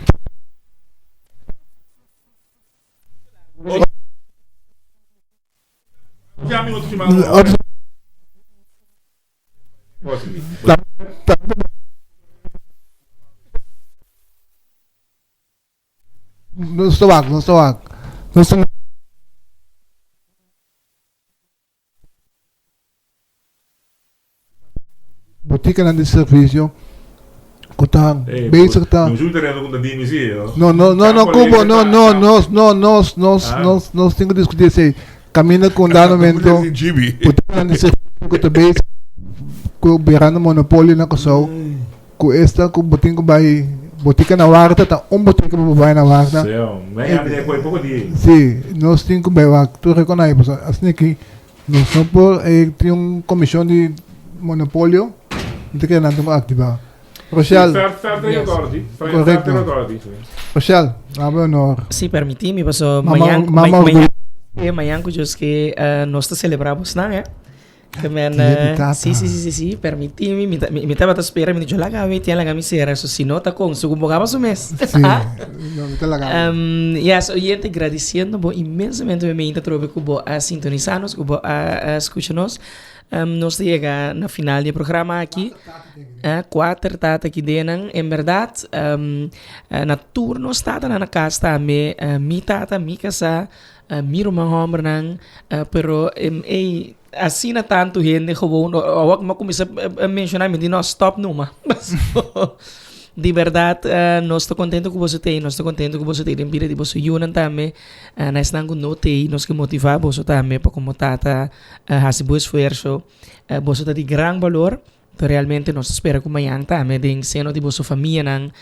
Nos ta wak, nos ta wak. Nos ta Botikanan di servisio ku ta bezig ta. No, no, no, no, Cubo, no, no, nos, no, nos, nos, nos, nos tin ku diskutí esei. Kaminda ku un dado momento botikanan di servisio ku ta bezig ku birando monopolio na Kòrsou ku esta ku bo tin ku bai botika na warda ta un botika pa bo bai na warda. Sí, nos tin ku bai wak tur rekonai pasobra asina ki Nos no por e tin un comision di monopolio, no ta kere nan tin cu activa. Rochelle. Correcto. Rochelle, awe honor. Si permiti mi paso Mama, mañan mama orgullo. mañan cu Dios ke nos ta celebra bosnan eh. Ke men Dia di tata. si si si si si permiti mi mi ta mi tabata spera mi di yo laga mi tian laga mi cera so si no ta con su cu bo su mes. Si, no mi ta laga. Yes, oyente, gradiciendo bo inmensamente mi meinta trobe cu bo a sintonisa nos, cu bo a scucha nos. Nos ta yega na final di e programa aki. Cuater tata aki denan. En berdad, na tur nos tatanan na cas tambe, mi tata, mi casa, mi ruman hombernan, pero ey, asina tanto hende gewoon, awor cu mi a cuminsa menciona mi di no, stop numa. Di berdad nos ta contento cu boso t'ey, nos ta contento cu boso t'ey den bida di boso yunan tambe. Na esnan cu no t'ey, nos ke motiva boso tambe pa como tata haci bo esfuerso. Boso ta di gran balor, pero realmente nos ta spera cu mañan tambe den seno di boso famianan,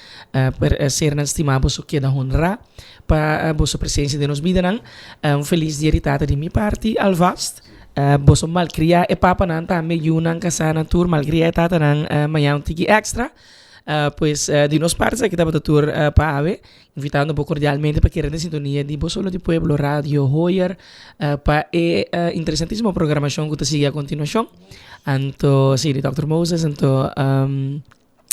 sernan stima boso keda honra pa boso presencia den nos bidanan. Un feliz dia di tata di mi parti alvast. Boso malcria e papanan tambe, yunan, casanan, tur malcria e tatanan mañan un tiki extra. Pues di nos parti esaki tabata tur pa awe, invitando bo cordialmente pa kere den sintonia di Bo Solo di Pueblo Radio Hoyer pa e interesantisimo programacion cu ta sigui a continuacion. Anto si di Dòkter Moses anto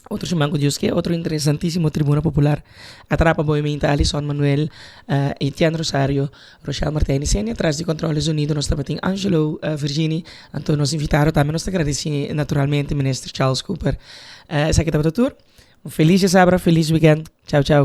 otro siman cu Dios ke otro interesantisimo Tribuna Popular atrapa bo e minta Alison Manuel, Etienne Rosario, Rochelle Martijn y Senia. Tras di control di sonido nos tabatin Angelo Virgini. Anto nos invitado tambe nos ta gradeci naturalmente Minister Charles Cooper. Esaki tabata tur. Un feliz djasabra, feliz weekend. Chao chao.